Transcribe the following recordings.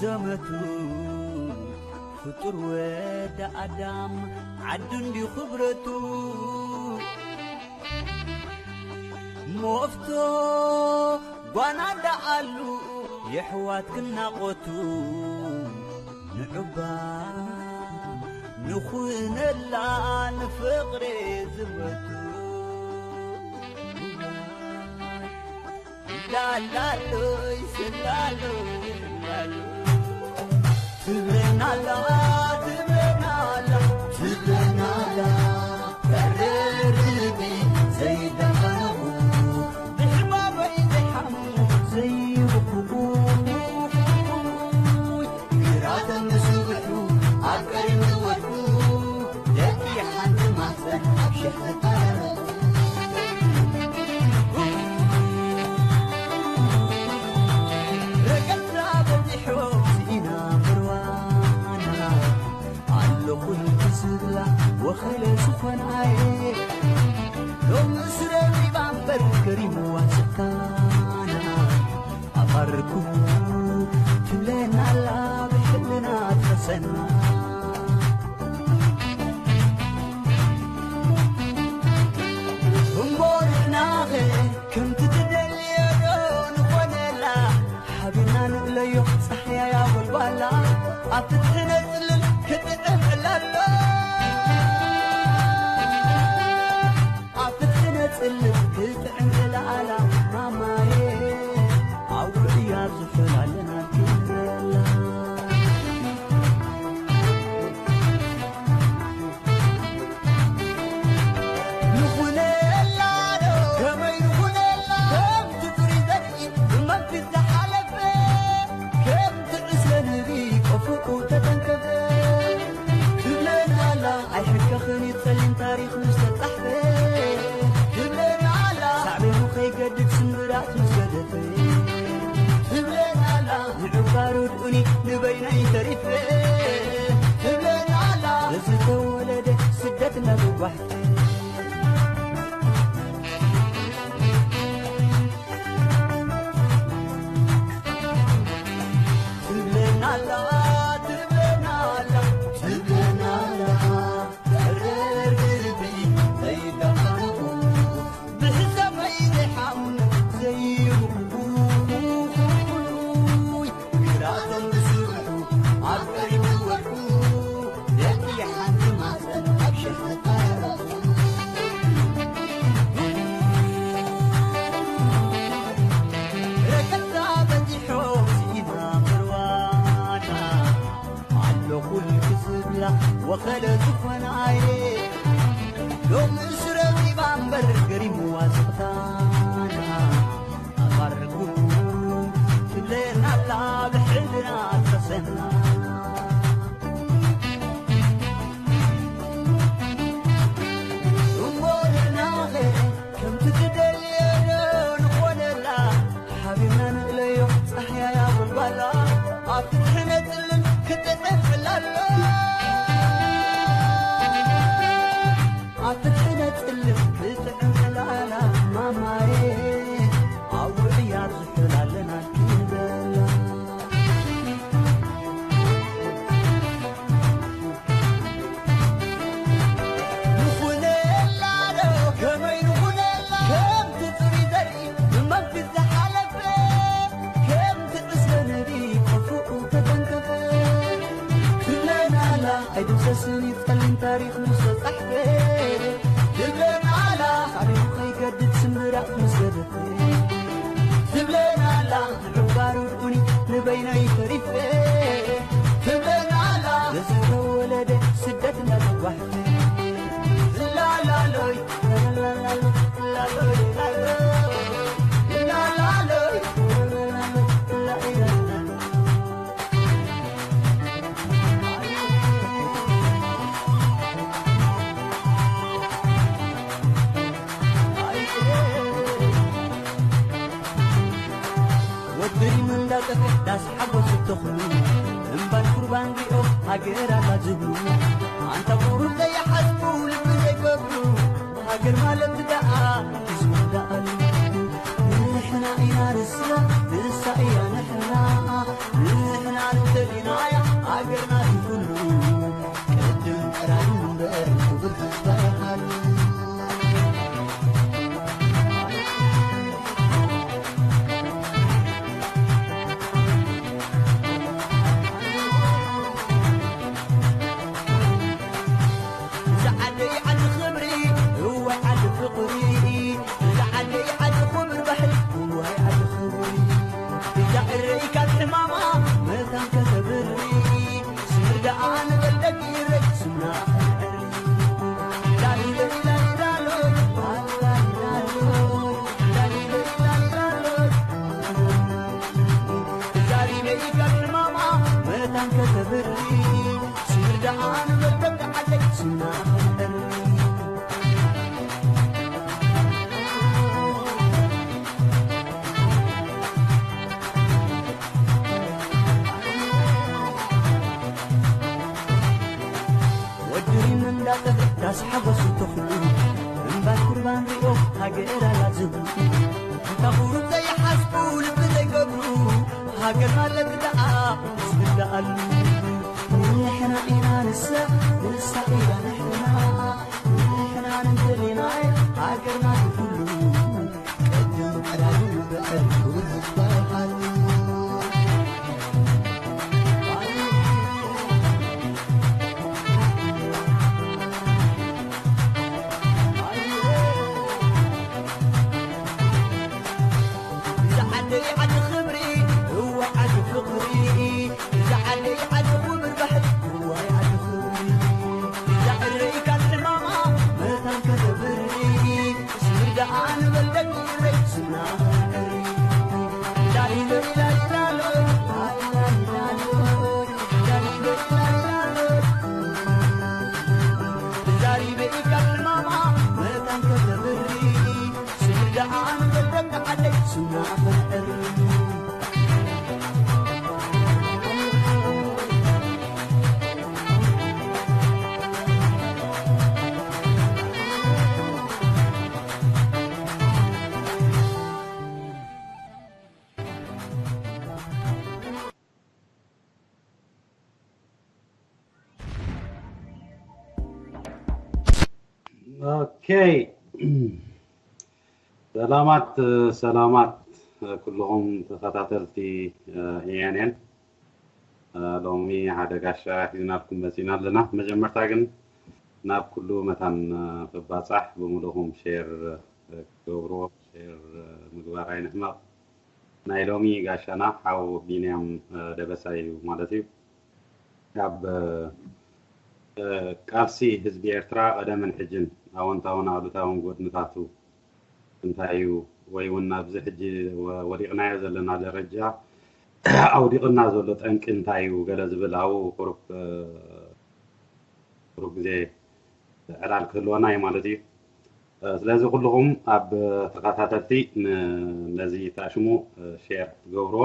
ዘመቱ ፍጡር ወዲ ኣዳም ዓዱ እንዲ ክብረቱ ሞፍቶ ጓና ደኣሉ የሕዋት ክናቖቱ ንዑባ ንኹነላ ንፍቕሪ ዝመቱ ላላሎይ ስላሎይ ላሎይ ትብለናላ ትብለናላ ትብለናላ በረርቢ ዘይዳኸሙ ብሕማመይ ዘይሓሙ ዘይብኩ ግራቶም ንስብሑ ኣብ ቀሪም ዝወድቁ ደቂ ሓንቲ ማህፀን ኣብ ሸሕታ ረገጽና በዚሖም ስኢና ምርዋና ኣለኹ ክስብላ ወኸለ ዝኾናየ ሎም እስረ ሪባ እምበር ገሪምዋ ስካና ኣፋርኩ ትብለና ኣላ ብሕልና ትኸሰና እምቦ ንሕናኸ ከምቲ ትደልዮ ዶ ንኾነላ ሓቢርና ንእለዮ ጻሕያያ ጎልጓላ ኣብ ትሕነ ጽልል ክጥዕም ዕላሎ ኣብ ትሕነ ጽልል ክጥዕም ዕላላ ማማየ ኣውርያ ዝሑላለና ክንደላ ንኹነላ ዶ ከመይ ንኹነላ ከምቲ ጽሩይ ዘርኢ ብመንፊት ዝሓለፈ ከምቲ ዕስለ ንህቢ ቆፍቁ ተተንከፈ ትብለና ኣላ ኣይሕከኽን እዩ ጸሊም ታሪኽ ምስ ተጻሕፈ ትብለና ኣላ ሳዕቤኑ ከይገድድ ስምብራት ምስ ገደፈ ትብለና ኣላ ንዕባሩ ድኡኒ ንበይነይ ተሪፈ ትብለና ኣላ ዝተወለደ ስደት እናተጓሕፈ ትብለናላ ትብለናላ ትብለናላ ተረርቢ ዘይዳኸሙ ብሕሰበይ ዘይሓሙ ዘይብኩ ግራቶም ዝስርሑ ኣብ ቀሪቡ ወርቁ ደቂ ሓንቲ ማሰን ኣብ ሸሕታ ረገጽታ በዚሖም ስኢና ምርዋና ኣለኹ ክዝብላ ወኸለ ዝኾናየ ሎም እሱ ረቢባ እምበር ገሪምዋ ስቕታና ኣባርጉ ትብለናላ ብሕልና ተሰና እሞ ደናኸ ከምቲ ትደልየዮ ንኾነላ ሓቢርና ንእለዮ ጻሕያያ ጎልጓላ ኣብ ትሕነ ጽልም ክጥጥም ዕላሎ ኣብ ትሕነ ጽልም ክጥዕም ዕላላ ማማየ ኣብ ውዕያር ዝሑላለና ክንበላ ንኹነላ ዶ ከመይ ንኹነላ ከምቲ ጽሩይ ዘርኢ ብመንፊት ዝሓለፈ ከምቲ ዕስለ ነቢ ከፍኡ ተተንከፈ ትብለናላ ኣይድምሰስን እዩ ጸሊም ታሪኽ ምስ ተጻሕፈ ትብለናላ ሳዕቤኑ ከይገድድ ስምብራት ምስ ገደፈ ትብለናላ ንዕባሩ ድኡኒ ንበይነይ ተሪፈ ትብለናላ ንዝተወለደ ስደት እናተጓሕፈ ላላሎይ ላላሎይ ላላሎይ ወድሪሙ እንዳጠፍእ ዳስ ሓጎስ እተኽሉ እምባን ቁርባን ሪኦ ሃገር ኣላ ዝብሉ ኣንታ ቁሩብ ዘይሓስቡ ልቢ ዘይገብሩ ሃገር ማለት ደኣ ዝወዳእሉ ንሕና ኢና ንሳ ንሳ እያ ንሕና ንሕና ከተብሪ ስምር ደኣ ንበል ደቂ ዓደይ ስምና ከንዕሪ። ወዲ ሪም እንዳጠፈ ዳስ ሓጎሱ ተኽሉ እምባር ቁርባን ሪኦ ሃገር ኣላዝቡ። እንታ ቁሩብ ዘይሓስቡ ልቢ ዘይገብሩ ሃገር ማለት ደኣ ዝብልኣሉ። ንሕና ኢና ንሳ ንሳ ኢና ንሕና። ንሕና ንንተሌናይ ሃገርና ብኩሉ ቅድም ቀዳሚ ብዕር ክቡር ዝበሃል። እዛ ዓደይ ዓዲ ክብሪ፣ እወ ዓዲ ፍቕሪ። እዛ ዓደይ ዓዲ ክብሪ ባህሊ፣ እወ ዓዲ ክብሪ። እዛ ዕረይ ካልማማ መታን ከተብሪ፣ ስምር ደኣ ንበል ደቂ ኤረይ ስምና ከንዕሪ። ላሊበ ላሊላሎ፣ ላሊላሎ፣ ላሊበ ላሊላሎ። ተዛሪበ ኢልካ ማማ መታን ከተብሪ፣ ስምር ደኣ ንበል ደቂ ዓደይ ስምና ከንዕሪ። ኦኬ። ሰላማት፣ ሰላማት ኩልኹም ተኸታተልቲ፣ እ፣ ኢ ኤን ኤን። እ፣ ሎሚ ሓደ ጋሻ ሒዝናልኩም መጺና ኣለና። መጀመርታ ግን ናብ ኩሉ መታን፣ እ፣ ክባጻሕ ብምሉእኹም ሼር፣ እ፣ ክትገብርዎ፣ ሼር፣ እ፣ ምግባር ኣይንሕመቕ። ናይ ሎሚ ጋሻና ሓው ቢንያም፣ እ፣ ደበሳይ እዩ ማለት እዩ። ኣብ፣ እ፣ ቃልሲ ህዝቢ ኤርትራ ቀደምን ሕጅን ኣወንታውን ኣሉታውን ጎድንታቱ እንታይ እዩ? ወይ እውን ኣብዚ ሕጂ ወ-፣ ወዲቕናዮ ዘለና ደረጃ ኣውዲቕና ዘሎ ጠንቂ እንታይ እዩ? ገለ ዝብል ኣብኡ ቁሩብ፣ እ፣ ቁሩብ ግዜ ዕላል ክህልወና እዩ ማለት እዩ። እ፣ ስለዚ ኩልኹም ኣብ ተኸታተልቲ ን-፣ ነዚ ተኣሽሙ፣ እ፣ ሼር ክትገብርዎ፣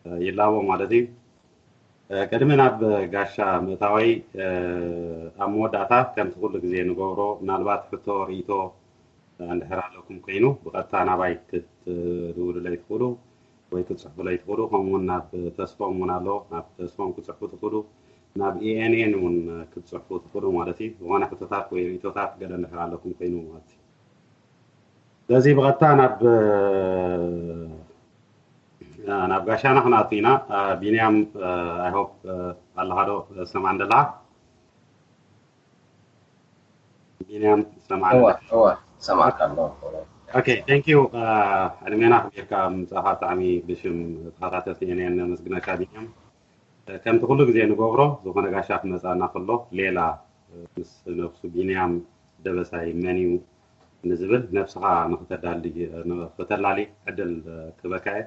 እ፣ ይላቦ ማለት እዩ። እ፣ ቅድሚ ናብ ጋሻ ምእታወይ፣ እ፣ ኣብ መወዳእታ ከምቲ ኩሉ ግዜ ንገብሮ፣ ምናልባት ሕቶ፣ ርእይቶ፣ እ፣ እንድሕር ኣለኩም ኮይኑ ብቐጥታ ናባይ ክትድውሉለይ ትኽእሉ ወይ ክትጽሕፉለይ ትኽእሉ። ከምኡ እውን ናብ ተስፎም እውን ኣሎ፣ ናብ ተስፎም ክትጽሕፉ ትኽእሉ፣ ናብ ኢ ኤን ኤን እውን ክትጽሕፉ ትኽእሉ ማለት እዩ። ዝኾነ ሕቶታት ወይ ርእይቶታት ገለ እንድሕር ኣለኩም ኮይኑ ማለት እዩ። ስለዚ ብቐጥታ ናብ፣ እ፣ ናብ ጋሻና ክንኣቱ ኢና። እ፣ ቢንያም፣ እ፣ I hope፣ እ፣ ኣለኻ ዶ? ሰማዕ እንደላ ቢንያም፣ ሰማዕ እወ፣ እንደላ? እወ፣ ሰማዕካ ኣለኹ። ኦኬ፣ thank you። እ፣ ዕድሜና ኣኽቢርካ ምጻኻ ብጣዕሚ ብሽም ተኸታተልቲ ኤን ኤን ነመስግነካ ቢንያም። ከምቲ ኩሉ ግዜ ንገብሮ፣ ዝኾነ ጋሻ ክመጽኣና ከሎ፣ ሌላ ምስ ነብሱ ቢንያም ደበሳይ መን እዩ ንዝብል ነብስኻ ንኽተዳሊ፣ ንኽተላሊ ዕድል ክህበካ እየ።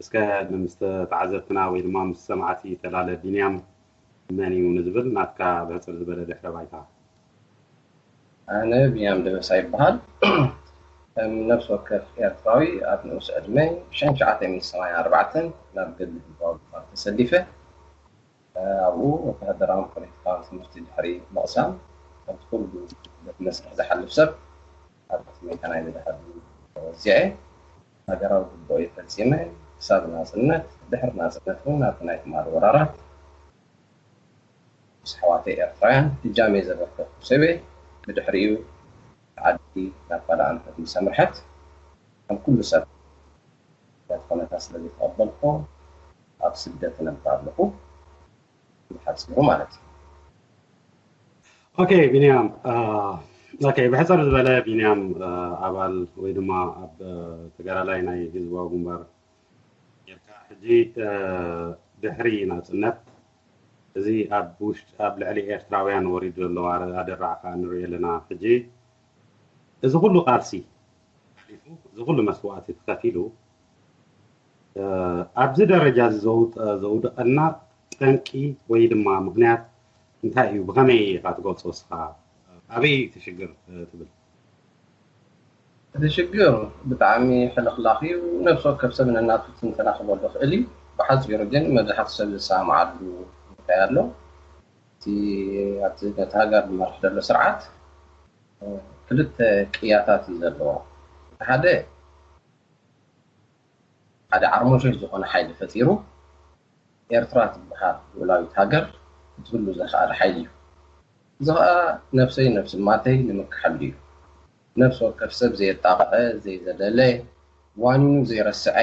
እስከ ምስ ተዓዘብትና ወይ ድማ ምስ ሰማዕቲ ተላለ፣ ቢንያም መን እዩ ንዝብል ናትካ ብሕጽር ዝበለ ድሕረ ባይታ። ኣነ ቢንያም ደበሳ ይበሃል። ከም ነፍሲ ወከፍ ኤርትራዊ ኣብ ንኡስ ዕድመይ ሸንሸዓተ ሚእቲ ሰማንያን ኣርባዕተን ናብ ገድሊ ህዝባዊ ግንባር ተሰሊፈ። ኣብኡ ወተሃደራውን ፖለቲካውን ትምህርቲ ድሕሪ ምቕሳም፣ ከምቲ ኩሉ በቲ መስርሕ ዝሓልፍ ሰብ፣ ኣብ ትምህርተይ ናይ ዝድሕር ተወዚዐ። ሃገራዊ ግቡእይ ፈጺመ፣ ክሳብ ናጽነት፣ ድሕሪ ናጽነት እውን ኣብቲ ናይ ትማሊ ወራራት ምስ ኣሕዋተይ ኤርትራውያን እጃመይ ዘበርከትኩ ሰብ እየ። ብድሕሪኡ ዓዲ ናብ ካልእ ኣንፈት ምስ ኣምርሐት፣ ከም ኩሉ ሰብ ነቲ ኩነታት ስለ ዘይተቐበልኩ፣ ኣብ ስደት እነብር ኣለኹ፣ ብሓጺሩ ማለት እዩ። ኦኬ፣ ቢንያም፣ አ፣ ኦኬ፣ ብሕጽር ዝበለ ቢንያም፣ አ፣ ኣባል ወይ ድማ ኣብ፣ አ፣ ተጋዳላይ ናይ ህዝባዊ ግንባር ጌርካ፣ ሕጂ፣ አ፣ ድሕሪ ናጽነት፣ እዚ ኣብ ውሽጢ፣ ኣብ ልዕሊ ኤርትራውያን ወሪዱ ዘሎ ኣረ-፣ ኣደራዕ ከኣ ንሪኦ ኣለና። ሕጂ እዚ ኩሉ ቃልሲ ሓሊፉ፣ እዚ ኩሉ መስዋእቲ ተኸፊሉ፣ እ፣ ኣብዚ ደረጃ እዚ ዘውጥ-፣ ዘውድቐና ጠንቂ ወይ ድማ ምኽንያት እንታይ እዩ? ብኸመይ ኢኻ ትገልጾ እስኻ? ኣበይ ትሽግር ትብል? እቲ ሽግር ብጣዕሚ ሕልኽላኽ እዩ። ነብሲ ወከፍ ሰብ ነናቱ ትንተና ክበሎ ክእል እዩ። ብሓፂሩ ግን መብዛሕትኡ ሰብ ዝሰማማዓሉ እንታይ ኣሎ? እቲ ኣብቲ ነቲ ሃገር ዝመርሕ ዘሎ ስርዓት ክልተ ቅያታት እዩ ዘለዎ። እቲ ሓደ ሓደ ዓርሞሾሽ ዝኾነ ሓይሊ ፈጢሩ ኤርትራ ትበሃል ልኡላዊት ሃገር ክትህሉ ዘኽኣለ ሓይሊ እዩ። እዚ ኸኣ ነብሰይ ነብሲ ማተይ ንምክሓሉ እዩ። ነብሲ ወከፍ ሰብ ዘየጣቕዐ፣ ዘይዘለለ፣ ዋኒኑ ዘይረስዐ፣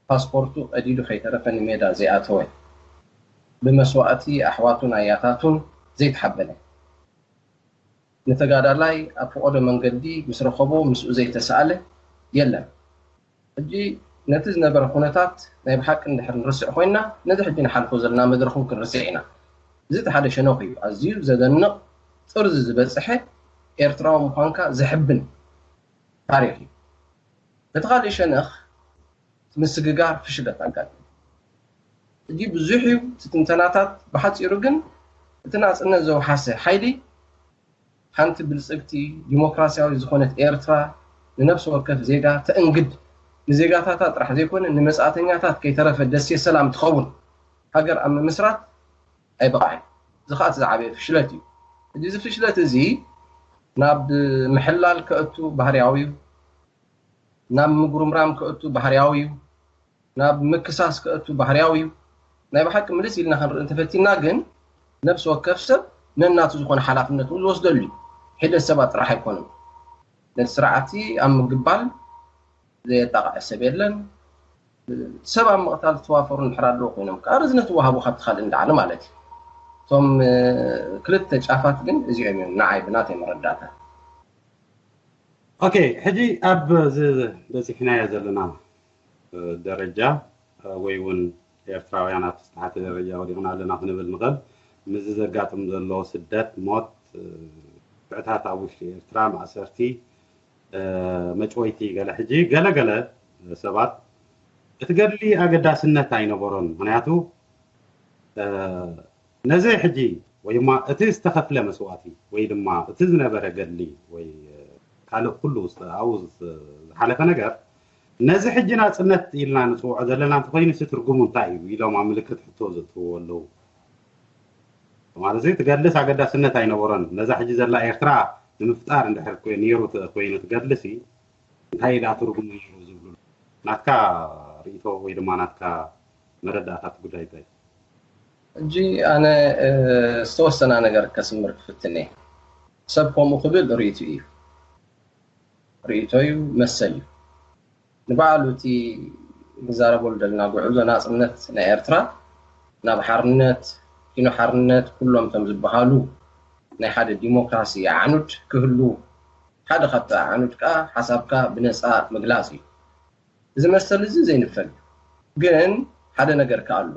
ፓስፖርቱ ቀዲዱ ከይተረፈ ንሜዳ ዘይኣተወ፣ ብመስዋእቲ ኣሕዋቱን ኣያታቱን ዘይተሓበነ፣ ንተጋዳላይ ኣብ ፈቐዶ መንገዲ ምስ ረኸቦ ምስኡ ዘይተሳእለ የለን። ሕጂ ነቲ ዝነበረ ኩነታት ናይ ብሓቂ እንድሕር ንርስዕ ኮይና ነዚ ሕጂ ንሓልፎ ዘለና መድረኽ እውን ክንርስዕ ኢና። እዚ እቲ ሓደ ሸነኽ እዩ። ኣዝዩ ዘደንቕ ጥርዚ ዝበጽሐ ኤርትራዊ ምዃንካ ዘሕብን ታሪኽ እዩ። በቲ ካልእ ሸነኽ ምስግጋር ፍሽለት ኣጋጢሙ። ሕጂ ብዙሕ እዩ እቲ ትንተናታት፣ ብሓጺሩ ግን እቲ ናጽነት ዘውሓሰ ሓይሊ ሓንቲ ብልጽግቲ ዲሞክራሲያዊት ዝኾነት ኤርትራ ንነፍሲ ወከፍ ዜጋ ተእንግድ፣ ንዜጋታታ ጥራሕ ዘይኮነ ንመጻእተኛታት ከይተረፈ ደሴት ሰላም ትኸውን ሃገር ኣብ ምምስራት ኣይበቕዐን። እዚ ኸኣ እቲ ዝዓበየ ፍሽለት እዩ። ሕጂ እዚ ፍሽለት እዚ ናብ ምሕላል ከእቱ ባህርያዊ እዩ፣ ናብ ምጉርምራም ከእቱ ባህርያዊ እዩ፣ ናብ ምክሳስ ከእቱ ባህርያዊ እዩ። ናይ ብሓቂ ምልስ ኢልና ክንርኢ እንተፈቲና ግን ነፍሲ ወከፍ ሰብ ነናቱ ዝኾነ ሓላፍነት እውን ዝወስደሉ እዩ። ሒደት ሰባት ጥራሕ ኣይኮኑን። ነቲ ስርዓት ኣብ ምግባል ዘየጣቕዐ ሰብ የለን። ሰብ ኣብ ምቕታል ዝተዋፈሩ እንድሕር ኣለዉ ኮይኖም ከዓ ርዝነት ወሃቡ ካብቲ ካልእ ንላዕሊ ማለት እዩ። እቶም ክልተ ጫፋት ግን እዚኦም እዮም ንዓይ ብናተይ መረዳእታ። ኦኬ፣ ሕጂ ኣብ በፂሕናዮ ዘለና ደረጃ ወይ እውን ኤርትራውያን ኣብ ዝተሓተ ደረጃ ወዲቕና ኣለና ክንብል ንኽእል። ምስዚ ዘጋጥም ዘሎ ስደት፣ ሞት፣ ግፍዕታት ኣብ ውሽጢ ኤርትራ፣ ማእሰርቲ፣ መጭወይቲ፣ ገለ ሕጂ ገለ ገለ ሰባት እቲ ገድሊ ኣገዳስነት ኣይነበሮን። ምክንያቱ ነዚ ሕጂ ወይ ድማ እቲ ዝተኸፍለ መስዋእቲ ወይ ድማ እቲ ዝነበረ ገድሊ ወይ ካልእ ኩሉ ኣብኡ ዝሓለፈ ነገር ነዚ ሕጂ ናጽነት ኢልና ንፅውዖ ዘለና እንተኮይኑ ሲ ትርጉሙ እንታይ እዩ ኢሎም ኣብ ምልክት ሕቶ ዘእትውዎ ኣለዉ። ማለት እዚ ትገልጽ ኣገዳስነት ኣይነበሮን። ነዛ ሕጂ ዘላ ኤርትራ ንምፍጣር እንድሕር ነይሩ ኮይኑ ትገልጽ እንታይ ኢላ ትርጉሙ ነይሩ ዝብሉ ናትካ ርእይቶ ወይ ድማ ናትካ መረዳእታት ጉዳይ እንታይ? ሕጂ ኣነ ዝተወሰና ነገር ከስምር ክፍትን እየ። ሰብ ከምኡ ክብል ርእይቱ እዩ፣ ርእይቶ እዩ፣ መሰል እዩ። ንባዕሉ እቲ ንዛረበሉ ዘለና ጉዕዞ ናጽነት ናይ ኤርትራ ናብ ሓርነት፣ ኪኖ ሓርነት፣ ኩሎም እቶም ዝበሃሉ ናይ ሓደ ዲሞክራሲ ኣዕኑድ ክህሉ፣ ሓደ ካብቲ ኣዕኑድ ከኣ ሓሳብካ ብነጻ ምግላጽ እዩ። እዚ መሰል እዚ ዘይንፈግ፣ ግን ሓደ ነገር ከኣ ኣሎ።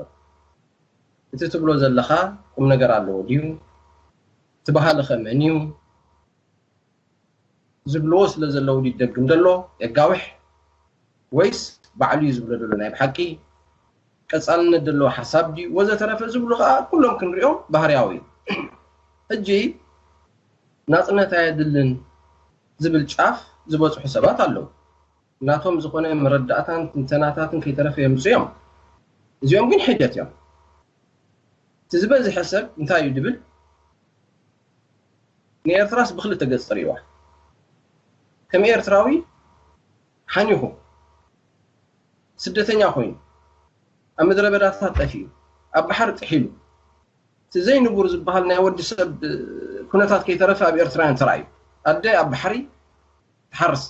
እቲ ትብሎ ዘለኻ ቁም ነገር ኣለዎ ድዩ? እቲ በሃሊ ኸ መን እዩ? ዝብልዎ ስለ ዘለዉ ድዩ ደግም ዘሎ የጋውሕ፣ ወይስ ባዕሉ እዩ ዝብሎ ዘሎ ናይ ብሓቂ ቀጻልነት ዘለዎ ሓሳብ ድዩ ወዘተረፈ ዝብሉ ኸኣ ኩሎም ክንሪኦም ባህርያዊ እዩ። ሕጂ ናጽነት ኣየድልን ዝብል ጫፍ ዝበጽሑ ሰባት ኣለዉ። ናቶም ዝኾነ መረዳእታን ትንተናታትን ከይተረፈ የምጽኡ እዮም። እዚኦም ግን ሒደት እዮም። እቲ ዝበዝሐ ሰብ እንታይ እዩ ድብል? ንኤርትራስ ብክልተ ገጽ ርእይዋ። ከም ኤርትራዊ ሓኒኹ፣ ስደተኛ ኮይኑ፣ ኣብ ምድረ በዳታት ጠፊኡ፣ ኣብ ባሕሪ ጥሒሉ፣ እቲ ዘይንቡር ዝበሃል ናይ ወዲ ሰብ ኩነታት ከይተረፈ ኣብ ኤርትራውያን ተራእዩ። ኣደ ኣብ ባሕሪ ትሓርስ።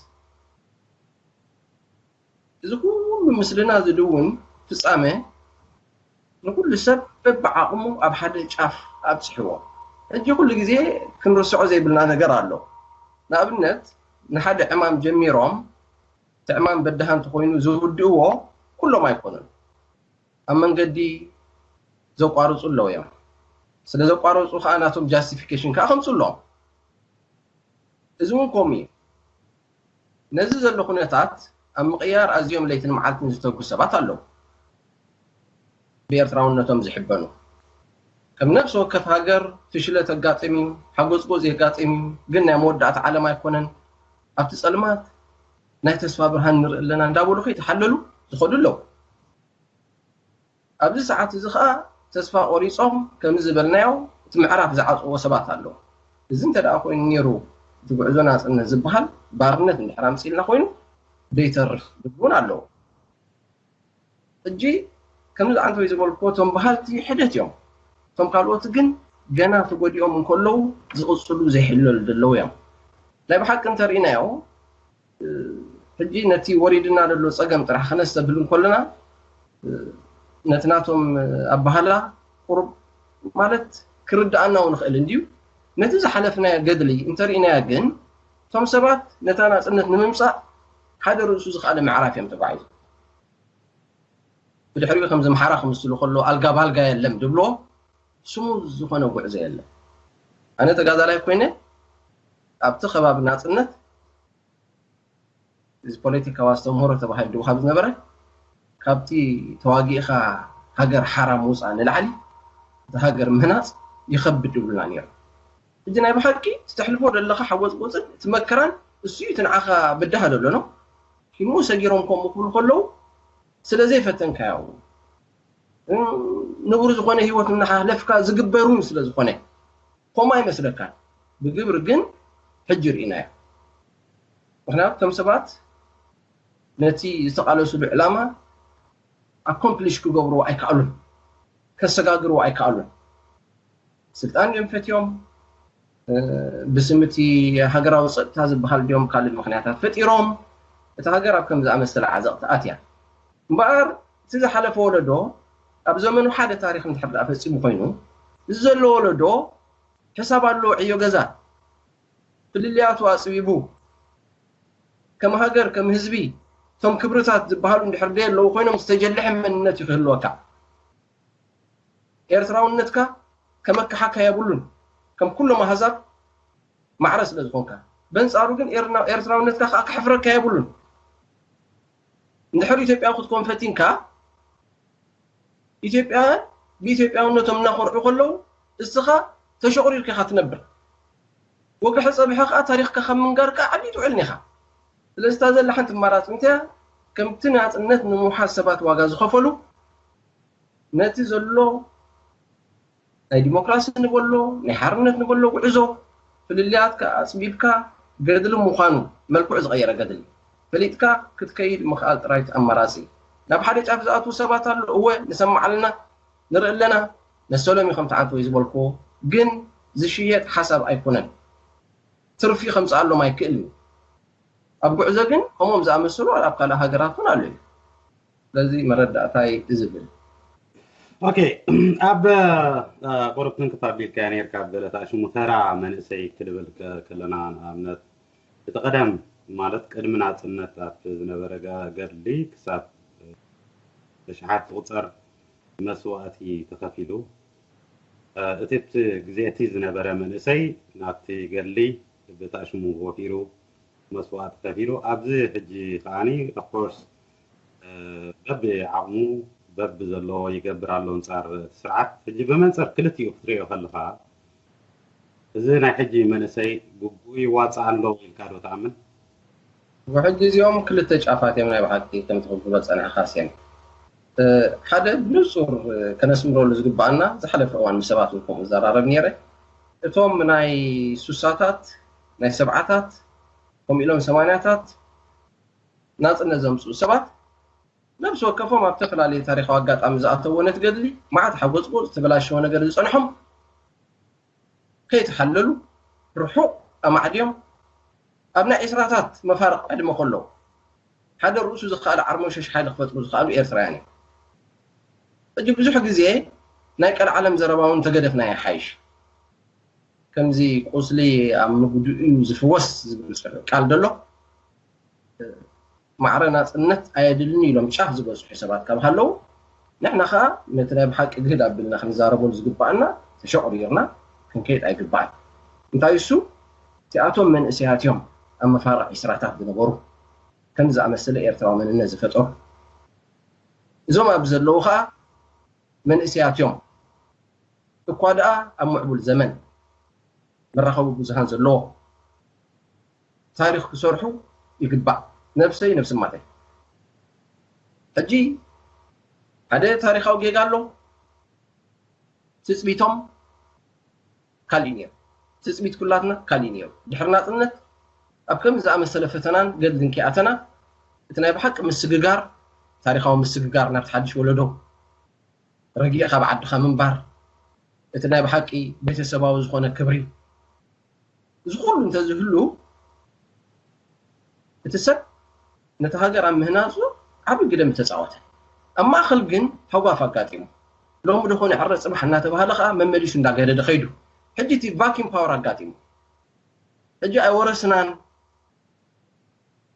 እዚ ኩሉ ምስልና ዝድውን ፍጻመ ንኩሉ ሰብ በብዓቕሙ ኣብ ሓደ ጫፍ ኣብጽሕዎ። ሕጂ ኩሉ ግዜ ክንርስዖ ዘይብልና ነገር ኣሎ። ንኣብነት ንሓደ ዕማም ጀሚሮም እቲ ዕማም በዳሂ እንተኾይኑ ዝውድእዎ ኩሎም ኣይኮኑን። ኣብ መንገዲ ዘቋርጹ ኣለዉ እዮም። ስለ ዘቋረጹ ከዓ ናቶም ጃስቲፊኬሽን ከዓ ከምጹ ኣለዎም። እዚ እውን ከምኡ እዩ። ነዚ ዘሎ ኩነታት ኣብ ምቕያር ኣዝዮም ለይትን መዓልትን ዝተጉ ሰባት ኣለዉ። ብኤርትራውነቶም ዝሕበኑ። ከም ነፍሲ ወከፍ ሃገር ፍሽለት ኣጋጥም እዩ፣ ሓጎጽጎጽ የጋጥም እዩ፣ ግን ናይ መወዳእታ ዓለም ኣይኮነን። ኣብቲ ጸልማት ናይ ተስፋ ብርሃን ንርኢ ኣለና እንዳበሉ ከይተሓለሉ ዝኸዱ ኣለዉ። ኣብዚ ሰዓት እዚ ኸኣ ተስፋ ቆሪጾም፣ ከም ዝበልናዮ፣ እቲ ምዕራፍ ዝዓጽዎ ሰባት ኣለዉ። እዚ እንተ ደኣ ኮይኑ ነይሩ፣ እቲ ጉዕዞ ናጽነት ዝበሃል ባርነት እንድሕር ኣምጺልና ኮይኑ ዘይተርፍ ዝብሉ እውን ኣለዉ። ሕጂ ከምዚ ኣንተ ወይ ዝበልኩዎ፣ እቶም በሃልቲ ሕደት እዮም። እቶም ካልኦት ግን ገና ተጎዲኦም እንከለዉ ዝቕጽሉ ዘይሕለሉ ዘለዉ እዮም። ናይ ብሓቂ እንተርኢናዮ፣ ሕጂ ነቲ ወሪድና ዘሎ ጸገም ጥራሕ ክነስተብህል እንከለና፣ ነቲ ናቶም ኣበሃላ ቁሩብ ማለት ክርድኣና እውን ይኽእል እንድዩ። ነቲ ዝሓለፍናዮ ገድሊ እንተርኢናዮ ግን፣ እቶም ሰባት ነታ ናጽነት ንምምጻእ ሓደ ርእሱ ዝኸኣለ ምዕራፍ እዮም ተጓዒዞም። ብድሕሪኡ ከምዚ ኣምሓራ ክምስሉ ከሎ ኣልጋ ባልጋ የለን ድብሎ፣ ስሙዝ ዝኾነ ጉዕዞ የለን። ኣነ ተጋዳላይ ኮይነ ኣብቲ ከባቢ ናጽነት እዚ ፖለቲካዊ ኣስተምህሮ ተባሂሉ ካብ ዝነበረ፣ ካብቲ ተዋጊእኻ ሃገር ሓራ ምውፃእ ንላዕሊ እቲ ሃገር ምህናፅ ይኸብድ ይብሉና ነይሩ። ሕጂ ናይ ብሓቂ እቲ ተሕልፎ ዘለኻ ሓጎፅጎፅን እቲ መከራን እሱ እዩ እቲ ንዓኻ ብድሃ ዘሎ ነው። ሽምኡ ሰጊሮም ከምኡ ክብሉ ከለዉ ስለ ዘይፈተንካዮ፣ ንቡር ዝኾነ ህይወት እናሓለፍካ ዝግበር እውን ስለ ዝኾነ፣ ከምኡ ኣይመስለካን። ብግብሪ ግን ሕጂ ርኢናዮ። ምኽንያቱ እቶም ሰባት ነቲ ዝተቓለሱሉ ዕላማ ኣኮምፕሊሽ ክገብርዎ ኣይከኣሉን፣ ከሰጋግርዎ ኣይከኣሉን። ስልጣን ድዮም ፈትዮም፣ ብስም እቲ ሃገራዊ ጸጥታ ዝበሃል ድዮም ካልእ ምኽንያታት ፈጢሮም፣ እታ ሃገር ኣብ ከም ዝኣመሰለ ዓዘቕቲ ኣትያ። እምበኣር እቲ ዝሓለፈ ወለዶ ኣብ ዘመኑ ሓደ ታሪኽ እንድሕር ደኣ ፈጺሙ ኮይኑ፣ እዚ ዘሎ ወለዶ ሕሳብ ኣለዎ፣ ዕዮ ገዛ፣ ፍልልያቱ ኣጽቢቡ፣ ከም ሃገር፣ ከም ህዝቢ፣ እቶም ክብርታት ዝበሃሉ እንድሕር ደይ ኣለዉ ኮይኖም ዝተጀልሐ መንነት እዩ ክህልወካ። ኤርትራውነትካ ከመክሓካ የብሉን፣ ከም ኩሎም ኣህዛብ ማዕረ ስለ ዝኾንካ። በንጻሩ ግን ኤርና-፣ ኤርትራውነትካ ከኣ ከሕፍረካ የብሉን። እንድሕር ኢትዮጵያዊ ክትኮን ፈቲንካ፣ ኢትዮጵያውያን ብኢትዮጵያውነቶም እናኾርዑ ከለዉ፣ እስኻ ተሸቑሪርካ ኢኻ ትነብር። ወግሐ ጸብሐ ከኣ ታሪኽካ ካብ ምንጋር ከኣ ዓቢ ትውዕል ኢኻ። ስለዚ እታ ዘላ ሓንቲ ኣማራጺ እንታይ እያ? ከምቲ ናጽነት ንምውሓስ ሰባት ዋጋ ዝኸፈሉ፣ ነቲ ዘሎ ናይ ዲሞክራሲ ንበሎ፣ ናይ ሓርነት ንበሎ ጉዕዞ፣ ፍልልያትካ ኣጽቢብካ ገድሊ ምዃኑ፣ መልክዑ ዝቐየረ ገድሊ ፈሊጥካ ክትከይድ ምኽኣል ጥራይ እቲ ኣማራጺ። ናብ ሓደ ጫፍ ዝኣትዉ ሰባት ኣለዉ፣ እወ፣ ንሰምዕ ኣለና፣ ንርኢ ኣለና፣ መሰሎም እዩ ከምቲ ዓንተወይ ዝበልክዎ፣ ግን ዝሽየጥ ሓሳብ ኣይኮነን። ትርፊ ከምጽኣሎም ኣይክእልን እዩ። ኣብ ጉዕዞ ግን ከምኦም ዝኣመሰሉ ኣብ ካልእ ሃገራት እውን ኣለዉ። ስለዚ መረዳእታይ እዚ ዝብል። ኦኬ፣ ኣብ ቁሩብ ክንክት ኣቢልካዮ ነይርካ፣ ኣብ ገለ ተኣሽሙ ተራ መንእሰይ ክልብል ከ-፣ ከለና፣ ንኣብነት እቲ ቀደም ማለት ቅድሚ ናጽነት ኣብ ዝነበረ ገ-፣ ገድሊ ክሳብ ብሽሓት ዝቑጸር መስዋእቲ ተኸፊሉ። እ፣ እቲ ኣብቲ ግዜ እቲ ዝነበረ መንእሰይ ናብቲ ገድሊ ብተኣሽሙ ወፊሩ መስዋእቲ ከፊሉ፣ ኣብዚ ሕጂ ከዓኒ ኦፍኮርስ በቢ ዓቕሙ በቢ ዘለዎ ይገብር ኣሎ ኣንጻር እቲ ስርዓት። ሕጂ ብመንጽር ክልቲኡ ክትሪኦ ከለኻ እዚ ናይ ሕጂ መንእሰይ ግቡኡ ይዋጻእ ኣሎ ኢልካ ዶ ትኣምን? ብሕጂ እዚኦም ክልተ ጫፋት እዮም ናይ ብሓቂ ከምቲ ክትብሎ ዝጸናሕካ ሴም። እ፣ ሓደ ብንጹር፣ እ፣ ከነስምረሉ ዝግባኣና፣ ዝሓለፈ እዋን ምስ ሰባት እውን ከምኡ ዝዘራረብ ነይረ። እቶም ናይ ሱሳታት፣ ናይ ሰብዓታት፣ ከምኡ ኢሎም ሰማንያታት ናጽነት ዘምጽኡ ሰባት ነብሲ ወከፎም ኣብ ዝተፈላለየ ታሪኻዊ ኣጋጣሚ ዝኣተዎ ነቲ ገድሊ መዓት ሓጎጽጎጽ፣ ዝተበላሸወ ነገር ዝጸንሖም ከይተሓለሉ ርሑቕ ኣማዕድዮም ኣብ ናይ ዒስራታት መፋርቕ ዕድመ ከለዉ ሓደ ርእሱ ዝኸኣለ ዓርሞሸሽ ሓይሊ ክፈጥሩ ዝኸኣሉ ኤርትራውያን እዮም። ሕጂ ብዙሕ ግዜ ናይ ቀልዓለም ዘረባ እውን ተገደፍናዮ ይሓይሽ። ከምዚ ቁስሊ ኣብ ምግድኡ እዩ ዝፍወስ ዝብል ቃል ደሎ ማዕረ ናጽነት ኣየድልን ኢሎም ጫፍ ዝበጽሑ ሰባት ካብ ሃለዉ፣ ንሕና ኸኣ ነቲ ናይ ብሓቂ ግህድ ኣቢልና ክንዛረበሉ ዝግባኣና ተሸቑሪርና ክንከይድ ኣይግባእን። እንታይ እሱ፣ እቲኣቶም መንእሰያት እዮም ኣብ መፋርቕ ዒስራታት ዝነበሩ፣ ከም ዝኣመሰለ ኤርትራዊ መንነት ዝፈጠሩ። እዞም ኣብዚ ዘለዉ ኸኣ መንእሰያት እዮም። እኳ ደኣ ኣብ ምዕቡል ዘመን መራኸቢ ብዙሃን ዘለዎ ታሪኽ ክሰርሑ ይግባእ። ነብሰይ ነብሲ ማተይ። ሕጂ ሓደ ታሪኻዊ ጌጋ ኣሎ። ትጽቢቶም ካልእ ነይሩ። ትጽቢት ኩላትና ካልእ ነይሩ። ድሕሪ ናጽነት ኣብ ከምዚ ዝኣመሰለ ፈተናን ገድልን ከይኣተና እቲ ናይ ብሓቂ ምስግጋር፣ ታሪኻዊ ምስግጋር ናብቲ ሓድሽ ወለዶ ረጊእኻ ኣብ ዓድኻ ምንባር፣ እቲ ናይ ብሓቂ ቤተሰባዊ ዝኾነ ክብሪ፣ እዚ ኩሉ እንተዝህሉ እቲ ሰብ ነቲ ሃገር ኣብ ምህናጹ ዓቢ ግደ ምተጻወተ። ኣብ ማእኸል ግን ሃጓፍ ኣጋጢሙ። ሎሚ ደኾነ ዕረ ጽባሕ እናተባህለ ከኣ መመሊሱ እንዳገደደ ከይዱ። ሕጂ እቲ ቫኪዩም ፓወር ኣጋጢሙ። ሕጂ ኣይወረስናን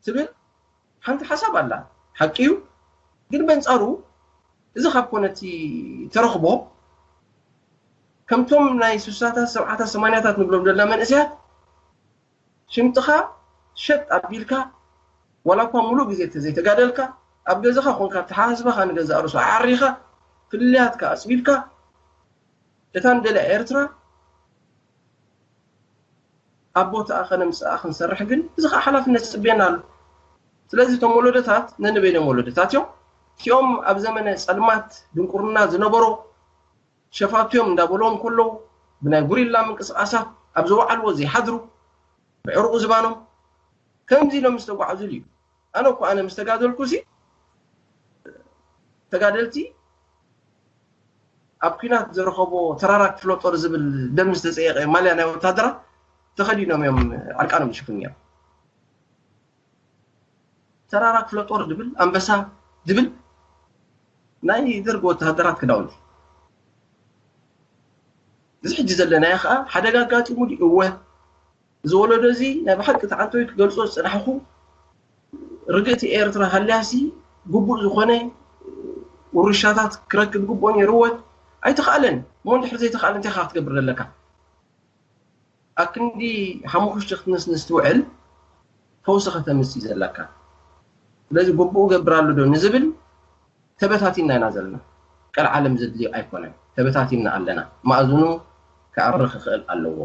ትብል ሓንቲ ሓሳብ ኣላ። ሓቂ እዩ። ግን በንጻሩ እዚ ካብ ኮነ እቲ ተረኽቦ ከምቶም ናይ ስሳታት ሰብዓታት ሰማንያታት ንብሎም ዘለና መንእሰያት ሽምጥኻ ሸጥ ኣቢልካ ዋላ እኳ ሙሉእ ግዜ እንተዘይተጋደልካ ኣብ ገዛኻ ኮንካ ተሓሳስባኻ ንገዛእ ርእሱ ኣዓሪኻ ፍልልያትካ ኣጽቢብካ እታ ንደልያ ኤርትራ ኣብ ቦታኣ ከነምጽኣ ክንሰርሕ ግን እዚ ከዓ ሓላፍነት ዝጽበየና ኣሎ። ስለዚ እቶም ወለዶታት ነንበይኖም ወለዶታት እዮም። እቲኦም ኣብ ዘመነ ጸልማት ድንቁርና ዝነበሮ ሸፋቱ እዮም እንዳበሎም ከለዉ ብናይ ጉሪላ ምንቅስቃሳት ኣብ ዝወዓልዎ ዘይሓድሩ ብዕሩቑ ዝባኖም ከምዚ ኢሎም ዝተጓዕዙሉ እዩ። ኣነ እኮ ኣነ ምስ ተጋደልኩ ሲ ተጋደልቲ ኣብ ኲናት ዝረኸቦ ተራራ ክፍለ ጦር ዝብል ደም ዝተፀየቀ ማልያ ናይ ወታደራት ተኸዲኖም እዮም ዕርቃኖም ዝሽፍን እዮም። ተራራ ክፍለ ጦር ድብል ኣንበሳ ድብል ናይ ደርግ ወታደራት ክዳውንቲ እዚ ሕጂ ዘለናዮ ከዓ ሓደጋ ኣጋጢሙ ድዩ? እወ። እዚ ወለዶ እዚ ናይ ብሓቂ ተዓንቶይ ክገልጾ ዝጸናሕኹ ርግእቲ ኤርትራ ሃልያሲ ግቡእ ዝኾነ ውርሻታት ክረክብ ግቡእ ነይርዎ ኣይተኻእለን። እሞ እንድሕር ዘይተኻእለ እንታይ ኢኻ ክትገብር ዘለካ? ኣክንዲ ሓሙኽሽቲ ክትንስንስ ትውዕል ፈውሲ ከተምጽእ ዘለካ። ስለዚ ግቡእ ገብር ኣሎ ዶ ንዝብል ተበታቲና ኢና ዘለና። ቀልዓለም ዘድልዮ ኣይኮነን። ተበታቲና ኣለና። ማእዝኑ ክዕሪ ክኽእል ኣለዎ።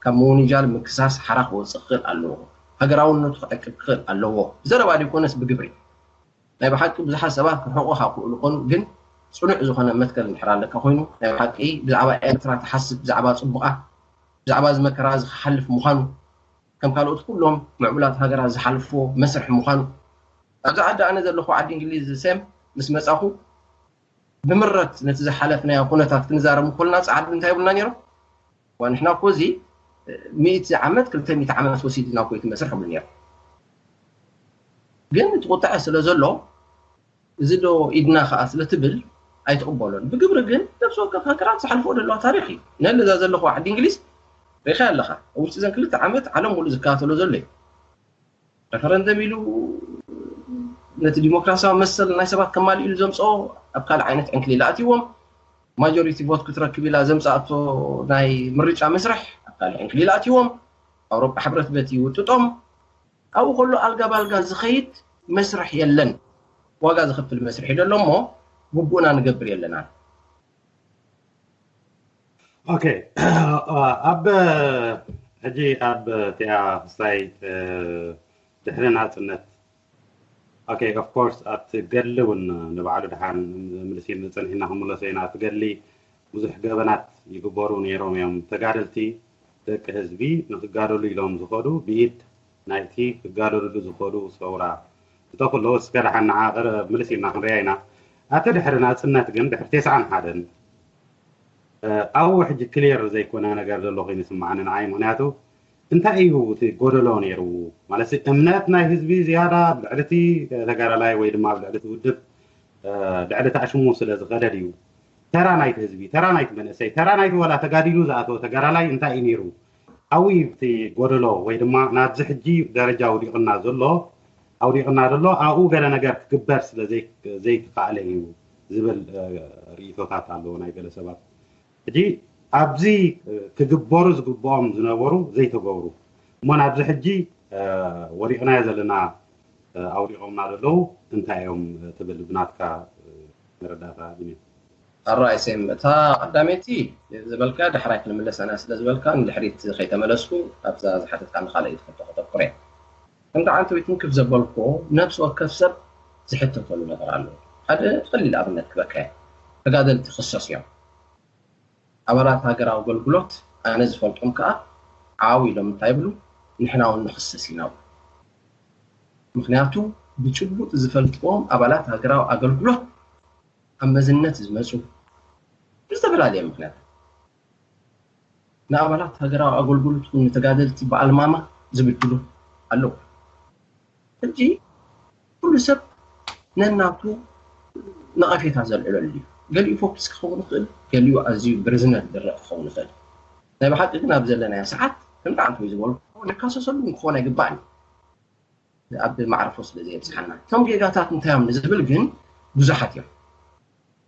ካብ ምውንጃል ምክሳስ ሓራ ክወፅእ ክኽእል ኣለዎ። ሃገራውነቱ ክዕቅብ ክኽእል ኣለዎ። ብዘረባ ዘይኮነስ ብግብሪ። ናይ ብሓቂ ብዙሓት ሰባት ክርሕቑኻ ክኽእሉ ይኾኑ፣ ግን ፅኑዕ ዝኾነ መትከል እንድሕር ኣለካ ኮይኑ ናይ ብሓቂ ብዛዕባ ኤርትራ ትሓስብ፣ ብዛዕባ ፅቡቓ፣ ብዛዕባ እዚ መከራ እዚ ክሓልፍ ምዃኑ ከም ካልኦት ኩሎም ምዕቡላት ሃገራት ዝሓልፍዎ መስርሕ ምዃኑ ኣብዚ ዓዲ ኣነ ዘለኹ ዓዲ እንግሊዝ ሴም ምስ መጻኹ ብምረት ነቲ ዝሓለፍናዮ ኩነታት ክንዛረብ እንኮልና ጻዕዲ እንታይ ይብሉና ነይሮም? ዋ ንሕና እኮ እዚ ሚእቲ ዓመት ክልተ ሚእቲ ዓመት ወሲድና እኮ እቲ መስርሕ ይብሉ ነይሮም። ግን እቲ ቁጥዐ ስለ ዘሎ እዚ ዶ ኢድና ከኣ ስለ ትብል ኣይትቕበሎን። ብግብሪ ግን ነብሲ ወከፍ ሃገራት ዝሓልፍኦ ዘለዋ ታሪኽ እዩ። ነለዛ ዘለኹ ዓዲ እንግሊዝ ሪኻ ኣለኻ። ኣብ ውሽጢ ዘን ክልተ ዓመት ዓለም ሙሉእ ዝከታተሎ ዘሎ እዩ። ረፈረንደም ኢሉ ነቲ ዲሞክራሲያዊ መሰል ናይ ሰባት ከማልእ ኢሉ ዘምፅኦ ኣብ ካልእ ዓይነት ዕንክሊል ኣእትይዎም። ማጆሪቲ ቮት ክትረክብ ኢላ ዘምፃእቶ ናይ ምርጫ መስርሕ ኣብ ካልእ ዕንክሊል ኣእትይዎም። ኣውሮጳ ሕብረት በቲ ይውጥጦም። ኣብኡ ከሎ ኣልጋ ባልጋ ዝኸይድ መስርሕ የለን። ዋጋ ዝኸፍል መስርሕ እዩ ዘሎ እሞ ግቡእና ንገብር የለናን። ኦኬ ኣብ ሕጂ ኣብ እቲኣ ክስታይ ድሕሪ ናፅነት ኦኬ ኦፍ ኮርስ ኣብቲ ገድሊ እውን ንባዕሉ ድሓን ምልስ ኢልና ፀኒሕና ክንምለሶ ኢና። ኣብቲ ገድሊ ብዙሕ ገበናት ይግበሩ ነይሮም እዮም። ተጋደልቲ ደቂ ህዝቢ ንክጋደሉ ኢሎም ዝኸዱ ብኢድ ናይቲ ክጋደልሉ ዝኸዱ ሰውራ ክተክሎ እስከ ድሓን ንዓ ምልስ ኢልና ክንሪኣ ኢና። ኣብቲ ድሕሪ ናፅነት ግን ድሕሪ ተስዓን ሓደን ኣብኡ ሕጂ ክሊር ዘይኮነ ነገር ዘሎ ኮይኑ ይስምዓኒ ንዓይ። ምክንያቱ እንታይ እዩ እቲ ጎደሎ ነይሩ? ማለት እምነት ናይ ህዝቢ ዝያዳ ኣብ ልዕሊ እቲ ተጋዳላይ ወይ ድማ ኣብ ልዕሊ እቲ ውድብ ልዕሊ እቲ ኣሽሙ ስለ ዝኸደ ድዩ? ተራ ናይቲ ህዝቢ፣ ተራ ናይቲ መንእሰይ፣ ተራ ናይቲ ዋላ ተጋዲሉ ዝኣተወ ተጋዳላይ እንታይ እዩ ነይሩ? ኣብኡ እዩ እቲ ጎደሎ ወይ ድማ ናብዚ ሕጂ ደረጃ ኣውዲቕና ዘሎ ኣውዲቕና ዘሎ ኣብኡ ገለ ነገር ክግበር ስለ ዘይተኻእለ እዩ ዝብል ርእይቶታት ኣለዎ ናይ ገለ ሰባት። ሕጂ ኣብዚ ክግበሩ ዝግብኦም ዝነበሩ ዘይተገብሩ እሞ ናብዚ ሕጂ ወዲቕናዮ ዘለና ኣውዲቖምና ዘለዉ እንታይ እዮም ትብል ብናትካ መረዳእታ ቢንያም? ኣራይ ሴም፣ እታ ቀዳመይቲ ዝበልካ ዳሕራይ ክንምለስ ኣና ስለ ዝበልካ ንድሕሪት ከይተመለስኩ ኣብዛ ዝሓተትካ ንካልእ ትፈቶ ከተኩረ። ከምቲ ዓንተዊት ምክፍ ዘበልኮ፣ ነፍሲ ወከፍ ሰብ ዝሕተተሉ ነገር ኣሎ። ሓደ ቀሊል ኣብነት ክበካ፣ ተጋደልቲ ክሰስ እዮም። ኣባላት ሃገራዊ ኣገልግሎት ኣነ ዝፈልጦም ከዓ ዓው ኢሎም እንታይ ይብሉ? ንሕና እውን ንኽሰስ ኢና። ምክንያቱ ብጭቡጥ ዝፈልጥዎም ኣባላት ሃገራዊ ኣገልግሎት ኣብ መዝነት ዝመፁ ብዝተፈላለየ ምክንያት ንኣባላት ሃገራዊ ኣገልግሎት ንተጋደልቲ ብኣልማማ ዝብድሉ ኣለዉ። ሕጂ ኩሉ ሰብ ነናቱ ነቐፌታ ዘልዕለሉ እዩ። ገሊኡ ፎክስ ክኸውን ይኽእል፣ ገሊኡ ኣዝዩ ብርዝነት ድረቕ ክኸውን ይኽእል። ናይ ብሓቂ ግን ኣብ ዘለናዮ ሰዓት ከምቲ ዓንተወይ ዝበልኩ ንካሰሰሉ ክኾን ኣይግባእን። ኣብ ማዕረፎ ስለ ዘየብፅሓና እቶም ጌጋታት እንታይ እዮም ንዝብል ግን ብዙሓት እዮም።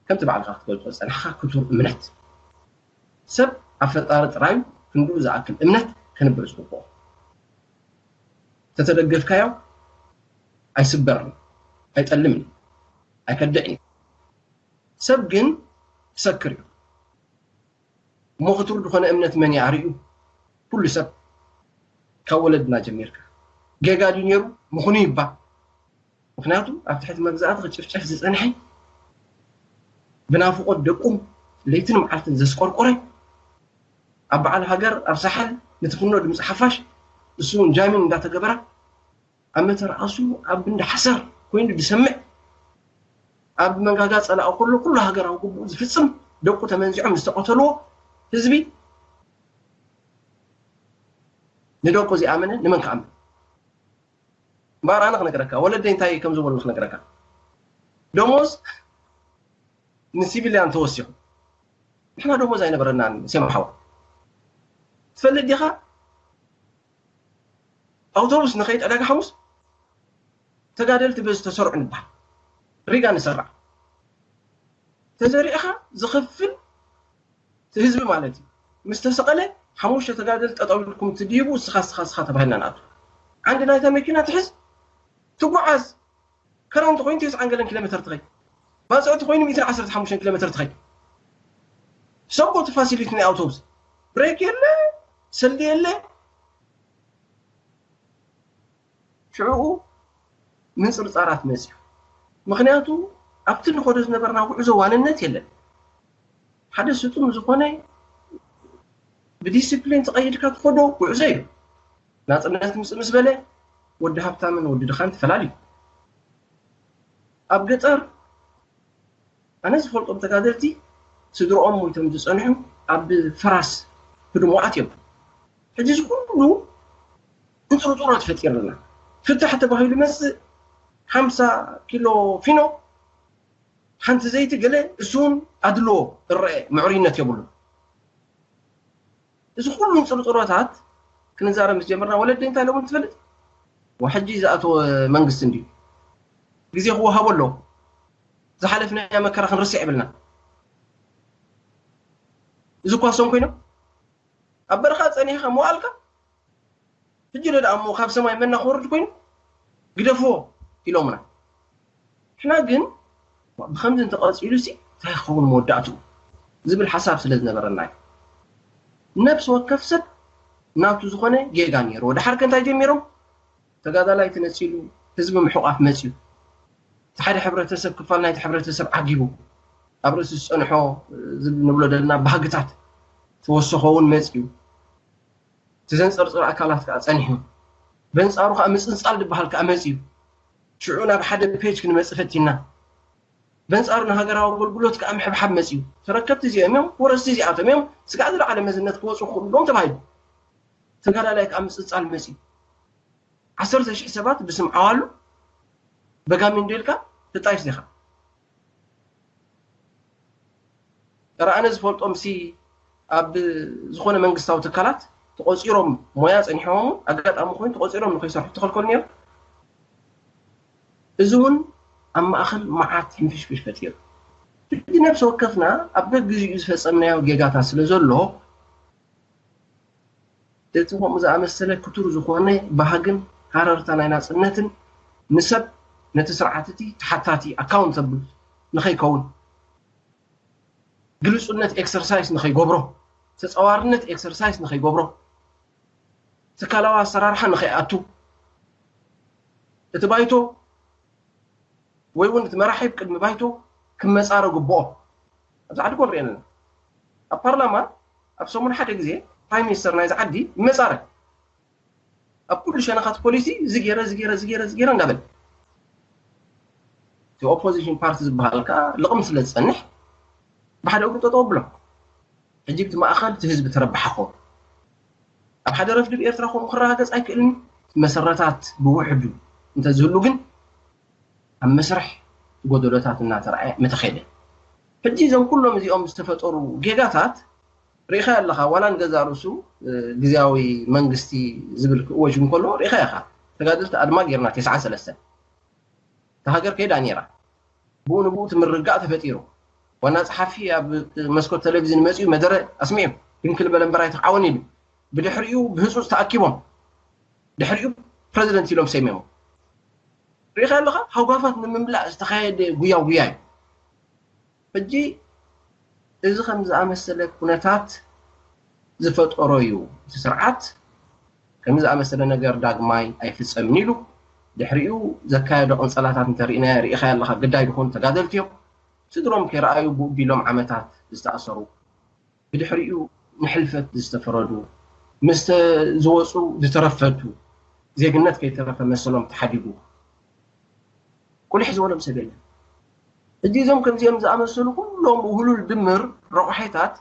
ከምቲ ባዕልካ ክትገልፆ ዝፀናሕካ ክቱር እምነት፣ ሰብ ኣብ ፈጣሪ ጥራይ ክንድኡ ዝኣክል እምነት ከንብር ዝግብኦ። ተተደገፍካዮ ኣይስበርን፣ ኣይጠልምን፣ ኣይከድዕን። ሰብ ግን ክሰክር እዩ። እሞ ክቱር ዝኾነ እምነት መን ይኣርዩ? ኩሉ ሰብ ካብ ወለድና ጀሚርካ ጌጋ ድዩ ነይሩ? ምኹኑ ይባ ምክንያቱ ኣብ ትሕቲ መግዛእቲ ክጭፍጨፍ ዝፀንሐ፣ ብናፍቆት ደቁ ለይትን መዓልትን ዘስቆርቆረ፣ ኣብ በዓል ሃገር ኣብ ሳሕል ንትፍኖ ድምፂ ሓፋሽ እሱ እውን ጃሚን እንዳተገበራ ኣብ መተርኣሱ ኣብ ብንዲ ሓሰር ኮይኑ ዝሰምዕ፣ ኣብ መንጋጋ ፀላኢ ኩሉ ኩሉ ሃገራዊ ግቡኡ ዝፍፅም፣ ደቁ ተመንዚዖም ዝተቐተልዎ ህዝቢ ንደቁ ዝኣመነ ንመን ክኣምን? እምበኣር ኣነ ክነግረካ፣ ወለደይ እንታይ ከም ዝበሉ ክነግረካ። ደሞዝ ንሲቪልያን ተወሲኹ፣ ንሕና ደሞዝ ኣይነበረናን። ሴማ ሓዋ፣ ትፈልጥ ዲኻ? ኣውቶቡስ ንኸይድ ዕዳጋ ሓሙስ ተጋደልቲ በዚ ተሰርዑ ንበሃል። ሪጋ ንሰራዕ፣ ተዘሪዕኻ ዝኸፍል እቲ ህዝቢ ማለት እዩ። ምስ ተሰቐለ ሓሙሽተ ተጋደል ጠጠው ኢልኩም ትድይቡ፣ እስኻ እስኻ እስኻ ተባሂልና ንኣቱ። ዓንዲ ናይታ መኪና ትሕዝ ትጓዓዝ። ከረን ተኮይኑ ተስዓን ገለን ኪሎ ሜትር ትኸይድ፣ ባፅዕ ተኮይኑ ሚእትን ዓሰርተ ሓሙሽተን ኪሎ ሜትር ትኸይድ። ሰኮ እቲ ፋሲሊቲ ናይ ኣውቶቡስ ብሬክ የለ፣ ሰልዲ የለ። ሽዕኡ ምንፅርፃራት መፅዩ። ምክንያቱ ኣብቲ ንኸዶ ዝነበርና ጉዕዞ ዋንነት የለን። ሓደ ስጡም ዝኾነ ብዲስፕሊን ተቐይድካ ትኸዶ ጉዕዞ እዩ። ናፅነት ምፅእ ምስ በለ ወዲ ሃብታምን ወዲ ድኻን ተፈላልዩ። ኣብ ገጠር ኣነ ዝፈልጦም ተጋደልቲ ስድርኦም ሞይቶም ዝፀንሑ ኣብ ፈራስ ህድሞኣት እዮም። ሕጂ እዚ ኩሉ እንፅርፅሮ ተፈጢርና ፍታሕ ተባሂሉ መፅእ ሓምሳ ኪሎ ፊኖ ሓንቲ ዘይቲ ገለ እሱን ኣድልዎ እረአ ምዕሩይነት የብሉ። እዚ ኩሉ እንፅርፅሮታት ክንዛረብ ምስ ጀመርና ወለዲ እንታይ ኢሎም ትፈልጥ? ወሕጂ ዝኣተወ መንግስቲ እንድዩ ግዜ ክወሃቦ ኣለዎ። ዝሓለፍናዮ መከራ ክንርስዕ ይብልና። እዚ እኳ ሶም ኮይኖም ኣብ በረኻ ጸኒሕካ መዋልካ ሕጂ ዶ ደኣ እሞ ካብ ሰማይ መና ክወርድ ኮይኑ ግደፍዎ ኢሎምና። ንሕና ግን ብኸምዚ እንተቐጺሉ ሲ እንታይ ክኸውን መወዳእትኡ ዝብል ሓሳብ ስለ ዝነበረና እዩ። ነብሲ ወከፍ ሰብ ናቱ ዝኾነ ጌጋ ነይርዎ። ድሓር ከ እንታይ ጀሚሮም? ተጋዳላይ ተነጺሉ ህዝቢ ምሕቋፍ መጺኡ። እቲ ሓደ ሕብረተሰብ ክፋል ናይቲ ሕብረተሰብ ዓጊቡ ኣብ ርእሲ ዝጸንሖ ንብሎ ዘለና ባህግታት ተወሰኾ እውን መጺኡ። እቲ ዘንጸርጽር ኣካላት ከዓ ጸኒሑ። በንጻሩ ከዓ ምጽንጻል ዝበሃል ከዓ መጺኡ። ሽዑ ናብ ሓደ ፔጅ ክንመጽእ ፈቲና። በንጻሩ ንሃገራዊ ኣገልግሎት ከዓ ምሕብሓብ መጺኡ። ተረከብቲ እዚኦም እዮም፣ ወረስቲ እዚኣቶም እዮም፣ ስጋዕ ዝለዓለ መዝነት ክወፁ ክኽእሉ ዶም ተባሂሉ። ተጋዳላይ ከዓ ምጽንጻል መጺኡ። ዓሰርተ ሽሕ ሰባት ብስም ዓዋሉ በጋሚንዶ ኢልካ ትጣይሽ ዲኻ? ጥረ ኣነ ዝፈልጦም ሲ ኣብ ዝኾነ መንግስታዊ ትካላት ተቆፂሮም ሞያ ፀኒሖም ኣጋጣሚ ኮይኑ ተቆፂሮም ንከይሰርሑ ተኸልከሉ ነይሩ። እዚ እውን ኣብ ማእኸል መዓት ሕንፍሽፍሽ ፈጢሩ። ሕጂ ነብሲ ወከፍና ኣብ በብግዚኡ ዝፈፀምናዮ ጌጋታት ስለ ዘሎ እቲ ከምኡ ዝኣመሰለ ክቱር ዝኾነ ባህግን ሃረርታ ናይ ናፅነትን ንሰብ ነቲ ስርዓት እቲ ተሓታቲ ኣካውንተብል ንኸይከውን ግልጹነት ኤክሰርሳይስ ንኸይገብሮ፣ ተጻዋርነት ኤክሰርሳይስ ንኸይገብሮ፣ ትካላዊ ኣሰራርሓ ንኸይኣቱ፣ እቲ ባይቶ ወይ እውን እቲ መራሒ ቅድሚ ባይቶ ክመጻረ ግብኦ። ኣብዚ ዓዲ ኮን ሪኤን ኣለና። ኣብ ፓርላማ ኣብ ሰሙን ሓደ ግዜ ፕራይም ሚኒስተር ናይዚ ዓዲ ይመጻረ። ኣብ ኩሉ ሸነኻት ፖሊሲ እዚ ገይረ፣ እዚ ገይረ፣ እዚ ገይረ፣ እዚ ገይረ እንዳበለ። እቲ ኦፖዚሽን ፓርቲ ዝበሃል ከዓ ልቕም ስለ ዝጸንሕ ብሓደ እግሩ ጠጠው ኣብሎ። ሕጂ እቲ ማእኸል እቲ ህዝቢ ተረባሓ ክኸውን። ኣብ ሓደ ረፍዲ ብኤርትራ ከምኡ ክረጋገጽ ኣይክእልን። መሰረታት ብውሕዱ እንተዝህሉ ግን ኣብ መስርሕ ጎደሎታት እናተረኣየ ምተኸደ። ሕጂ እዞም ኩሎም እዚኦም ዝተፈጠሩ ጌጋታት ርኢኻ ኣለኻ። ዋላ ንገዛ ርእሱ ግዝያዊ መንግስቲ ዝብል ክእወጅ እንከሎ ርኢኻ ኢኻ። ተጋደልቲ ኣድማ ጌርና ተስዓን ሰለስተን እታ ሃገር ከይዳ ነይራ። ብኡ ንብኡ እቲ ምርግጋእ ተፈጢሩ። ዋና ጸሓፊ ኣብ መስኮት ቴሌቪዝን መጺኡ መደረ ኣስሚዑ። ድንክል በለ እምበር ኣይተኽዓወን ኢሉ። ብድሕሪኡ ብህጹጽ ተኣኪቦም ድሕሪኡ ፕረዚደንት ኢሎም ሰይሞሞ። ርኢኻ ኣለኻ፣ ሃጓፋት ንምምላእ ዝተኻየደ ጉያ ጉያ እዩ። ሕጂ እዚ ከም ዝኣመሰለ ኩነታት ዝፈጠሮ እዩ። እቲ ስርዓት ከም ዝኣመሰለ ነገር ዳግማይ ኣይፍጸምን ኢሉ ድሕሪኡ ዘካየዶ ቅንጸላታት እንተርኢናዮ ርኢኻ ኣለኻ። ግዳይ ዝኾኑ ተጋደልቲ እዮም። ስድሮም ከይረኣዩ ብኡ ቢሎም ዓመታት ዝተኣሰሩ፣ ብድሕሪኡ ንሕልፈት ዝተፈረዱ፣ ምስ ዝወፁ ዝተረፈዱ፣ ዜግነት ከይተረፈ መሰሎም ተሓዲጉ ቁሊሕ ዝበሎም ሰብ የለን። ሕጂ እዞም ከምዚኦም ዝኣመሰሉ ኩሎም ውህሉል ድምር ረቑሒታት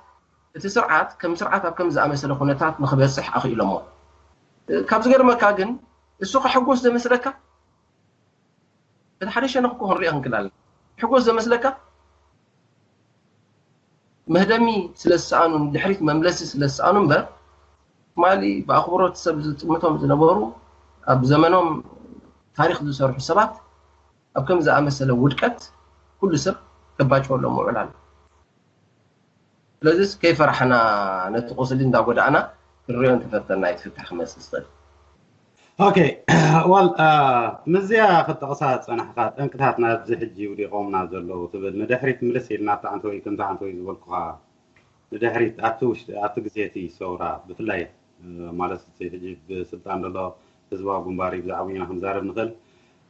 እቲ ስርዓት ከም ስርዓት ኣብ ከም ዝኣመሰለ ኩነታት ንክበፅሕ ኣኽኢሎሞ። ካብ ዝገርመካ ግን እሱ ከሕጎስ ዘመስለካ እቲ ሓደ ሸነኽ እኮ ክንሪኦ ክንክእል ኣለና። ሕጎስ ዘመስለካ መህደሚ ስለ ዝሰኣኑ፣ ንድሕሪት መምለሲ ስለ ዝሰኣኑ እምበር፣ ትማሊ ብኣኽብሮት ሰብ ዝጥምቶም ዝነበሩ፣ ኣብ ዘመኖም ታሪኽ ዝሰርሑ ሰባት ኣብ ከም ዝኣመሰለ ውድቀት ኩሉ ሰብ ከባጭወሎም ውዕል ኣሎ። ስለዚስ ከይፈራሕና ነቲ ቁስሊ እንዳጎዳእና ክንሪኦ እንተፈተና እዩ እቲ ፍታሕ ክመጽእ ዝኽእል። ኦኬ፣ ዋል ምስዚኣ ክጠቕሳ ዝጸናሕካ ጠንቅታት ናብዚ ሕጂ ውዲቖምና ዘለዉ ትብል፣ ንድሕሪት ምልስ ኢልና ኣብቲ ዓንተወይ ከምዚ ዓንተወይ ዝበልኩኻ ንድሕሪት ኣብቲ ውሽጢ ኣብቲ ግዜ እቲ ሰውራ ብፍላይ ማለት እቲ ሕጂ ብስልጣን ዘሎ ህዝባዊ ግንባር እዩ ብዛዕባ ኢና ክንዛረብ ንኽእል።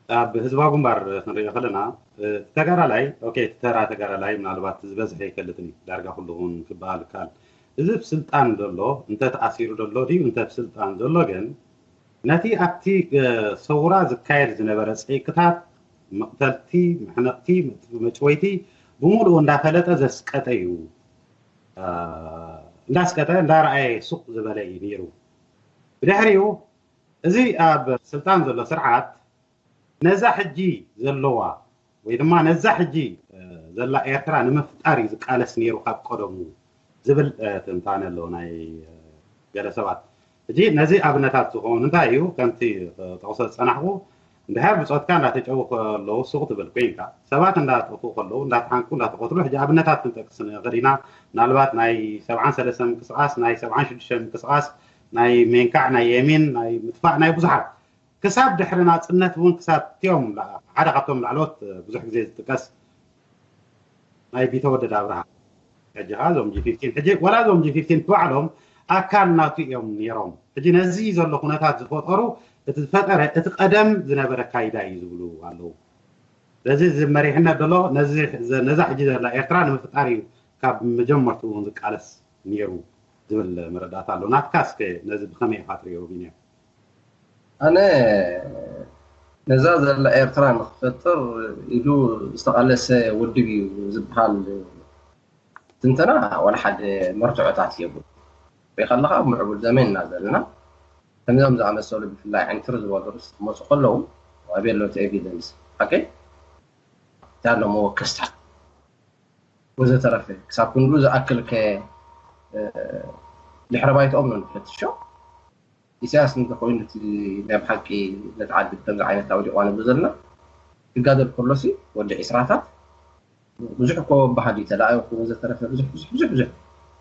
ኣብ ህዝባዊ ግንባር ክንሪኦ ከለና ተጋዳላይ ኦኬ፣ እቲ ተራ ተጋዳላይ ምናልባት ዝበዝሐ ይፈልጥን እዩ ዳርጋ ኩሉ እውን ክበሃል ይከኣል። እዚ ብስልጣን ዘሎ እንተ ተኣሲሩ ዘሎ ድዩ እንተ ብስልጣን ዘሎ ግን ነቲ ኣብቲ ሰውራ ዝካየድ ዝነበረ ጸይቅታት፣ መቕተልቲ፣ መሕነቕቲ፣ መጭወይቲ ብምሉኡ እንዳፈለጠ ዘስቀጠ እዩ። እንዳስቀጠ እንዳረኣየ ሱቕ ዝበለ እዩ ነይሩ። ብድሕሪኡ እዚ ኣብ ስልጣን ዘሎ ስርዓት ነዛ ሕጂ ዘለዋ ወይ ድማ ነዛ ሕጂ ዘላ ኤርትራ ንምፍጣር እዩ ዝቃለስ ነይሩ ካብ ቀደሙ ዝብል ትንታነ ኣሎ ናይ ገለ ሰባት። ሕጂ ነዚ ኣብነታት ዝኾኑ እንታይ እዩ? ከምቲ ጠቕሶ ዝጸናሕኩ እንድሕር ብጾትካ እንዳተጨዉ ከለዉ ሱቕ ትብል ኮይንካ ሰባት እንዳጠፍኡ ከለዉ እንዳተሓንቁ እንዳተቐትሉ ሕጂ ኣብነታት ክንጠቅስ ንኽእል ኢና። ምናልባት ናይ ሰብዓን ሰለስተን ምንቅስቓስ ናይ ሰብዓን ሽዱሽተን ምንቅስቓስ ናይ ሜንካዕ ናይ የሚን ናይ ምጥፋእ ናይ ብዙሓት ክሳብ ድሕሪ ናጽነት እውን ክሳብ እቲኦም ሓደ ካብቶም ላዕለዎት ብዙሕ ግዜ ዝጥቀስ ናይ ቢተወደድ ኣብርሃ ሕጂ ኸዓ እዞም ጂ ፊፍቲን ሕጂ ወላ እዞም ጂ ፊፍቲን ባዕሎም ኣካል ናቱ እዮም ነይሮም። ሕጂ ነዚ ዘሎ ኩነታት ዝፈጠሩ እቲ ዝፈጠረ እቲ ቀደም ዝነበረ ካይዳ እዩ ዝብሉ ኣለዉ። ስለዚ እዚ መሪሕነት ዘሎ ነዛ ሕጂ ዘላ ኤርትራ ንምፍጣር እዩ ካብ መጀመርትኡ እውን ዝቃለስ ነይሩ ዝብል መረዳእታ ኣሎ። ናትካ እስከ ነዚ ብኸመይ ኢኻ ትሪኦ ቢንያም? ኣነ ነዛ ዘላ ኤርትራ ንክፈጥር ኢሉ ዝተቓለሰ ውድብ እዩ ዝበሃል ትንተና ዋላ ሓደ መርትዖታት የብሉ። ሪኢኻ ኣለኻ ኣብ ምዕቡል ዘመን ኢና ዘለና። ከምዞም ዝኣመሰሉ ብፍላይ ዕንትር ዝበሉ ርእሲ ክመፁ ከለዉ ዋቢ ኣሎ እቲ ኤቪደንስ ሓቀይ እንታይ ኣሎ መወከስታ ወዘተረፈ ክሳብ ክንዱ ዝኣክል ከ ድሕረ ባይትኦም ነው ንፈትሾ። ኢሳያስ እንተኮይኑ እቲ ናይ ብሓቂ ነቲ ዓዲ ብከምዚ ዓይነት ኣውዲቕዋ ንብሎ ዘለና ክጋደል ከሎሲ ወዲ ዒስራታት ብዙሕ እኮ በሃሊ ተላኣዩ ወዘተረፈ ብዙሕ ብዙሕ ብዙሕ ብዙሕ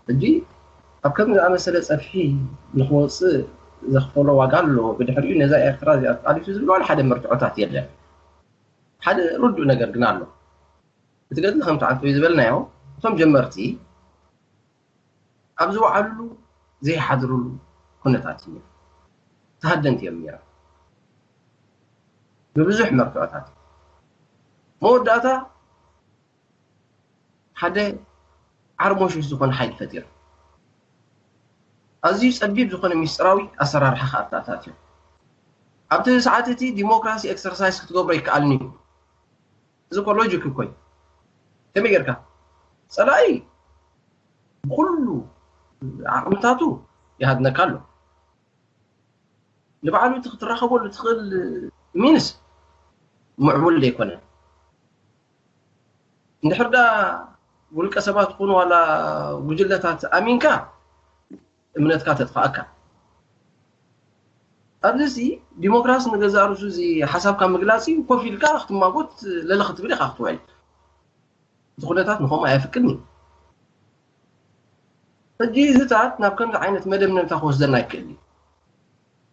ሕጂ ኣብ ከም ዝኣመሰለ ፀፍሒ ንክወፅእ ዘኽፈሎ ዋጋ ኣሎ። ብድሕሪኡ ነዛ ኤርትራ እዚኣ ተቃሊሱ ዝብል ዋላ ሓደ መርትዖታት የለን። ሓደ ርዱእ ነገር ግን ኣሎ። እቲ ገድሊ ከምቲ ዓንተወይ ዝበልናዮ እቶም ጀመርቲ ኣብ ዝወዓሉሉ ዘይሓድሩሉ ኩነታት እዩ። ተሃደንቲ እዮም ነይሮም ብብዙሕ መርትዖታት። መወዳእታ ሓደ ዓርሞሽሽ ዝኾነ ሓይሊ ፈጢሩ፣ ኣዝዩ ጸቢብ ዝኾነ ሚስጥራዊ ኣሰራርሓ ከኣ ተኣታትዩ። ኣብቲ ሰዓት እቲ ዲሞክራሲ ኤክሰርሳይዝ ክትገብሮ ይከኣልኒ እዩ። እዚ እኮ ሎጂክ እኮ እዩ። ከመይ ጌርካ ጸላኢ ብኩሉ ዓቕምታቱ ይሃድነካ ኣሎ። ንባዕሉ እቲ ክትራኸበሉ ትኽእል ሚንስ ምዕቡል ዘይኮነ። እንድሕር ዳ ውልቀ ሰባት ትኹኑ ዋላ ጉጅለታት ኣሚንካ እምነትካ ተጥፋእካ። ኣብዚ እዚ ዲሞክራሲ ንገዛእ ርእሱ እዚ ሓሳብካ ምግላፅ እዩ። ኮፍ ኢልካ ክትማጎት ለለ ክትብል ኢኻ ክትውዕል። እቲ ኩነታት ንኸምኡ ኣየፍቅድን እዩ። ሕጂ እዚታት ናብ ከምዚ ዓይነት መደምደምታ ክወስደና ኣይክእል እዩ።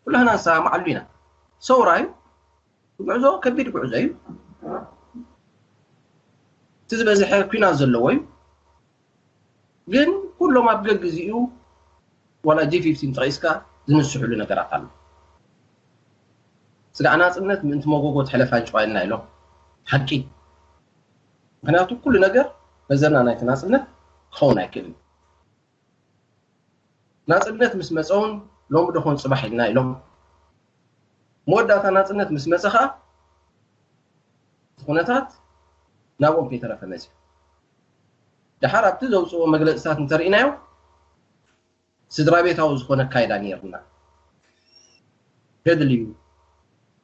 ኩላህና ንሰማማዓሉ ኢና። ሰውራ እዩ። ጉዕዞ ከቢድ ጉዕዞ እዩ። እቲ ዝበዝሐ ኩናት ዘለዎ እዩ። ግን ኩሎም ኣብ ገግዜኡ ዋላ ጂ ፊፍቲን ጠቒስካ ዝንስሕሉ ነገራት ኣሎ። ስጋዕ ናጽነት ምእንቲ መጎጎ ትሕለፍ ኣንጭዋ ኢልና ኢሎም። ሓቂ። ምኽንያቱ ኩሉ ነገር መዘና ናይቲ ናጽነት ክኸውን ኣይክእልን። ናጽነት ምስ መጸ እውን ሎሚ ዶ ኾን ጽባሕ ኢልና ኢሎም። መወዳእታ ናጽነት ምስ መጸ ኸኣ እቲ ኩነታት ናብኦም ከይተረፈ መጺኡ። ደሓር ኣብቲ ዘውፅዎ መግለፅታት እንተርኢናዮ ስድራ ቤታዊ ዝኾነ ኣካይዳ ነይርና። ገድሊ እዩ፣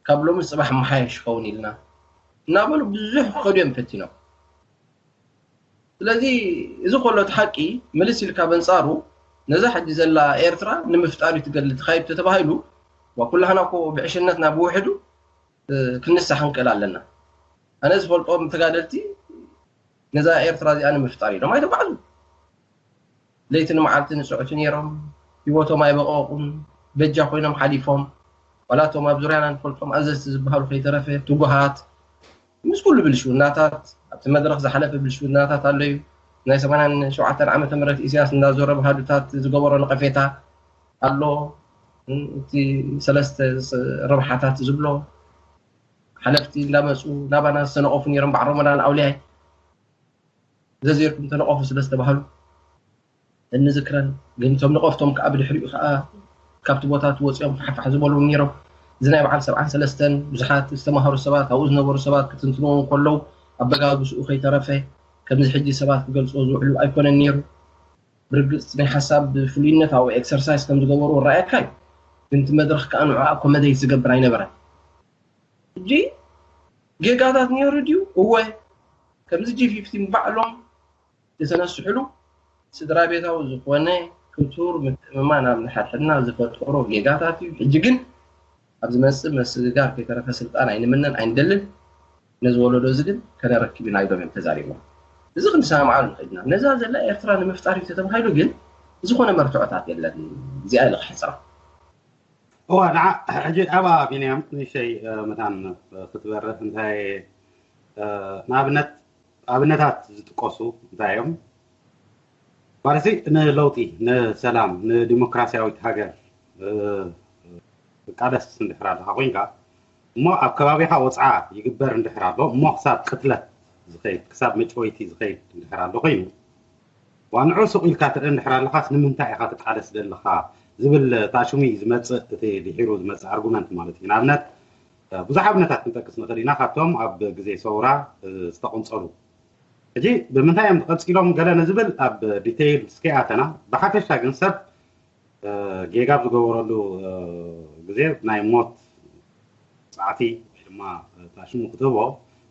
ካብ ሎሚ ፅባሕ መሓየሽ ይኸውን ኢልና እናበሉ ብዙሕ ክኸዱ እዮም ፈቲኖም። ስለዚ እዚ ከሎ እቲ ሓቂ ምልስ ኢልካ በንፃሩ ነዛ ሕጂ ዘላ ኤርትራ ንምፍጣር እዩ ትገድሊ ተኻይድ ተተባሂሉ ዋ ኩላህና እኮ ብዕሽነትና ብውሕዱ ክንሳሕ ክንክእል ኣለና። ኣነ ዝፈልጦም ተጋደልቲ ነዛ ኤርትራ እዚኣ ንምፍጣር ኢሎም ኣይተጓዕዙ። ለይትን መዓልትን ይፅዕቱ ነይሮም፣ ህይወቶም ኣይበቐቑን፣ በጃ ኮይኖም ሓሊፎም። ዋላ እቶም ኣብ ዙርያና ንፈልጦም ኣዘዝቲ ዝበሃሉ ከይተረፈ ትጉሃት ምስ ኩሉ ብልሽውናታት ኣብቲ መድረኽ ዝሓለፈ ብልሽውናታት ኣሎ እዩ። ናይ ሰማንያን ሸውዓተን ዓመተ ምህረት ኢሳያስ እንዳዞረ ባህዱታት ዝገበሮ ነቐፌታ ኣሎ። እቲ ሰለስተ ረብሓታት ዝብሎ ሓለፍቲ እንዳመፁ ናባና ዝተነቐፉ ነይሮም በዓል ረመዳን ኣውሊያይ ዘዚርኩም ተነቐፉ ስለ ዝተባሃሉ እንዝክረን። ግን እቶም ነቐፍቶም ከዓ ብድሕሪኡ ከዓ ካብቲ ቦታ እቲ ወፂኦም ፋሕፋሕ ዝበሉ እውን ነይሮም። እዚ ናይ በዓል ሰብዓን ሰለስተን ብዙሓት ዝተማሃሩ ሰባት ኣብኡ ዝነበሩ ሰባት ክትንትንዎ ከለዉ ኣበጋግስኡ ከይተረፈ ከምዚ ሕጂ ሰባት ክገልፅዎ ዝውዕሉ ኣይኮነን ነይሩ። ብርግፅ ናይ ሓሳብ ብፍሉይነት ኣብኡ ኤክሰርሳይዝ ከም ዝገበሩ ራእየካ እዩ። ግን እቲ መድረኽ ከዓ ንዑ ኣኮመደይት ዝገብር ኣይነበረን። ሕጂ ጌጋታት ነይሩ ድዩ? እወ። ከምዚ ጂ ፊፍቲን ባዕሎም ዝተነስሕሉ ስድራ ቤታዊ ዝኾነ ክቱር ምትእምማን ኣብ ንሓድሕድና ዝፈጠሮ ጌጋታት እዩ። ሕጂ ግን ኣብ ዝመፅእ መስግጋር ከይተረፈ ስልጣን ኣይንምነን ኣይንደልን። ነዚ ወለዶ እዚ ግን ከነረክብ ኢና ኢሎም እዮም ተዛሪቦም። እዚ ክንሰማምዓሉ ንኽእል ኢና። ነዛ ዘላ ኤርትራ ንምፍጣር እዩ ተተባሂሉ ግን ዝኾነ መርትዖታት የለን። እዚኣ ኢለ ክሕፅራ። እዋ ንዓ ሕጂ ኣብኣ ቢንያም ንእሽተይ መታን ክትበርህ እንታይ ንኣብነት ኣብነታት ዝጥቀሱ እንታይ እዮም ማለት ንለውጢ ንሰላም ንዲሞክራሲያዊት ሃገር ትቃለስ እንድሕር ኣለካ ኮይንካ እሞ ኣብ ከባቢኻ ወፅዓ ይግበር እንድሕር ኣሎ እሞ ክሳብ ቅትለት ዝኸይድ ክሳብ መጭወይቲ ዝኸይድ እንድሕር ኣሎ ኮይኑ ዋንዑ ሱቕ ኢልካ ትርኢ እንድሕር ኣለኻስ ንምንታይ ኢኻ ትቃለስ ዘለኻ ዝብል ታሽሙ እዩ ዝመፅእ እቲ ድሒሩ ዝመፅእ ኣርጉመንት ማለት እዩ ንኣብነት ብዙሕ ኣብነታት ክንጠቅስ ንኽእል ኢና ካብቶም ኣብ ግዜ ሰውራ ዝተቆንፀሉ ሕጂ ብምንታይ እዮም ተቐንፂሎም ገለ ንዝብል ኣብ ዲቴይል እስከይኣተና ብሓፈሻ ግን ሰብ ጌጋ ኣብ ዝገበረሉ ግዜ ናይ ሞት ፃዕቲ ወይ ድማ ታሽሙ ክትህቦ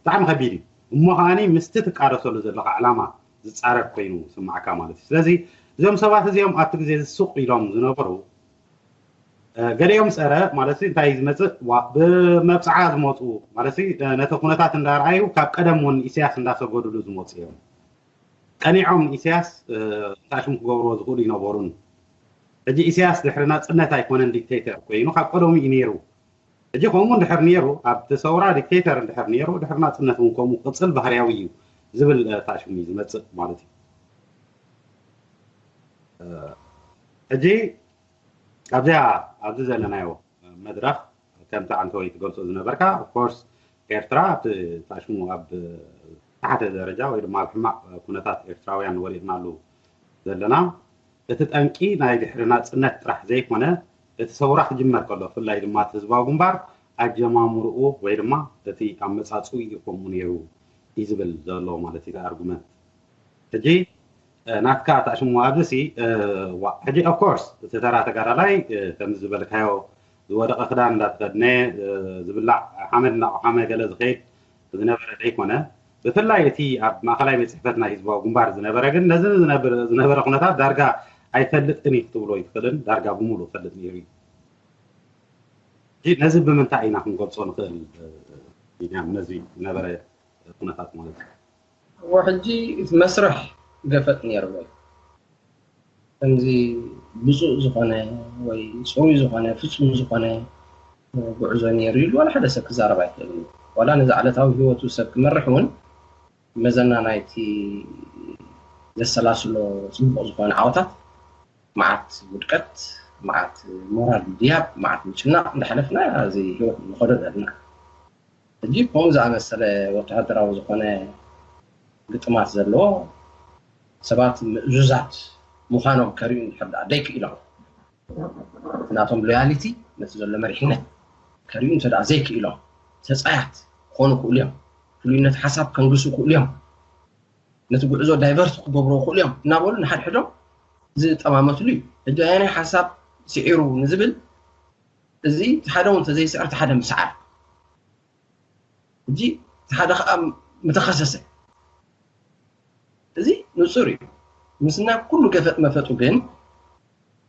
ብጣዕሚ ከቢድ እዩ እሞ ከዓኒ ምስቲ ትቃለሰሉ ዘለካ ዕላማ ዝፃረር ኮይኑ ስማዕካ ማለት እዩ ስለዚ እዞም ሰባት እዚኦም ኣብቲ ግዜ ዝስቕ ኢሎም ዝነበሩ ገሊኦም ፀረ ማለት እንታይ ዝመፅእ ብመብፅዓ ዝመፁ ማለት ነቲ ኩነታት እንዳረኣዩ ካብ ቀደም እውን ኢሳያስ እንዳሰገዱሉ ዝመፁ እዮም ቀኒዖም ኢሳያስ እንታይ ሽም ክገብርዎ ዝኽእሉ ይነበሩን ሕጂ ኢሳያስ ድሕሪ ናፅነት ኣይኮነን ዲክቴተር ኮይኑ ካብ ቀደሙ እዩ ነይሩ ሕጂ ከምኡ እንድሕር ነይሩ ኣብቲ ሰውራ ዲክቴተር እንድሕር ነይሩ ድሕሪ ናፅነት እውን ከምኡ ቅፅል ባህርያዊ እዩ ዝብል ታሽሙ እዩ ዝመፅእ ማለት እዩ ሕጂ ኣብዚኣ ኣብዚ ዘለናዮ መድረኽ ከምቲ ዓንተወይ ትገልጾ ዝነበርካ ኦፍኮርስ ኤርትራ ኣብቲ ታሽሙ ኣብ ታሕተ ደረጃ ወይ ድማ ኣብ ሕማቕ ኩነታት ኤርትራውያን ወሪድናሉ ዘለና እቲ ጠንቂ ናይ ድሕሪ ናጽነት ጥራሕ ዘይኮነ እቲ ሰውራ ክጅመር ከሎ ብፍላይ ድማ እቲ ህዝባዊ ግንባር ኣጀማምርኡ ወይ ድማ እቲ ኣመጻጽኡ እዩ ከምኡ ነይሩ እዩ ዝብል ዘሎ ማለት እዩ ኣርጉመንት ሕጂ ናትካ ታሽሙ ኣብዚ ሲ ሕጂ ኦፍኮርስ እቲ ተራ ተጋዳላይ ከምዚ ዝበልካዮ ዝወደቐ ክዳን እንዳተኸድነ ዝብላዕ ሓመድ እናቆሓመ ገለ ዝኸይድ ዝነበረ ዘይኮነ ብፍላይ እቲ ኣብ ማእኸላይ ቤት ፅሕፈት ናይ ህዝባዊ ግንባር ዝነበረ ግን ነዚ ዝነበረ ኩነታት ዳርጋ ኣይፈልጥን እዩ ክትብሎ ይትኽእልን ዳርጋ ብምሉእ ፈልጥ ነይሩ እዩ ነዚ ብምንታይ ኢና ክንገልፆ ንኽእል ቢንያም ነዚ ዝነበረ ኩነታት ማለት እዩ ሕጂ እቲ መስርሕ ገፈጥ ነይርዎ ከምዚ ብፁእ ዝኾነ ወይ ፅሩይ ዝኾነ ፍፁም ዝኾነ ጉዕዞ ነይሩ ኢሉ ዋላ ሓደ ሰብ ክዛረብ ኣይክእል እዩ ዋላ ነዚ ዕለታዊ ህይወቱ ሰብ ክመርሕ እውን መዘና ናይቲ ዘሰላስሎ ፅቡቕ ዝኾነ ዓወታት መዓት ውድቀት መዓት ሞራል ድያብ መዓት ምጭናቕ እንዳሕለፍና እዚ ህይወት ንኸዶ ዘለና ሕጂ ከምኡ ዝኣመሰለ ወተሃደራዊ ዝኾነ ግጥማት ዘለዎ ሰባት ምእዙዛት ምዃኖም ከርእዩ እንድሕር ደኣ ደይክኢሎም ናቶም ሎያሊቲ ነቲ ዘሎ መሪሕነት ከርእዩ እንተ ደኣ ዘይክኢሎም ተፃያት ክኾኑ ክእሉ እዮም ፍሉይነት ሓሳብ ከንግሱ ክእሉ እዮም ነቲ ጉዕዞ ዳይቨርት ክገብሮ ክእሉ እዮም እናበሉ ንሓድሕዶም ዝጠማመትሉ እዩ ሕጂ ኣየናይ ሓሳብ ስዒሩ ንዝብል እዚ ሓደ እውን ተዘይስዕር ሓደ ምስዓር ሕጂ ሓደ ከዓ ምተኸሰሰ እዚ ንፁር እዩ ምስና ኩሉ ገፈጥ መፈጡ ግን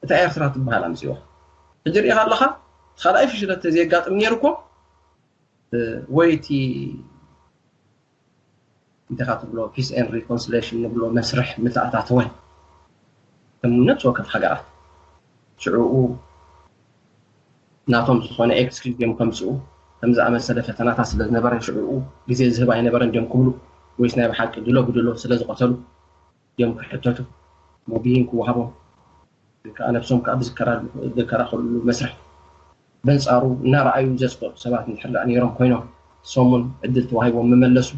እታ ኤርትራ ትበሃል ኣምፅዋ ሕጂ ሪኢኻ ኣለኻ ካልኣይ ፍሽለት ተዘየጋጥም ነይሩ እኮ ወይ እቲ እንተኻ ትብሎ peace and reconciliation ንብሎ መስርሕ ምተኣታተወ ከም ነብሲ ወከፍ ሃገራት ሽዕኡ ናቶም ዝኾነ ኤክስኪዝ እዮም ከምፅኡ ከም ዝኣመሰለ ፈተናታት ስለ ዝነበረ ሽዕኡ ግዜ ዝህብ ኣይነበረን ድዮም ክብሉ ወይስ ናይ ብሓቂ ድሎ ብድሎ ስለ ዝቐተሉ ድዮም ክሕተቱ ሞቢሂን ክወሃቦም ከዓ ነብሶም ከዓ ብዝከራከረሉ መስርሕ በንፃሩ እናረኣዩ ዘፅቀጡ ሰባት እንድሕር ደኣ ነይሮም ኮይኖም ሰሙን ዕድል ተዋሂቦም ምመለሱ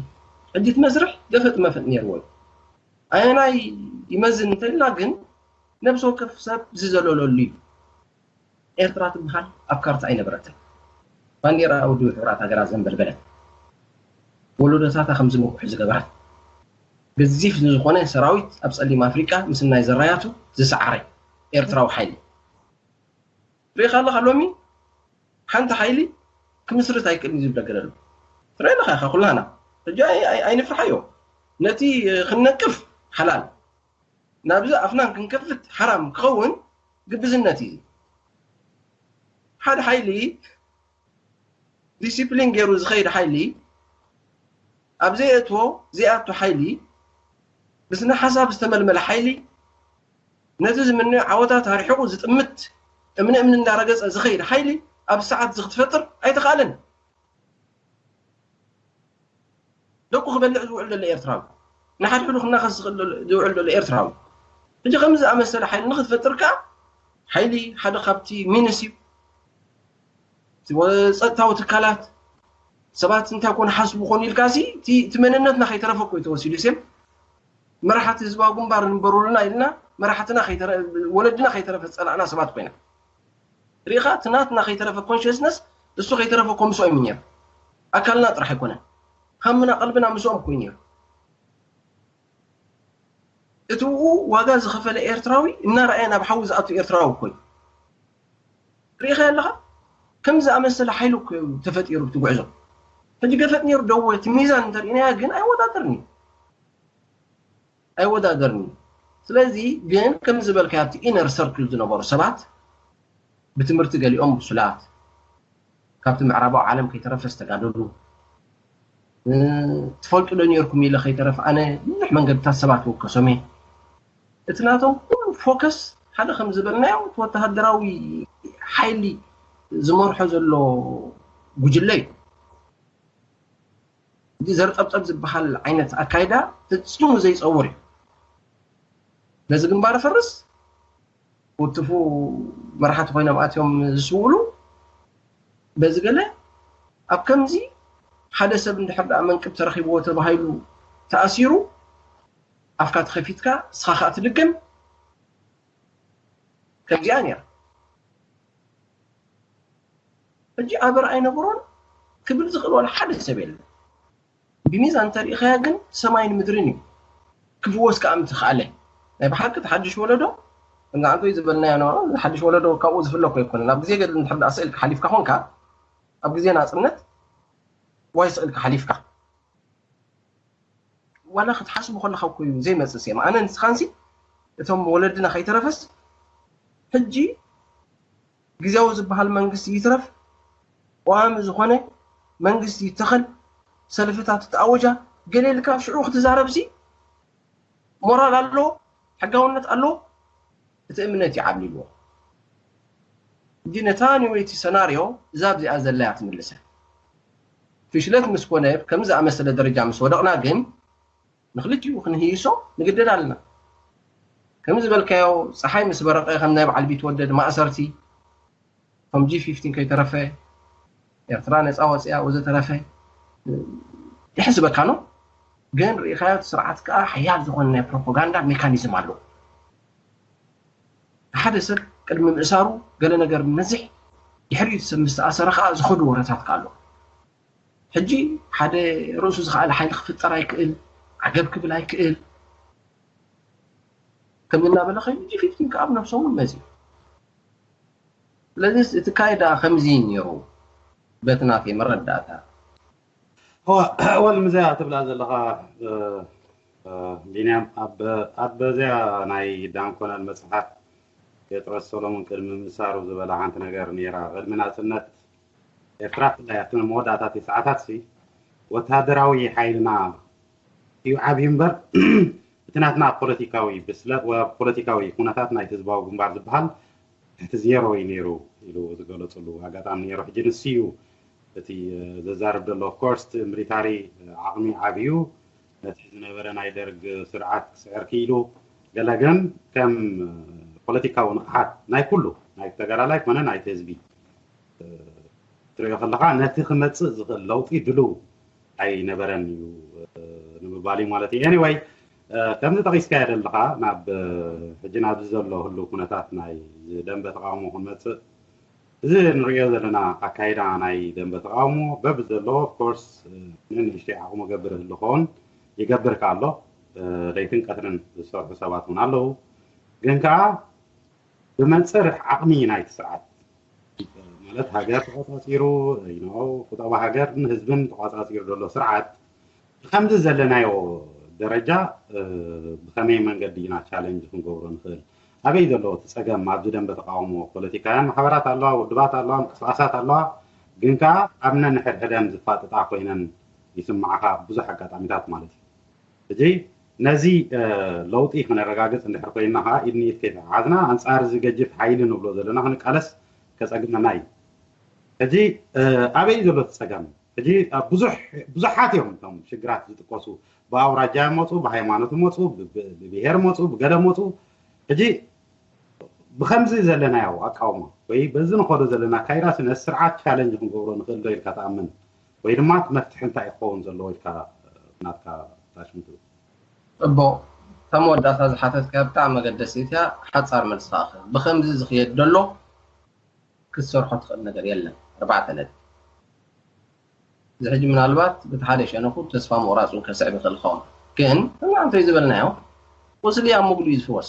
ሕጂ እቲ መስርሕ ገፈጥ መፈጥ ነይርዎ እዩ ኣየናይ ይመዝን እንተልና ግን ነብሲ ወከፍ ሰብ ዝዘለለሉ እዩ ኤርትራ ትበሃል ኣብ ካርታ ኣይነበረትን ባንዴራ ውድብ ሕብራት ሃገራት ዘንበልበለት ወለዶታታ ከም ዝምኩሕ ዝገበረት ገዚፍ ንዝኾነ ሰራዊት ኣብ ፀሊም ኣፍሪቃ ምስ ናይ ዘራያቱ ዝሰዓረ ኤርትራዊ ሓይሊ ሪኢኻ ኣለኻ ሎሚ ሓንቲ ሓይሊ ክምስርት ኣይክእልን ዝብል ነገር ኣሎ ትረአ ኣለኻ ኢኻ ኩላና ሕጂ ኣይንፍርሓዮ ነቲ ክንነቅፍ ሓላል ናብዚ ኣፍናን ክንከፍት ሓራም ክኸውን ግብዝነት እዩ ሓደ ሓይሊ ዲሲፕሊን ገይሩ ዝኸይድ ሓይሊ ኣብ ዘይእትዎ ዘይኣቱ ሓይሊ ብስነ ሓሳብ ዝተመልመለ ሓይሊ ነቲ ዝምንዮ ዓወታት ኣርሒቑ ዝጥምት እምኒ እምኒ እንዳረገፀ ዝኸይድ ሓይሊ ኣብ ሰዓት እዚ ክትፈጥር ኣይተኻእለን ደቁ ክበልዕ ዝውዕል ዘሎ ኤርትራዊ ንሓድሕዱ ክናኸስ ዝኽእል ዝውዕል ዘሎ ኤርትራዊ ሕጂ ከምዚ ዝኣመሰለ ሓይሊ ንክትፈጥር ከዓ ሓይሊ ሓደ ካብቲ ሚንስ እዩ ጸጥታዊ ትካላት ሰባት እንታይ ኮን ሓስቡ ኮን ኢልካ ሲ እቲ መንነትና ከይተረፈ እኮ ተወሲዱ ሴም መራሕቲ ህዝባዊ ግንባር ንበሩልና ኢልና መራሕትና ወለድና ከይተረፈ ዝጸላእና ሰባት ኮይና ሪኢኻ እቲ ናትና ከይተረፈ ኮንሽስነስ እሱ ከይተረፈ ኮምሶ እዩ ነይሩ ኣካልና ጥራሕ ኣይኮነን ሃምና ቀልብና ምስኦም ኮይኑ ነይሩ እቲ ኡ ዋጋ ዝኸፈለ ኤርትራዊ እናረኣየ ናብ ሓዊ ዝኣቱ ኤርትራዊ እኮ እዩ ርኢኻ ኣለኻ ከም ዝኣመሰለ ሓይሊ እኮ እዩ ተፈጢሩ እቲ ጉዕዞ ሕጂ ገፈጥ ነይሩ ደወ እቲ ሚዛን እንተርኢናያ ግን ኣይወዳደርን እዩ ኣይወዳደርን እዩ ስለዚ ግን ከም ዝበልካዮ ኣብቲ ኢነር ሰርክል ዝነበሩ ሰባት ብትምህርቲ ገሊኦም ብሱላት ካብቲ ምዕራባዊ ዓለም ከይተረፈ ዝተጋደሉ ትፈልጡ ዶ ነርኩም ኢለ ከይተረፈ ኣነ ብዙሕ መንገድታት ሰባት ወከሶም እየ እቲ ናቶም ኩሉ ፎከስ ሓደ ከም ዝበልናዮ እቲ ወተሃደራዊ ሓይሊ ዝመርሖ ዘሎ ጉጅለ እዩ እዚ ዘርጠብጠብ ዝበሃል ዓይነት ኣካይዳ ፈፂሙ ዘይፀውር እዩ ነዚ ግንባር ፈርስ ክውትፉ መራሕቲ ኮይኖም ኣትዮም ዝስውሉ በዚ ገለ ኣብ ከምዚ ሓደ ሰብ እንድሕር ደኣ መንቅብ ተረኺብዎ ተባሂሉ ተኣሲሩ ኣፍካ ተኸፊትካ ንስኻ ከዓ ትልግም ከምዚኣ ነይራ። ሕጂ ኣበር ኣይነብሮን ክብል ዝኽእል ዋላ ሓደ ሰብ የለን። ብሚዛን እንተሪእኻያ ግን ሰማይን ምድርን እዩ ክፍወስ ከዓ ምተኽኣለ። ናይ ብሓቂ እቲ ሓድሽ ወለዶ እንጋዕንቶ ዝበልናዮ ነበሮ ሓድሽ ወለዶ ካብኡ ዝፍለ እኮ ኣይኮነን። ኣብ ግዜ ገድሊ እንድሕር ደኣ ስእልካ ሓሊፍካ ኮንካ ኣብ ግዜ ናፅነት ዋይ ስእልካ ሓሊፍካ ዋላ ክትሓስቡ ከለካ እኮ እዩ ዘይመፅእ ሴም ኣነ ንስኻንሲ እቶም ወለድና ከይተረፈስ ሕጂ ግዜያዊ ዝበሃል መንግስቲ ይትረፍ ቀዋሚ ዝኾነ መንግስቲ ይተኸል ሰልፍታት ተኣወጃ ገለ ኢልካ ሽዑ ክትዛረብሲ ሞራል ኣሎ ሕጋውነት ኣሎ እቲ እምነት ይዓብልዎ እንጂ ነታ ኒወይቲ ሰናርዮ እዛ ኣብዚኣ ዘለያ ትምልሰ ፍሽለት ምስ ኮነ ከም ዝኣመሰለ ደረጃ ምስ ወደቕና ግን ንክልቲኡ ክንህይሶ ንግደድ ኣለና ከም ዝበልካዮ ፀሓይ ምስ በረቀ ከም ናይ በዓል ቢትወደድ ማእሰርቲ ከም ጂ ፊፍቲን ከይተረፈ ኤርትራ ነፃ ወፅያ ወዘተረፈ ይሕስበካ ነው ግን ርኢኻዮ እቲ ስርዓት ከዓ ሓያል ዝኾነ ናይ ፕሮፓጋንዳ ሜካኒዝም ኣለዎ ሓደ ሰብ ቅድሚ ምእሳሩ ገለ ነገር ነዝሕ ድሕሪኡ ሰብ ምስ ተኣሰረ ከዓ ዝኸዱ ወረታት ከዓ ኣለዎ ሕጂ ሓደ ርእሱ ዝኸኣለ ሓይሊ ክፍጠር ኣይክእል ዓገብ ክብል ኣይክእል ከም እናበለ ከይዱ ጂ ፊፍቲን ከዓ ኣብ ነብሶም እውን መፅዩ ስለዚ እቲ ካይዳ ከምዚ ነይሩ በቲ ናተይ መረዳእታ ወል ምዘያ ትብላ ዘለኻ ቢንያም ኣብ በዚያ ናይ ዳንኮነል መፅሓፍ ጴጥሮስ ሰሎሞን ቅድሚ ምሳሩ ዝበላ ሓንቲ ነገር ነይራ ቅድሚ ናፅነት ኤርትራ ብፍላይ ኣብቲ መወዳእታ ሰዓታት ሲ ወታደራዊ ሓይልና እዩ ዓብዩ እምበር እቲ ናትና ፖለቲካዊ ብስለት ወይ ፖለቲካዊ ኩነታት ናይ ህዝባዊ ግንባር ዝበሃል ትሕቲ ዜሮ እዩ ነይሩ ኢሉ ዝገለፅሉ ኣጋጣሚ ነይሩ ሕጂ ንሱ እዩ እቲ ዘዛርብ ዘሎ ኦፍኮርስ እቲ ሚሊታሪ ዓቕሚ ዓብዩ ነቲ ዝነበረ ናይ ደርግ ስርዓት ክስዕር ክኢሉ ገለ ግን ከም ፖለቲካዊ ንቕሓት ናይ ኩሉ ናይ ተጋዳላይ ኮነ ናይቲ ህዝቢ ትሪኦ ከለካ ነቲ ክመፅእ ዝኽእል ለውጢ ድልው ኣይነበረን እዩ ንምባል እዩ ማለት እዩ anyway ከምዚ ጠቂስካዮ ዘለካ ናብ ሕጂ ናብዚ ዘሎ ህሉ ኩነታት ናይ ደንበ ተቃውሞ ክንመፅእ እዚ ንሪኦ ዘለና ኣካይዳ ናይ ደንበ ተቃውሞ በብ ዘሎ ኦፍኮርስ ንንእሽተይ ዓቕሙ ገብር ህልኸውን ይገብር ከ ኣሎ ለይትን ቀትርን ዝሰርሑ ሰባት እውን ኣለዉ ግን ከዓ ብመንፅር ዓቕሚ ናይቲ ስርዓት ማለት ሃገር ተቆፃፂሩ ቁጠባ ሃገርን ህዝብን ተቆፃፂሩ ዘሎ ስርዓት ብከምዚ ዘለናዮ ደረጃ ብከመይ መንገዲ ኢና ቻለንጅ ክንገብሮ ንኽእል ኣበይ ዘሎ እቲ ፀገም ኣብዚ ደንበ ተቃውሞ ፖለቲካውያን ማሕበራት ኣለዋ ውድባት ኣለዋ ምንቅስቃሳት ኣለዋ ግን ከዓ ኣብ ነንሕድሕደን ዝፋጥጣ ኮይነን ይስማዕካ ብዙሕ ኣጋጣሚታት ማለት እዩ ሕጂ ነዚ ለውጢ ክነረጋግፅ እንድሕር ኮይና ከዓ ኢድ ንኢድ ከይተሓሓዝና ኣንፃር እዚ ገጅፍ ሓይሊ ንብሎ ዘለና ክንቃለስ ከፀግመና እዩ ሕጂ ኣበይ ዘሎ እቲ ፀገም ሕጂ ብዙሓት እዮም እቶም ሽግራት ዝጥቀሱ ብኣውራጃ መፁ ብሃይማኖት መፁ ብብሄር መፁ ብገለ መፁ ሕጂ ብከምዚ ዘለናዮ ኣቃውማ ወይ በዚ ንኸዶ ዘለና ካይራሲ ነቲ ስርዓት ቻለንጅ ክንገብሮ ንኽእል ዶ ኢልካ ትኣምን ወይ ድማ እቲ መፍትሒ እንታይ ክኸውን ዘለዎ ኢልካ ናትካ ታሽምቱ እቦ እታ መወዳእታ ዝሓተትካ ብጣዕሚ መገደሲት እያ ሓፃር መልሲ ከኣኸ ብከምዚ ዝኽየድ ዘሎ ክትሰርሖ ትኽእል ነገር የለን ኣርባዕተ ነጥቢ እዚ ሕጂ ምናልባት በቲ ሓደ ሸነኹ ተስፋ ምቑራፅ እውን ከስዕብ ይኽእል ኸውን ግን እናንተይ ዝበልናዮ ቁስሊ ኣብ ምግሉ እዩ ዝፍወስ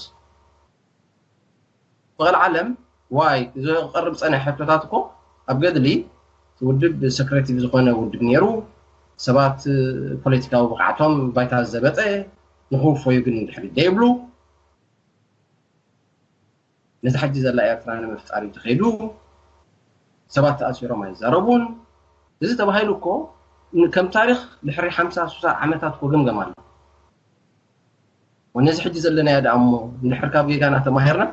በቐል ዓለም ዋይ ዝቐርብ ፀኒሕ ሕቶታት እኮ ኣብ ገድሊ ውድብ ሰክሬቲቭ ዝኾነ ውድብ ነይሩ ሰባት ፖለቲካዊ ብቕዓቶም ባይታ ዘበጠ ንክውፈዩ ግን ድሕሪ ዘይብሉ ነዚ ሕጂ ዘላ ኤርትራ ንምፍጣር እዩ ተኸይዱ ሰባት ተኣሲሮም ኣይዛረቡን እዚ ተባሂሉ እኮ ከም ታሪክ ድሕሪ ሓምሳ ሱሳ ዓመታት እኮ ግምገም ኣሎ ወነዚ ሕጂ ዘለናዮ ደኣ እሞ እንድሕር ካብ ጌጋና ተማሂርና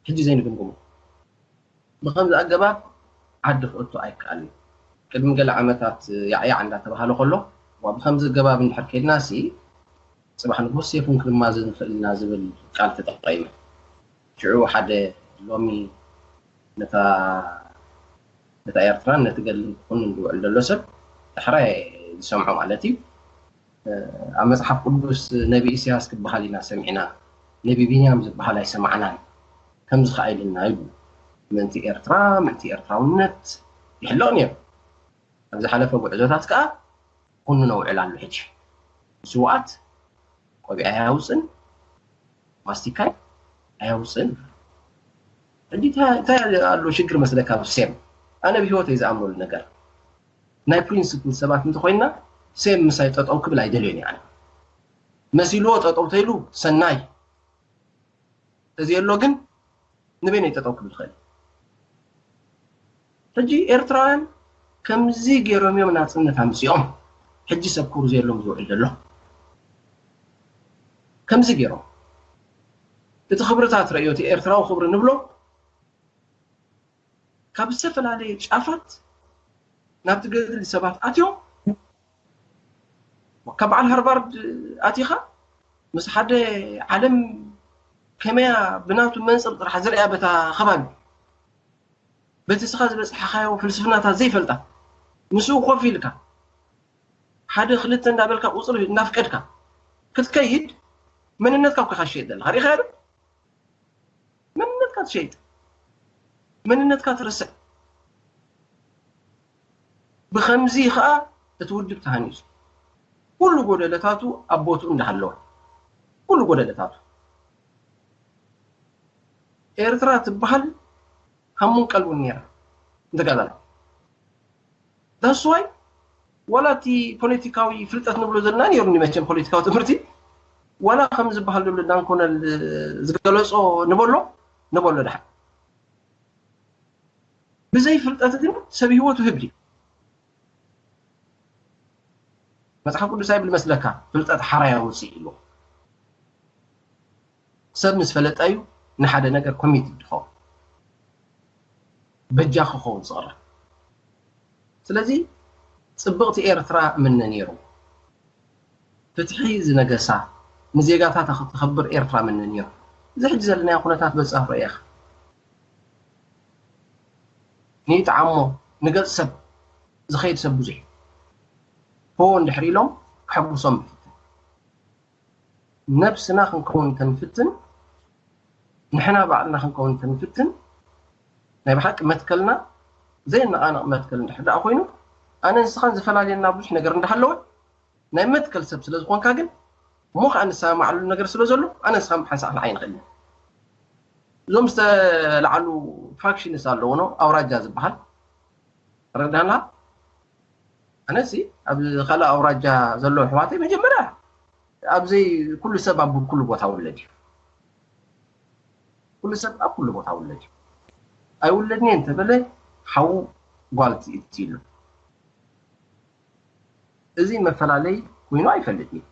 ሕጂ ዘይንግምግሞ ብከምዚ ኣገባብ ዓዲ ክእቶ ኣይከኣልን ቅድሚ ገለ ዓመታት ያዕያዕ እንዳተባሃለ ከሎ ዋ ብከምዚ ኣገባብ እንድሕር ከይድና ሲ ፅባሕ ንግሆ ሴፍ እውን ክንማዘዝ ንኽእል ኢና ዝብል ቃል ተጠቂመ ሽዑ ሓደ ሎሚ ነታ ነታ ኤርትራን ነቲ ገድሊ ክኹንን ዝውዕል ዘሎ ሰብ ዳሕራይ ዝሰምዖ ማለት እዩ። ኣብ መጽሓፍ ቅዱስ ነቢ ኢሳያስ ክበሃል ኢና ሰሚዕና፣ ነቢ ቢንያም ዝበሃል ኣይሰማዕናን፣ ከምዚ ከኣ ኢልና ይብሉ። ምእንቲ ኤርትራ፣ ምእንቲ ኤርትራውነት ይሕለቕ ነይሩ። ኣብ ዝሓለፈ ጉዕዞታት ከኣ ኩኑ ነውዕል ኣሎ። ሕጂ ስውኣት ቆቢዕ ኣያውፅን ማስቲካይ ኣያውፅን። ሕጂ እንታይ ኣሎ ሽግር መስለካ? ሴም ኣነ ብሂወት እየ ዝኣምነሉ ነገር ናይ ፕሪንስፕል ሰባት እንተኮይና ሴም ምሳይ ጠጠው ክብል ኣይደልዮን እየ። ኣነ መሲልዎ ጠጠው ተይሉ ሰናይ፣ እዚ ኣሎ ግን ንበይነይ ጠጠው ክብል ይኽእል። ሕጂ ኤርትራውያን ከምዚ ገይሮም እዮም ናጽነት ኣምጺኦም። ሕጂ ሰብ ክብሩ ዘየሎም ዝውዕል ዘሎ ከምዚ ገይሮም። እቲ ክብርታት ረእዮ፣ እቲ ኤርትራዊ ክብሪ ንብሎ ካብ ዝተፈላለየ ጫፋት ናብቲ ገድሊ ሰባት ኣትዮም። ካብ በዓል ሃርቫርድ ኣቲኻ ምስ ሓደ ዓለም ከመያ ብናቱ መንጽር ጥራሕ ዝርያ በታ ከባቢ በቲ ስኻ ዝበጽሓኻዮ ፍልስፍናታት ዘይፈልጣ ምስኡ ኮፍ ኢልካ ሓደ ክልተ እንዳበልካ ቁጽሪ እናፍቀድካ ክትከይድ መንነትካ እኮ ኢኻ ትሸይጥ ዘለኻ። ርኢኻዮ ዶ? መንነትካ ትሸይጥ፣ መንነትካ ትርስዕ። ብኸምዚ ኸኣ እቲ ውድብ ተሃኒጹ ኩሉ ጎደለታቱ ኣብ ቦትኡ እንዳሃለወ ኩሉ ጎደለታቱ ኤርትራ ትበሃል ሃሙን ቀልቡን ነይራ ንተጋዳላይ። ዳስዋይ ዋላ እቲ ፖለቲካዊ ፍልጠት ንብሎ ዘለና ነይሩኒ መቸም ፖለቲካዊ ትምህርቲ ዋላ ከም ዝበሃል ዘሎ ዳንኮነል ዝገለጾ ንበሎ ንበሎ ድሓን ብዘይ ፍልጠት ግን ሰብ ህይወቱ ህብ ድዩ? መጽሓፍ ቅዱስ ኣይብል መስለካ ፍልጠት ሓራይ ኣውፅእ ኢሉ። ሰብ ምስ ፈለጠ እዩ ንሓደ ነገር ኮሚት ድኸውን በጃ ክኸውን ዝቕረ። ስለዚ ጽብቕቲ ኤርትራ እምነ ነይሩ። ፍትሒ ዝነገሳ ንዜጋታት ተኸብር ኤርትራ እምነ ነይሩ። እዚ ሕጂ ዘለናዮ ኩነታት በጻፍ ርእኻ ንይጥዓሞ ንገጽ ሰብ ዝኸይድ ሰብ ብዙሕ ፖ እንድሕር ኢሎም ክሕጉሶም ንፍትን። ነብስና ክንከውን እንተንፍትን ንሕና ባዕልና ክንከውን እንተንፍትን ናይ ብሓቂ መትከልና ዘየነቓንቕ መትከል እንድሕር ደኣ ኮይኑ ኣነ ንስኻን ዝፈላልየና ብዙሕ ነገር እንዳሃለወ ናይ መትከል ሰብ ስለ ዝኾንካ ግን እሞ ከዓ ንሰማማዓሉ ነገር ስለ ዘሎ ኣነ ንስኻ ሓንሳእ ክንዓይ ንኽእል ኢና። እዞም ዝተለዓሉ ፋክሽንስ ኣለዎ ኖ ኣውራጃ ዝበሃል ረዳና ኣነሲ ኣብ ካልእ ኣውራጃ ዘሎ ኣሕዋተይ መጀመርያ ኣብዘይ ኩሉ ሰብ ኣብ ኩሉ ቦታ ውለድ እዩ። ኩሉ ሰብ ኣብ ኩሉ ቦታ ውለድ እዩ። ኣይውለድን እየ እንተበለ ሓዉ ጓል ትእቲ ኢሉ እዚ መፈላለይ ኮይኑ ኣይፈልጥን እዩ።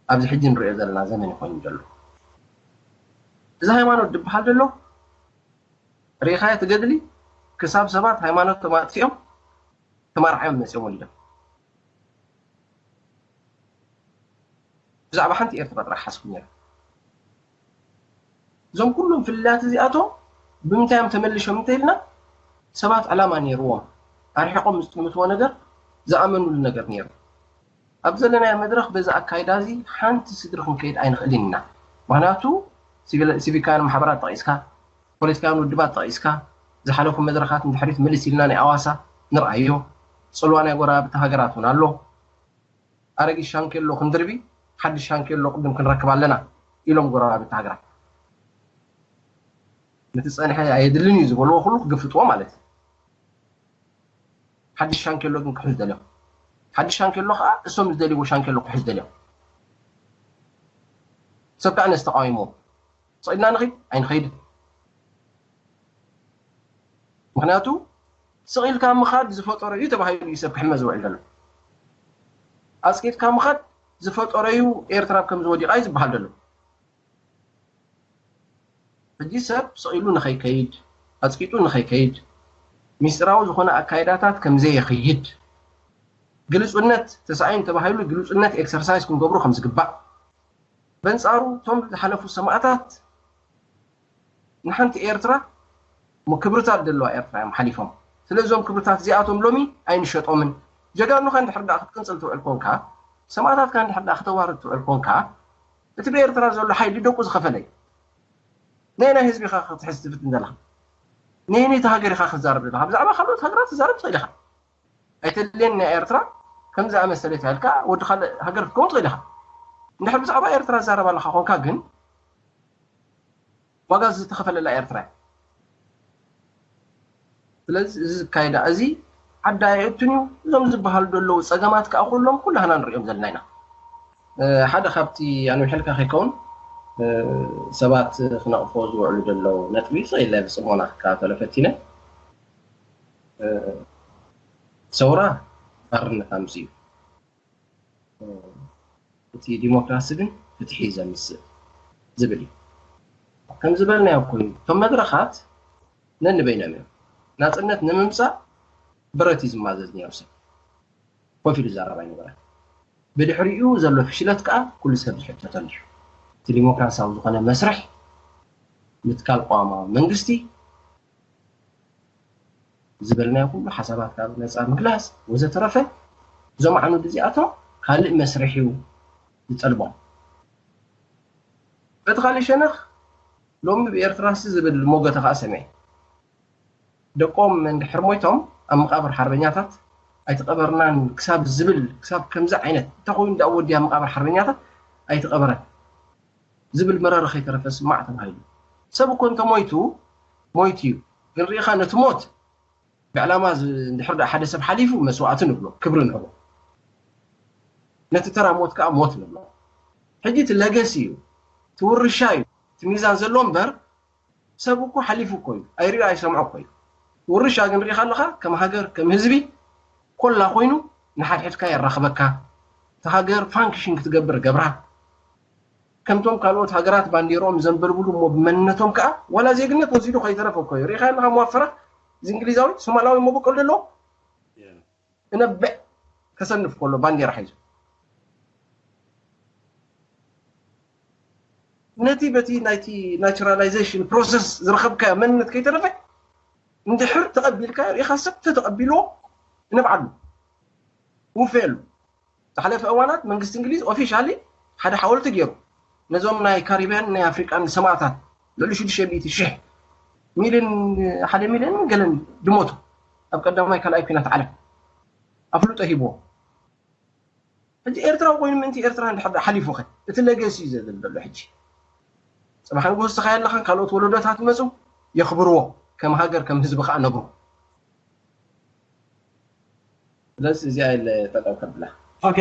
ኣብዚ ሕጂ ንሪኦ ዘለና ዘመን ኮይኑ ዘሎ እዚ ሃይማኖት ዝበሃል ዘሎ ርኢኻዮ ትገድሊ ክሳብ ሰባት ሃይማኖቶም ኣጥፊኦም ተማርዓዮም መፅኦም ወሊዶም ብዛዕባ ሓንቲ ኤርትራ ጥራሕ ሓስቡ ነይረ። እዞም ኩሎም ፍልልያት እዚኣቶም ብምንታይ እዮም ተመሊሾም እንተኢልና ሰባት ዕላማ ነይርዎም ኣርሒቆም ዝጥምትዎ ነገር ዝኣመኑሉ ነገር ነይሩ። ኣብ ዘለናዮ መድረኽ በዚ ኣካይዳ እዚ ሓንቲ ስድሪ ክንከይድ ኣይንኽእልን ኢና። ምክንያቱ ሲቪካውያን ማሕበራት ጠቒስካ፣ ፖለቲካውያን ውድባት ጠቒስካ፣ ዝሓለፉ መድረኻት ንድሕሪት ምልስ ኢልና ናይ ኣዋሳ ንርኣዮ፣ ጽልዋ ናይ ጎረባብቲ ሃገራት እውን ኣሎ። ኣረጊት ሻንኬሎ ክንድርቢ ሓድሽ ሻንኬሎ ቅድም ክንረክብ ኣለና ኢሎም ጎረባብቲ ሃገራት። ነቲ ጸንሐ ኣየድልን እዩ ዝበልዎ ኩሉ ክግፍጥዎ ማለት እዩ። ሓድሽ ሻንኬሎ ግን ክሕዝ ደልዮም። ሓድሽ ሻንኬሎ ከዓ እሶም ዝደልይዎ ሻንኬሎ ክሕዝ ደልዮም። ሰብ ከዓ ነዚ ተቃዊሞ ስቕ ኢልና ንኺድ ኣይንኸይድን። ምክንያቱ ስቕ ኢልካ ምኻድ ዝፈጠሮ እዩ ተባሂሉ እዩ ሰብ ክሕመ ዝውዕል ዘሎ። ኣፅቂጥካ ምኻድ ዝፈጠሮ እዩ ኤርትራ ከም ዝወዲቓ እዩ ዝበሃል ዘሎ። ሕጂ ሰብ ስቕ ኢሉ ንኸይከይድ ኣፅቂጡ ንኸይከይድ ሚስጥራዊ ዝኾነ ኣካይዳታት ከምዘየኽይድ ግልፁነት ተሳኢኑ ተባሂሉ ግልፁነት ኤክሰርሳይዝ ክንገብሮ ከም ዝግባእ በንፃሩ እቶም ዝሓለፉ ሰማእታት ንሓንቲ ኤርትራ፣ እሞ ክብርታት ዘለዋ ኤርትራ እዮም ሓሊፎም። ስለዞም ክብርታት እዚኣቶም ሎሚ ኣይንሸጦምን። ጀጋኑኻ እንድሕር ደኣ ክትቅንጽል ትውዕል ኮንካ፣ ሰማእታትካ እንድሕር ደኣ ክተዋርድ ትውዕል ኮንካ፣ እቲ ብኤርትራ ዘሎ ሓይሊ ደቁ ዝኸፈለ እዩ። ነየናይ ህዝቢ ኢኻ ክትሕዝ ትፍትን ዘለኻ? ነየነይቲ ሃገር ኢኻ ክትዛረብ ዘለኻ? ብዛዕባ ካልኦት ሃገራት ትዛረብ ትኽእል ኢኻ። ኣይተድልየኒ ናይ ኤርትራ ከም ዝኣመሰለ ኢልካ ወዲ ካልእ ሃገር ክትከውን ትኽእል ኢኻ። እንድሕር ብዛዕባ ኤርትራ ትዛረብ ኣለኻ ኮንካ ግን ዋጋ ዝተኸፈለላ ኤርትራ እያ። ስለዚ እዚ ዝካየዳ እዚ ዓዳ የእቱን እዩ። እዞም ዝበሃሉ ዘለዉ ጸገማት ከዓ ኩሎም ኩላህና ንሪኦም ዘለና ኢና። ሓደ ካብቲ ኣንዊሐልካ ከይከውን ሰባት ክነቕፎ ዝውዕሉ ዘለዉ ነጥቢ ስቕ ኢለ ብፅሞና ክከታተሎ ፈቲነ። ሰውራ ባርነት ኣምፅኡ፣ እቲ ዲሞክራሲ ግን ፍትሒ ዘምፅእ ዝብል እዩ። ከም ዝበልናዮ ኮይኑ እቶም መድረኻት ነንበይኖም እዮም። ናፅነት ንምምፃእ ብረት እዩ ዝማዘዝ ነይሩ። ሰብ ኮፍ ኢሉ ይዛረብ ኣይነበረን። ብድሕሪኡ ዘሎ ፍሽለት ከዓ ኩሉ ሰብ ዝሕተተሉ እዩ። እቲ ዲሞክራሲያዊ ዝኾነ መስርሕ ምትካል ቅዋማዊ መንግስቲ ዝበልናዮ ኩሉ ሓሳባት ካብ ነፃ ምግላፅ ወዘተረፈ እዞም ዓኑድ እዚኣቶም ካልእ መስርሕ እዩ ዝጠልቦም። በቲ ካልእ ሸነኽ ሎሚ ብኤርትራሲ ዝብል ሞገተ ከዓ ሰሚዐ። ደቆም እንድሕር ሞይቶም ኣብ መቃብር ሓርበኛታት ኣይተቐበርናን ክሳብ ዝብል፣ ክሳብ ከምዚ ዓይነት እንተኾይኑ ደኣ ወዲ ኣብ መቃብር ሓርበኛታት ኣይተቐበረን ዝብል መረረ ከይተረፈ ስማዕ ተባሂሉ። ሰብ እኮ እንተሞይቱ ሞይቱ እዩ። ግን ርኢኻ ነቲ ሞት ብዕላማ ዝ- እንድሕር ደኣ ሓደ ሰብ ሓሊፉ መስዋእቲ ንብሎ፣ ክብሪ ንህቦ። ነቲ ተራ ሞት ከዓ ሞት ንብሎ። ሕጂ እቲ ለገሲ እዩ፣ እቲ ውርሻ እዩ፣ እቲ ሚዛን ዘሎ እምበር ሰብ እኮ ሓሊፉ እኮ እዩ፣ ኣይሪኦ ኣይሰምዖ እኮ እዩ። ውርሻ ግን ርኢኻ ኣለኻ፣ ከም ሃገር ከም ህዝቢ ኮላ ኮይኑ ንሓድሕድካ የራኽበካ፣ እቲ ሃገር ፋንክሽን ክትገብር ገብራ። ከምቶም ካልኦት ሃገራት ባንዲርኦም ዘንበልብሉ እሞ ብመንነቶም ከዓ ዋላ ዜግነት ወሲዱ ከይተረፈ እኮ እዩ። ርኢኻ ኣለኻ መዋፈራ እዚ እንግሊዛዊ ሶማላዊ መበቆል ዘለዎ እነብዕ ከሰንፍ ከሎ ባንዴራ ሒዙ ነቲ በቲ ናይቲ ናቹራላይዜሽን ፕሮሰስ ዝረኸብካዮ መንነት ከይተረፈ እንድሕር ተቐቢልካ ርኢኻ ሰብ ተተቐቢልዎ እነብዓሉ ውፈየሉ። ዝሓለፈ እዋናት መንግስቲ እንግሊዝ ኦፊሻሊ ሓደ ሓወልቲ ገይሩ ነዞም ናይ ካሪብያን ናይ ኣፍሪቃን ሰማእታት ልዕሊ ሽዱሽተ ሚእቲ ሺሕ ሚልን ሓደ ሚልን ገለን ድሞቱ ኣብ ቀዳማይ ካልኣይ ኩናት ዓለም ኣፍልጦ ሂብዎ። ሕጂ ኤርትራዊ ኮይኑ ምእንቲ ኤርትራ እንድሕር ሓሊፉ ኸ እቲ ለገሲ እዩ ዘዘል ዘሎ። ሕጂ ፅባሕ ንግሆ እስኻ ያለኻን ካልኦት ወለዶታት ይመፁ የኽብርዎ፣ ከም ሃገር ከም ህዝቢ ከዓ ነብሩ። ስለዚ እዚኣ ኢለ ጠጠው ከብላ። ኦኬ፣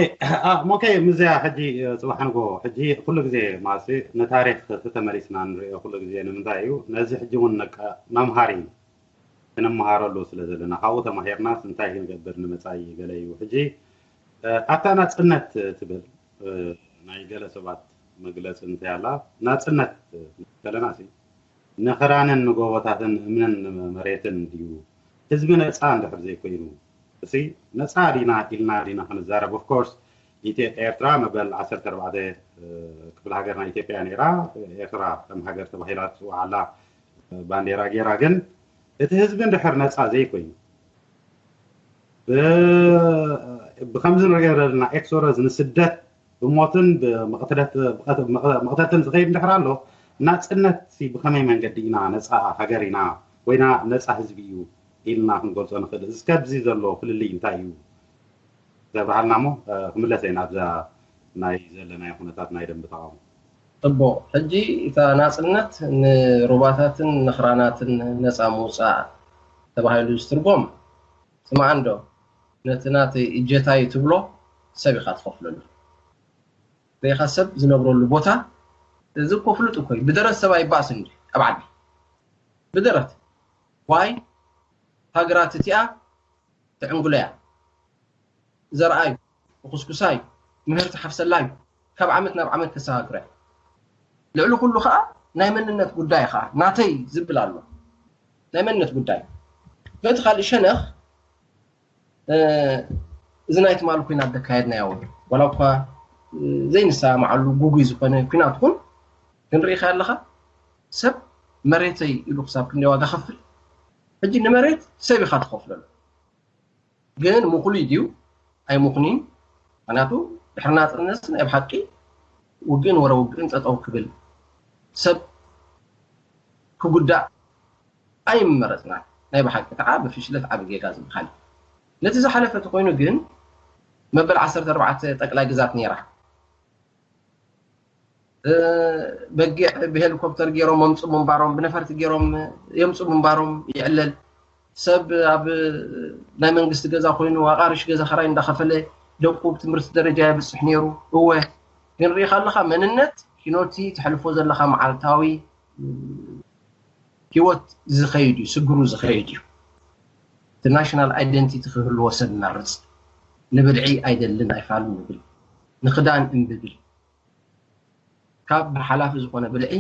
አ፣ ሞኬ፣ ምስዚኣ ሕጂ፣ እ፣ ጽባሕ ንግሆ፣ ሕጂ ኩሉ ግዜ ማለት ንታሪኽ ተተመሊስና ንሪኦ ኩሉ ግዜ ንምንታይ እዩ? ነዚ ሕጂ እውን ነቃ-፣ መምሃሪ እዩ። ክንመሃረሉ ስለ ዘለና፣ ካብኡ ተማሂርናስ እንታይ ክንገብር ንመጻኢ ገለ እዩ። ሕጂ፣ እ፣ ኣታ ናጽነት ትብል፣ እ፣ ናይ ገለ ሰባት መግለጺ እንታይ ኣላ? ናጽነት ከለና ሲ፣ ንኽራንን ንጎቦታትን እምንን መሬትን ድዩ? ህዝቢ ነጻ እንድሕር ዘይኮይኑ፣ እሲ ነጻ ዲና ኢልና ዲና ክንዛረብ? Of course፣ ኢትዮ-፣ ኤርትራ መበል ዓሰርተ ኣርባዕተ፣ እ፣ ክፍለ ሃገር ናይ ኢትዮጵያ ነይራ። ኤርትራ ከም ሃገር ተባሂላ ትጽዋዕ ኣላ፣ እ፣ ባንዴራ ገይራ። ግን እቲ ህዝቢ እንድሕር ነጻ ዘይኮይኑ፣ ብ-፣ ብኸምዚ ንሪኦ ዘለና ኤክሶደስ ንስደት ብሞትን ብመቕተለት-፣ ብቐት-፣ መቐ-፣ መቕተልትን ዝኸይድ እንድሕር ኣሎ፣ ናጽነት ብኸመይ መንገዲ ኢና ነጻ ሃገር ኢና ወይና ነጻ ህዝቢ እዩ ኢልና ክንገልጾ ንኽእል? እስከ ኣብዚ ዘሎ ፍልልይ እንታይ እዩ? ዘብርሃልና እሞ፣ እ፣ ክምለስ እየ ናብዛ ናይ ዘለናዮ ኩነታት ናይ ደንበ ተቓውሞ። ጽቡቕ። ሕጂ እታ ናጽነት ንሩባታትን ንኽራናትን ነጻ ምውጻእ ተባሂሉ ዝትርጎም፣ ስማዕ እንዶ፣ ነቲ ናተይ እጀታይ ትብሎ ሰብ ኢኻ ትኸፍለሉ። ርኢኻ ሰብ ዝነብረሉ ቦታ፣ እዚ እኮ ፍሉጥ እኮ እዩ። ብደረት ሰብ ኣይባእስን እንጂ ኣብ ዓዲ። ብደረት። ዋይ፣ ሃገራት እቲኣ ትዕንጉለያ። ዘርኣዩ፣ ብኩስኩሳዩ፣ ምህርቲ ሓፍሰላዩ፣ ካብ ዓመት ናብ ዓመት ተሰጋግረ። ልዕሊ ኩሉ ኸዓ ናይ መንነት ጉዳይ ኸዓ ናተይ ዝብል ኣሎ። ናይ መንነት ጉዳይ። በቲ ካልእ ሸነኽ፣ እ፣ እዚ ናይ ትማሊ ኩናት ዘካየድናዮ፣ ዋላ እኳ፣ እ፣ ዘይንሰማማዓሉ ጉጉይ ዝኾነ ኩናት እውን ክንርኢ ከለኻ፣ ሰብ መሬተይ ኢሉ ክሳብ ክንደይ ዋጋ ከፍል። ሕጂ ንመሬት ሰብ ኢኻ ትኸፍለሉ። ግን ምኹሉይ ድዩ ኣይምኹኒን? ምክንያቱ ድሕሪ ናፅነት ናይ ብሓቂ ውግእን ወረ ውግእን ጠጠው ክብል ሰብ ክጉዳእ ኣይመረፅናን። ናይ ብሓቂ ከዓ ብፍሽለት ዓብ ጌጋ ዝበሃል ነቲ ዝሓለፈ ተኮይኑ ግን መበል ዓሰርተ ኣርባዕተ ጠቅላይ ግዛት ነይራ። በጊዕ ብሄሊኮፕተር ገይሮም መምፁ ምንባሮም ብነፈርቲ ገይሮም የምፁ ምንባሮም ይዕለል። ሰብ ኣብ ናይ መንግስቲ ገዛ ኮይኑ ኣቃርሽ ገዛ ኸራይ እንዳኸፈለ ደቁ ብትምህርቲ ደረጃ የብፅሕ ነይሩ። እወ ግን ርኢኻ ኣለኻ መንነት ኪኖቲ ተሕልፎ ዘለኻ መዓልታዊ ህይወት ዝኸይድ እዩ፣ ስግሩ ዝኸይድ እዩ። እቲ ናሽናል ኣይደንቲቲ ክህልዎ ሰብ መርፅ። ንብልዒ ኣይደልን ኣይፋልን ንብል፣ ንክዳን እንብብል ካብ ብሓላፊ ዝኾነ ብልዒ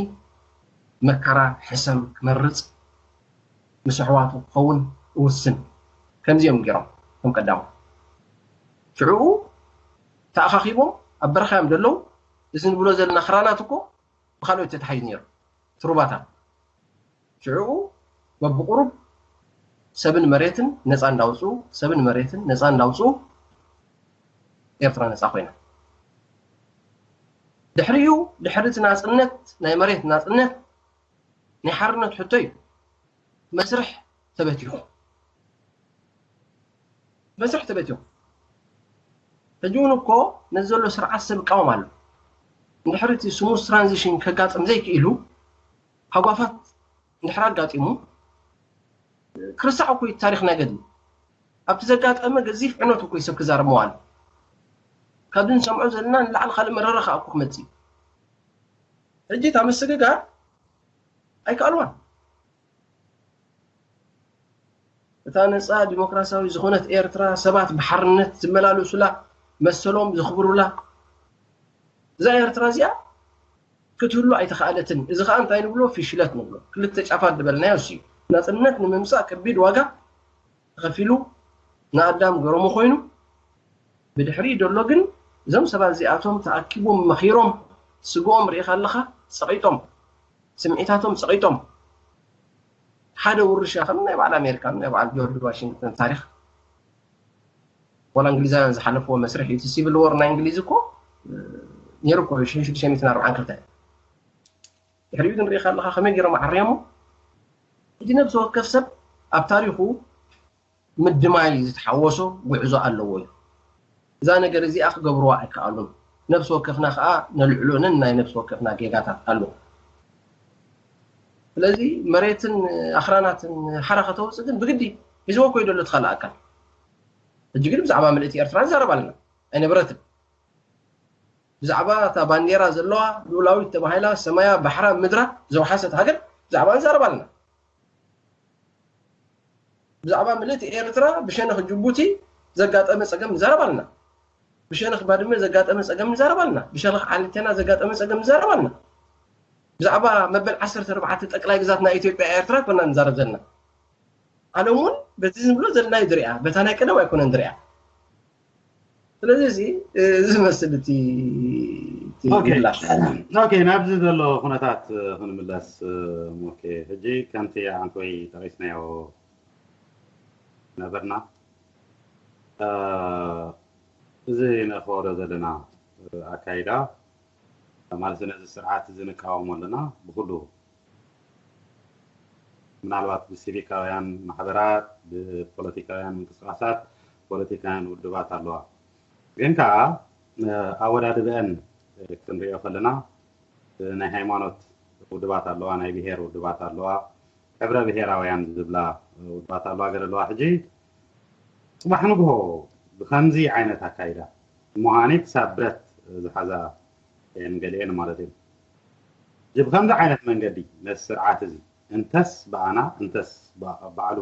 መከራ ሕሰም ክመርፅ ምስ ኣሕዋቱ ክኸውን እውስን። ከምዚኦም ገይሮም ከም ቀዳሙ ሽዕኡ ተኣኻኺቦም ኣብ በረኻ እዮም ዘለዉ። እዚ ንብሎ ዘለና ክራናት እኮ ብካልኦት ተታሒዝ ነይሩ ትሩባታት ሽዕኡ በብቁሩብ ሰብን መሬትን ነፃ እንዳውፅኡ ሰብን መሬትን ነፃ እንዳውፅኡ ኤርትራ ነፃ ኮይና። ድሕሪኡ ድሕሪ እቲ ናፅነት ናይ መሬት ናፅነት ናይ ሓርነት ሕቶ እዩ። መስርሕ ተበቲኹ መስርሕ ተበቲኹ ሕጂ እውን እኮ ነዚ ዘሎ ስርዓት ሰብ ይቃወም ኣሎ። እንድሕሪ እቲ ስሙዝ ትራንዚሽን ከጋጥም ዘይክኢሉ ሃጓፋት እንድሕር ኣጋጢሙ ክርስዕ እኮ እዩ ታሪኽ ናይ ገድሊ። ኣብቲ ዘጋጠመ ገዚፍ ዕኖት እኮ እዩ ሰብ ክዛረብ መዋል። ካብዚ ንሰምዖ ዘለና ንላዕሊ ካልእ መረረ ከዓ እኮ ክመፅእ እዩ። ሕጂ እታ ምስግጋር ኣይከኣልዋን። እታ ነፃ ዲሞክራሲያዊ ዝኾነት ኤርትራ ሰባት ብሓርነት ዝመላለሱላ መሰሎም ዘኽብሩላ እዛ ኤርትራ እዚኣ ክትህሉ ኣይተኻእለትን። እዚ ከዓ እንታይ ንብሎ? ፊሽለት ንብሎ። ክልተ ጫፋት ዝበልናዮ እሱ እዩ። ናፅነት ንምምፃእ ከቢድ ዋጋ ተኸፊሉ ንኣዳም ገረሙ ኮይኑ ብድሕሪ ደሎ ግን እዞም ሰባት እዚኣቶም ተኣኪቦም መኺሮም ስግኦም ርኢኻ ኣለኻ ፀቒጦም ስምዒታቶም ፀቒጦም ሓደ ውርሻ ከም ናይ በዓል ኣሜሪካ ናይ በዓል ጆርጅ ዋሽንግተን ታሪክ ወላ እንግሊዛውያን ዝሓለፍዎ መስርሕ እዩ። እቲ ሲቪል ዎር ናይ እንግሊዝ እኮ ነይሩ እኮ ሽዱሽተ ሚእትን ኣርባዓን ክልተ ድሕሪኡ ግን ርኢኻ ኣለኻ ከመይ ገይሮም ዓርዮሞ። ሕጂ ነብሲ ወከፍ ሰብ ኣብ ታሪኹ ምድማይ ዝተሓወሶ ጉዕዞ ኣለዎ እዩ። እዛ ነገር እዚኣ ክገብርዋ ኣይከኣሉን። ነብሲ ወከፍና ከዓ ነልዕሎ ነናይ ነብሲ ወከፍና ጌጋታት ኣሎ። ስለዚ መሬትን ኣኽራናትን ሓራ ከተውፅእ ግን ብግዲ ሒዝዎ ኮይዶ ኣሎ ትኻል ኣካል። ሕጂ ግን ብዛዕባ ምልእቲ ኤርትራ ንዛረብ ኣለና ኣይነበረትን። ብዛዕባ እታ ባንዴራ ዘለዋ ልኡላዊት ተባሂላ ሰማያ ባሕራ ምድራ ዘውሓሰት ሃገር ብዛዕባ ንዛረብ ኣለና። ብዛዕባ ምልእቲ ኤርትራ ብሸነኽ ጅቡቲ ዘጋጠመ ፀገም ንዛረብ ኣለና። ብሸነኽ ባድመ ዘጋጠመ ፀገም ንዛረብ ኣለና። ብሸነኽ ዓሊቴና ዘጋጠመ ፀገም ንዛረብ ኣለና። ብዛዕባ መበል ዓሰርተ ኣርባዕተ ጠቅላይ ግዛት ናይ ኢትዮጵያ ኤርትራ ኮና ንዛረብ ዘለና። ዓለም እውን በዚ ዝብሎ ዘለና እዩ ዝሪኣ። በታ ናይ ቀደም ኣይኮነን ዝሪኣ። ስለዚ እዚ ዝመስል እቲ ኦኬ ናብዚ ዘሎ ኩነታት ክንምለስ። ኦኬ ሕጂ ከምቲ ኣንቶይ ጠቂስናዮ ነበርና እዚ ነኸወዶ ዘለና ኣካይዳ ማለት ነዚ ስርዓት እዚ ንቃወሞ ኣለና ብኩሉ ምናልባት ብሲቪካውያን ማሕበራት ብፖለቲካውያን ምንቅስቃሳት ፖለቲካውያን ውድባት ኣለዋ ግን ከዓ ኣወዳድበአን ክንሪኦ ከለና ናይ ሃይማኖት ውድባት ኣለዋ ናይ ብሄር ውድባት ኣለዋ ሕብረ ብሄራውያን ዝብላ ውድባት ኣለዋ ገለ ኣለዋ ሕጂ ፅባሕ ንግሆ ብከምዚ ዓይነት ኣካይዳ ምሃኒ ክሳብ ብረት ዝሓዛ እየን ገሊአን ማለት እዩ። እዚ ብከምዚ ዓይነት መንገዲ ነቲ ስርዓት እዚ እንተስ ብኣና እንተስ ባዕሉ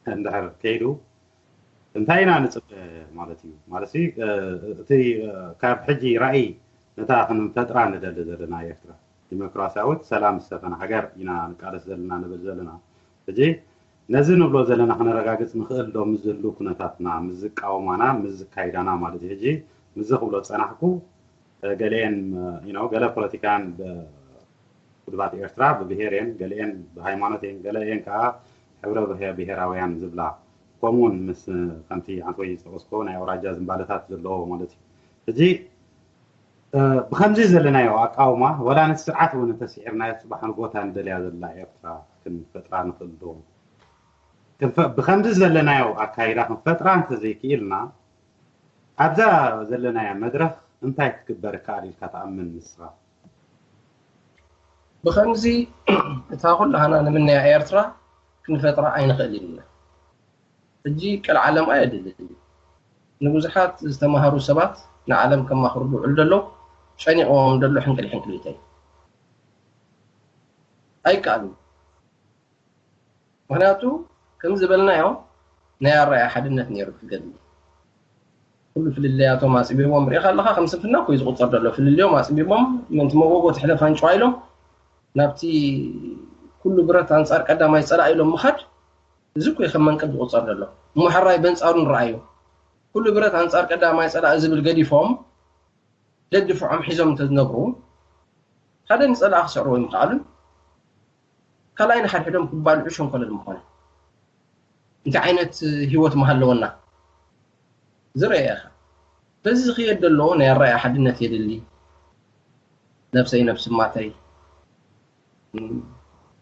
እንድሕር ከይዱ እንታይ ኢና ንፅበ ማለት እዩ ማለት እቲ ካብ ሕጂ ራእይ ነታ ክንፈጥራ ንደሊ ዘለና ኤርትራ ዲሞክራሲያዊት ሰላም ዝሰፈና ሃገር ኢና ንቃለስ ዘለና ንብል ዘለና ሕጂ ነዚ ንብሎ ዘለና ክነረጋግፅ ንኽእል ዶ ምስ ዝህሉ ኩነታትና ምስ ዝቃወማና ምስ ዝካይዳና ማለት እዩ ሕጂ ምዚ ክብሎ ዝፀናሕኩ ገሊአን ገለ ፖለቲካን ውድባት ኤርትራ ብብሄር እየን፣ ገለኤን ብሃይማኖት እየን፣ ገለኤን ከዓ ሕብረ ብሄ- ብሄራውያን ዝብላ፣ ከምኡውን ምስ ከምቲ ዓንተወይ ዝጠቀስኮ ናይ ኣውራጃ ዝንባለታት ዘለዎ ማለት እዩ። ሕጂ እ፣ ብከምዚ ዘለናዮ ኣቃውማ ዋላ ነቲ ስርዓት እውን እንተስዒርናዮ፣ ፅባሕ ንጎታ ንደልያ ዘላ ኤርትራ ክንፈጥራ ንኽእል ዶ? ክንፈ- ብከምዚ ዘለናዮ ኣካይዳ ክንፈጥራ እንተዘይክኢልና፣ ኣብዛ ዘለናያ መድረኽ እንታይ ክግበር ይከኣል ኢልካ ትኣምን ንስኻ? ብኸምዚ እታ ኩላህና ንምንያ ኤርትራ ክንፈጥራ ኣይንኽእል ኢና። ሕጂ ቀልዓለም ኣየድልን እዩ። ንብዙሓት ዝተማሃሩ ሰባት ንዓለም ከማኽሩ ዝውዕሉ ዘለዉ ጨኒቕዎም ዘሎ ሕንቅል ሕንቅሊተይ ኣይከኣልን። ምክንያቱ ከም ዝበልናዮ ናይ ኣረኣእያ ሓድነት ነይሩ እቲ ገድሊ። ኩሉ ፍልልያቶም ኣፅቢቦም ርኢኻ ኣለኻ። ከም ስንፍና እኮ እዩ ዝቁፀር ዘሎ። ፍልልዮም ኣፅቢቦም ምእንቲ መጎጎ ትሕለፍ ኣንጭዋ ኢሎም ናብቲ ኩሉ ብረት ኣንፃር ቀዳማይ ፀላኢ ኢሎም ምኻድ፣ እዚ እኮ እዩ ከም መንቀብ ዝቁፀር ዘሎ። እሞ ሕራይ በንፃሩ ንረኣዮ። ኩሉ ብረት ኣንፃር ቀዳማይ ፀላኢ ዝብል ገዲፎም ደድፍዖም ሒዞም እንተዝነብሩ ሓደ ንፀላኢ ክስዕርዎ ይምኽኣሉን ካልኣይ ንሓድሕዶም ክባልዑ ሸንኮለል ምኾነ። እንታይ ዓይነት ህይወት ምሃለወና ዝረአ ኢኻ። በዚ ዝኽየድ ዘሎ ናይ ኣረኣእያ ሓድነት የድሊ። ነብሰይ ነብሲ ማተይ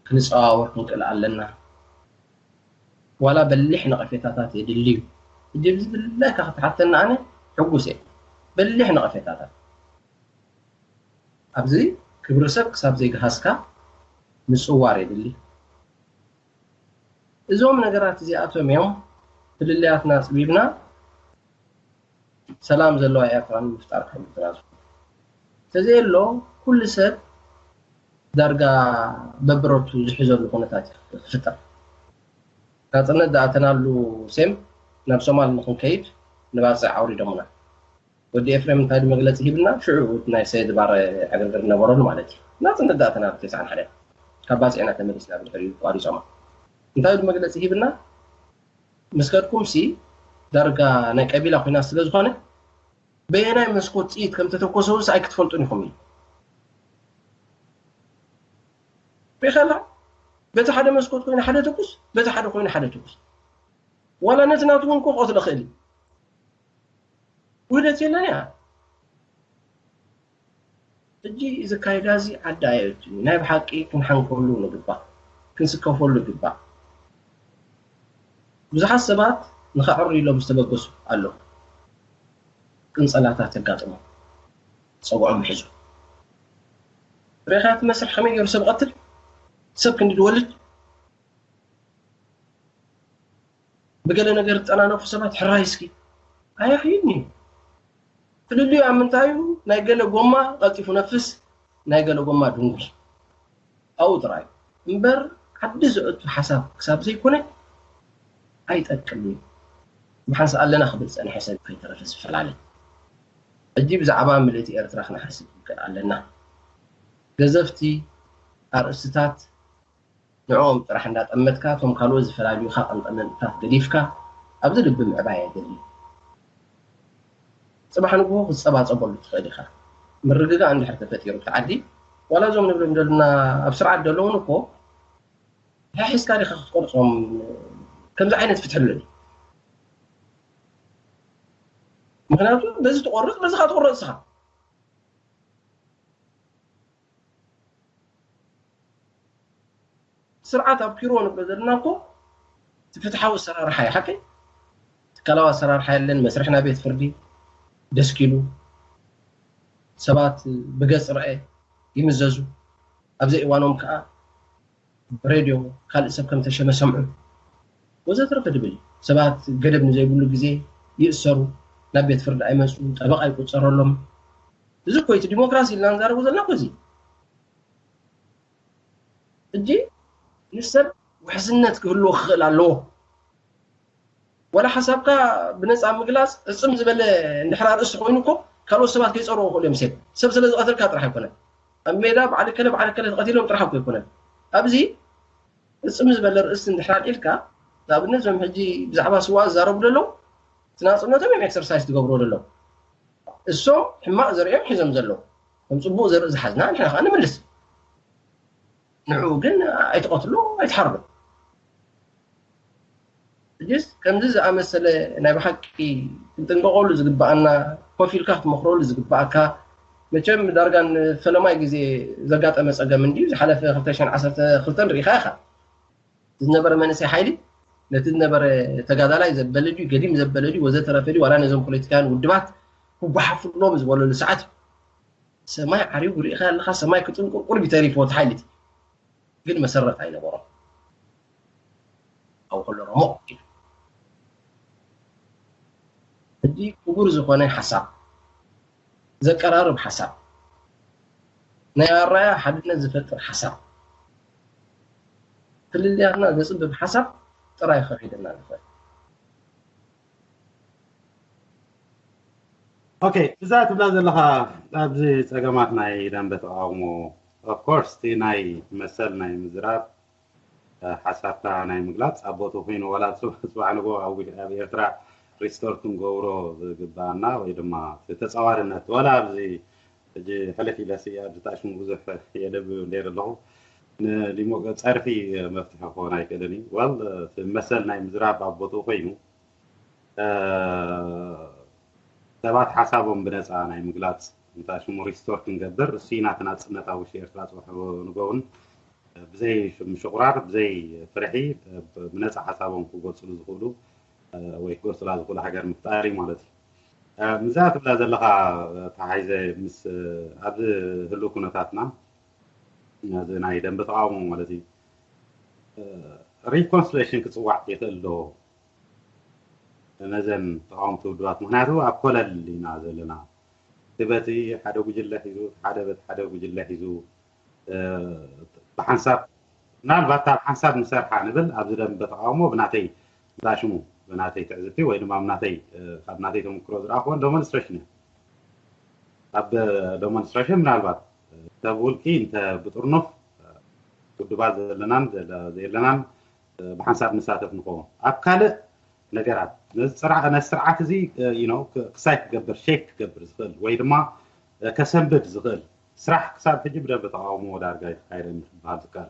ክንፀዋወር ክንክእል ኣለና። ዋላ በሊሕ ነቐፌታታት የድሊ እዩ። ሕጂ ብዚ ብላይካ ክትሓተና ኣነ ሕጉስ እየ። በሊሕ ነቐፌታታት ኣብዚ ክብሪ ሰብ ክሳብ ዘይገሃስካ ምፅዋር የድሊ። እዞም ነገራት እዚኣቶም እዮም ፍልልያትና ኣፅቢብና ሰላም ዘለዋ ኤርትራ ንምፍጣር ካብ ዝራዙ ተዘየሎ ኩሉ ሰብ ዳርጋ በብረቱ ዝሕዘሉ ኩነታት እዩ ክፍጠር። ናፅነት ዝኣተናሉ ሴም ናብ ሶማል ንክንከይድ ንባፅዕ ኣውሪዶምና። ወዲ ኤፍሬም እንታይ መግለፂ ሂብና ሽዑ ናይ ሰይድ ባረ ዕግርግር ነበረሉ ማለት እዩ። ናፅነት ዝኣተናሉ ተስዓን ሓደን ካብ ባፅዕና ተመሊስና ብድሕሪኡ ቋሪፆማ እንታይ መግለፂ ሂብና ምስ ከድኩም ሲ ዳርጋ ናይ ቀቢላ ኮይና ስለ ዝኾነ በየናይ መስኮት ጥይት ከም ተተኮሰ ውስ ኣይክትፈልጡን ኢኹም ኢሉ። ሪኸላ በቲ ሓደ መስኮት ኮይኑ ሓደ ትኩስ፣ በቲ ሓደ ኮይኑ ሓደ ትኩስ። ዋላ ነቲ ናቱ እውን ክቆትሎ ክእል እዩ። ውህደት የለን እያ። ሕጂ እዚ ኣካይዳ እዚ ዓዲ ኣየእቱን እዩ። ናይ ብሓቂ ክንሓንከሉ ንግባእ፣ ክንስከፈሉ ይግባእ። ብዙሓት ሰባት ንኸዕሪ ኢሎም ዝተበገሱ ኣለዉ። ቅንፀላታት የጋጥሞም፣ ፀግዖም ይሕዙ። ርኢኻ እቲ መስርሕ ከመይ ገይሩ ሰብ ይቐትል፣ ሰብ ክንዲ ዝወልድ ብገለ ነገር ዝጠናነፉ ሰባት ሕራይ እስኪ ኣየሕይን እዩ። ፍልልዩ ኣብ ምንታይ እዩ? ናይ ገለ ጎማ ቀልጢፉ ነፍስ፣ ናይ ገለ ጎማ ድንጉይ። ኣብኡ ጥራይ እምበር ዓዲ ዘእቱ ሓሳብ ክሳብ ዘይኮነ ኣይጠቅም እዩ። ብሓንሳእ ኣለና ክብል ዝጸንሐ ሰብ ከይተረፈ ዝፈላለ። ሕጂ ብዛዕባ ምልእቲ ኤርትራ ክንሓስብ ይከኣል ኣለና። ገዘፍቲ ኣርእስትታት ንዕኦም ጥራሕ እንዳጠመትካ እቶም ካልኦት ዝፈላልዩኻ ቀንጠመንጥታት ገዲፍካ ኣብዚ ልቢ ምዕባይ ኣይደልን። ጽባሕ ንግሆ ክትጸባጸበሉ ትኽእል ኢኻ። ምርግጋእ እንድሕር ተፈጢሩ እቲ ዓዲ ዋላ እዞም ንብሎም ዘለና ኣብ ስርዓት ዘለውን እኮ ሕሒዝካ ዲኻ ክትቆርጾም? ከምዚ ዓይነት ፍትሒ ኣሎ ድዩ? ምክንያቱ በዚ ትቆርጽ በዚ ካ ትቆረጽ ስኻ ስርዓት ኣብ ኪሮ ንብሎ ዘለና እኮ እቲ ፍትሓዊ ኣሰራርሓ እዩ ሓቂ ትካላዊ ኣሰራርሓ የለን መስርሕ ናይ ቤት ፍርዲ ደስኪሉ ሰባት ብገጽ ረአ ይምዘዙ ኣብ ዘይእዋኖም ከዓ ብሬድዮ ካልእ ሰብ ከም ተሸመ ሰምዑ ወዘተረፈ ድብል ሰባት ገደብ ንዘይብሉ ግዜ ይእሰሩ ናብ ቤት ፍርዲ ኣይመፁ ጠበቃ ይቁፀረሎም እዚ እኮ እቲ ዲሞክራሲ ኢልና ንዛረቡ ዘለና እኮ እዚ ሕጂ ንሰብ ውሕስነት ክህልዎ ክኽእል ኣለዎ ወላ ሓሳብካ ብነፃ ምግላፅ ዕፅም ዝበለ እንድሕር ኣርእስቲ ኮይኑ እኮ ካልኦት ሰባት ከይፀርዎ ክእሉ እዮም ሴት ሰብ ስለ ዝቐተልካ ጥራሕ ኣይኮነን ኣብ ሜዳ በዓል ከለ በዓል ከለ ተቐቲሎም ጥራሕ እኮ ኣይኮነን ኣብዚ ዕፅም ዝበለ ርእስቲ እንድሕር ኣልዒልካ ንኣብነት ዞም ሕጂ ብዛዕባ ስዋ ዝዛረቡ ዘለዉ እቲ ናፅነቶም እዮም ኤክሰርሳይዝ ዝገብርዎ ዘለዉ እሶም ሕማቕ ዘርእዮም ሒዞም ዘለዉ ከም ፅቡቕ ዘርኢ ዝሓዝና ንሕና ከዓ ንምልስ ንዕኡ ግን ኣይትቐትሎ ኣይትሓርዶ። ሕጅስ ከምዚ ዝኣመሰለ ናይ ብሓቂ ክንጥንቀቐሉ ዝግብኣና፣ ኮፍ ኢልካ ክትመኽረሉ ዝግብኣካ፣ መቸም ዳርጋ ንፈለማይ ግዜ ዘጋጠመ ጸገም እንድዩ። ዝሓለፈ ክልተ ሽሕን ዓሰርተ ክልተን ርኢኻ ኢኻ። ዝነበረ መንእሰይ ሓይሊ ነቲ ዝነበረ ተጋዳላይ ዘበለ ድዩ፣ ገዲም ዘበለ ድዩ፣ ወዘተረፈ ድዩ፣ ዋላ ነዞም ፖለቲካውያን ውድባት ክጓሓፍሎም ዝበለሉ ሰዓት እዩ። ሰማይ ዓሪቡ ርኢኻ ኣለኻ፣ ሰማይ ክጥንቁርቁር ቢተሪፎ እቲ ሓይሊ እቲ ግን መሰረት ኣይነበሮም። ኣብኡ ከሎ ረሞቕ ኢሉ። ሕጂ ክቡር ዝኾነ ሓሳብ፣ ዘቀራርብ ሓሳብ፣ ናይ ኣራያ ሓድነት ዝፈጥር ሓሳብ፣ ፍልልያትና ዘጽብብ ሓሳብ ጥራይ ከኺደና ንኽእል። ኦኬ፣ እዛ ትብላ ዘለኻ ኣብዚ ጸገማት ናይ ደንበ ተቃውሞ፣ of course፣ እቲ ናይ መሰል ናይ ምዝራብ፣ እ፣ ሓሳብካ ናይ ምግላጽ ኣብ ቦቱ ኮይኑ፣ ዋላ ጽብ-፣ ጽባሕ ንጎ ኣብ ውሽ-፣ ኣብ ኤርትራ ሪስቶር ክንገብሮ ዝግባኣና ወይ ድማ እቲ ተጻዋርነት፣ ዋላ ኣብዚ ሕጂ ሕልፍ ኢለሲ ኣብዚ ታሽሙ ብዙሕ የደብ ነይረ ኣለኹ። ንዲሞ-፣ ጸርፊ መፍትሒ ክኸውን ኣይክእልን እዩ። ዋል፣ እቲ መሰል ናይ ምዝራብ ኣብ ቦቱ ኮይኑ፣ እ፣ ሰባት ሓሳቦም ብነጻ ናይ ምግላጽ እንታይ ሽሙ ሪስቶር ክንገብር፣ እሱ ኢና እቲ ናጽነት ኣብ ውሽጢ ኤርትራ ጽባሕ ንጎውን ብዘይ ምሽቑራር፣ ብዘይ ፍርሒ፣ ብነጻ ሓሳቦም ክገልጽሉ ዝኽእሉ፣ እ፣ ወይ ክገልጹላ ዝኽእሉ ሃገር ምፍጣር እዩ ማለት እዩ። እ፣ ምዛ ትብላ ዘለኻ ተሓይዘ ምስ፣ እ፣ ኣብዚ ህሉ ኩነታትና፣ እዚ ናይ ደንበ ተቃውሞ ማለት እዩ፣ እ፣ ሪኮንስሌሽን ክጽዋዕ ይኽእል ዶ? ነዘን ተቃወምቲ ውድባት፣ ምኽንያቱ ኣብ ኮለል ኢና ዘለና። እቲ በቲ ሓደ ጉጅለ ሒዙ፣ ሓደ በቲ ሓደ ጉጅለ ሒዙ፣ እ፣ ብሓንሳብ፣ ምናልባት ኣብ ሓንሳብ ንሰርሓ ንብል፣ ኣብዚ ደንበ ተቃውሞ ብናተይ፣ ብሽሙ፣ ብናተይ ትዕዝብቲ ወይ ድማ ብናተይ፣ እ፣ ካብ ናተይ ተመክሮ ዝረኣኽዎን ዴሞንስትሬሽን እያ። ኣብ ዴሞንስትሬሽን ምናልባት፣ እ፣ እንተ ብውልቂ፣ እንተ ብጥርኑፍ፣ እ፣ ውድባት ዘለናን ዘለ-፣ ዘየለናን፣ እ፣ ብሓንሳብ ንሳተፍ ንኸውን። ኣብ ካልእ ነገራት፣ ነዚ ጽራ-፣ ነዚ ስርዓት እዚ፣ እ፣ you know፣ ክ-፣ ክሳይ ክገብር፣ ሼክ ክገብር ዝኽእል ወይ ድማ፣ እ፣ ከሰንብድ ዝኽእል ስራሕ ክሳብ ሕጂ ብደንበ ተቃውሞ ዳርጋ ኣይተኻየደን ክበሃል ዝከኣል።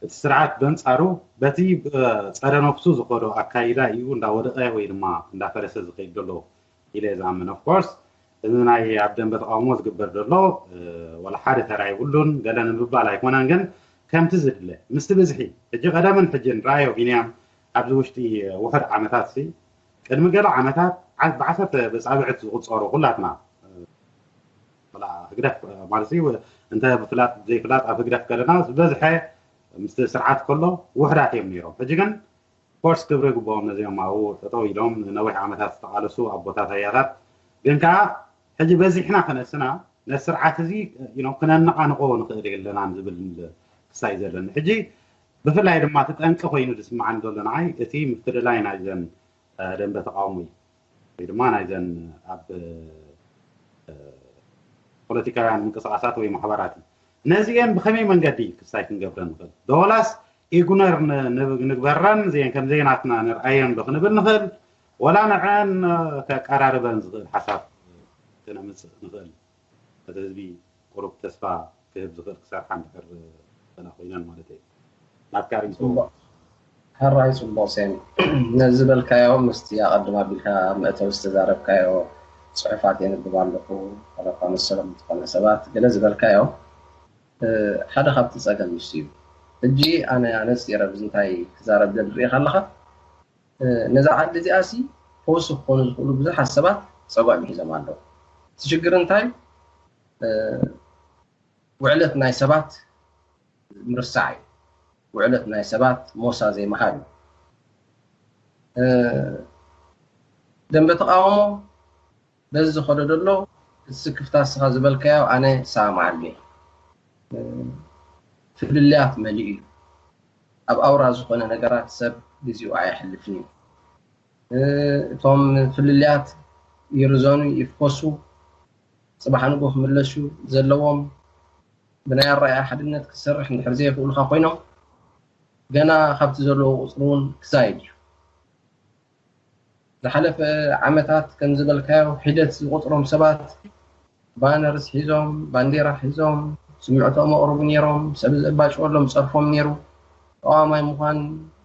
እቲ ስርዓት በንጻሩ በቲ፣ እ፣ ጸረ ነፍሱ ዝኸዶ ኣካይዳ እዩ እንዳወደቐ ወይ ድማ እንዳፈረሰ ዝኸይድ ዘሎ ኢለ እየ ዝኣምን። Of course፣ እዚ ናይ ኣብ ደንበ ተቃውሞ ዝግበር ዘሎ፣ እ፣ ዋላ ሓደ ተራ የብሉን፣ ገለ ንምባል ኣይኮነን፣ ግን ከምቲ ዝድለ፣ ምስቲ ብዝሒ፣ ሕጂ ቀደምን ሕጅን፣ ራዮ ቢንያም፣ ኣብዚ ውሽጢ ውሑድ ዓመታት ሲ፣ ቅድሚ ገለ ዓመታት፣ ዓ-፣ ብዓሰርተ በጻብዕት ዝቑጸሩ ኩላትና፣ እ፣ ዋላ ህግደፍ፣ እ፣ ማለት እዩ፣ እንተ ብፍላጥ ዘይፍላጥ ኣብ ህግደፍ ከለና፣ ዝበዝሐ ምስቲ ስርዓት ከሎ ውሑዳት እዮም ነይሮም። ሕጂ ግን፣ ኮርስ ክብሪ ይግብኦም ነዚኦም ኣብኡ ጠጠው ኢሎም ነዊሕ ዓመታት ዝተቓለሱ ኣቦታት ኣያታት። ግን ከዓ ሕጂ በዚሕና ክነስና ነቲ ስርዓት እዚ፣ you know፣ ክነነቓንቖ ንኽእል የለናን ዝብል ክሳይ ዘለኒ። ሕጂ ብፍላይ ድማ እቲ ጠንቂ ኮይኑ ዝስምዓኒ ዘሎ ንዓይ እቲ ምፍልላይ ናይዘን፣ እ፣ ደንበ ተቃውሞ እዩ። ወይ ድማ ናይዘን ኣብ፣ እ፣ ፖለቲካውያን ምንቅስቃሳት ወይ ማሕበራት እዩ። ነዚኤን ብኸመይ መንገዲ ክሳይ ክንገብረን ንኽእል? ዶ ወላስ ኢግኖር ን-፣ ን-፣ ንግበረን፣ እዚኤን ከም ዘይናትና ንርኣየን ዶ ክንብል ንኽእል? ወላ ንዐን፣ እ፣ ከቀራርበን ዝኽእል ሓሳብ ክነምጽእ ንኽእል? እቲ ህዝቢ ቁሩብ ተስፋ ክህብ ዝኽእል ክሰርሓ እንድሕር፣ እ፣ ኮይነን ማለት እዩ። ናትካ ርእይቶ። ጽቡቕ። ሕራይ ጽቡቕ ሴም። ነዚ ዝበልካዮ ምስቲ ኣቐድም ኣቢልካ ኣብ መእተዊ ዝተዛረብካዮ ጽሑፋት የንብብ ኣለኹ። ዋላ እኳ መሰሎም ዝኾነ ሰባት ገለ ዝበልካዮ፣ እ፣ ሓደ ካብቲ ጸገም ንሱ እዩ። ሕጂ ኣነ ኣነጺረ ብዚ እንታይ ክዛረብ ደሊ ርኢኻ ኣለኻ? እ፣ ነዛ ዓዲ እዚኣ ሲ ፈውሲ ክኾኑ ዝኽእሉ ብዙሓት ሰባት ጸጓም ሒዞም ኣለዉ። እቲ ሽግር እንታይ? እ፣ ውዕለት ናይ ሰባት ምርሳዕ እዩ። ውዕለት ናይ ሰባት ሞሳ ዘይምሃብ እዩ። እ፣ ደንበ ተቃውሞ በዚ ዝኸዶ ዘሎ እቲ ስክፍታ እስኻ ዝበልካዮ ኣነ ሰማማዓሉ እየ። እ፣ ፍልልያት መሊኡ እዩ። ኣብ ኣውራ ዝኾነ ነገራት ሰብ ግዜኡ ኣየሕልፍን እዩ። እ፣ እቶም ፍልልያት ይርዘኑ፣ ይፍኮሱ፣ ጽባሕ ንግሆ ክምለሱ ዘለዎም ብናይ ኣረኣእያ ሓድነት ክትሰርሕ እንድሕር ዘየኽእሉኻ ኮይኖም፣ ገና ካብቲ ዘለዎ ቁጽሪ እውን ክዛይድ እዩ። ዝሓለፈ ዓመታት ከም ዝበልካዮ ሒደት ዝቑጽሮም ሰባት ባነርስ ሒዞም፣ ባንዴራ ሒዞም፣ ስምዕቶም ኣቕርቡ ነይሮም። ሰብ ዘባጭወሎም ጸርፎም ነይሩ። ተቓዋማይ ምዃን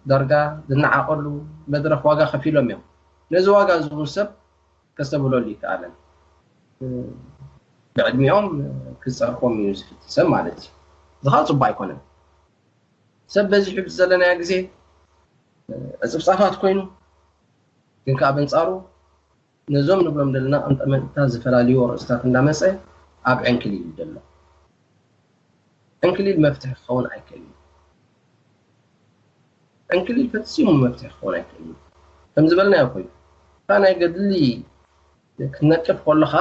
ዳርጋ ዝነዓቐሉ መድረኽ ዋጋ ከፊሎም እዮም። ነዚ ዋጋ ዝብሉ ሰብ ከስተብህለሉ ይከኣለን። ብዕድሚኦም ክጸርፎም እዩ ዝፍቲ ሰብ ማለት እዩ። እዚ ከዓ ጽቡቅ ኣይኮነን። ሰብ በዚሑ ብዘለናዮ ግዜ ዕጽፍጻፋት ኮይኑ፣ ግን ከዓ በንጻሩ ነዞም ንብሎም ዘለና ቀንጠመንጥታት ዝፈላልይዎ ርእስታት እንዳመጸ ኣብ ዕንክሊል እዩ ዘሎ። ዕንክሊል መፍትሒ ክኸውን ኣይክእልን። ዕንክሊል ፈጺሙ መፍትሒ ክኸውን ኣይክእልን። ከም ዝበልናዮ ኮይኑ፣ እታ ናይ ገድሊ ክትነቅፍ ከለኻ፣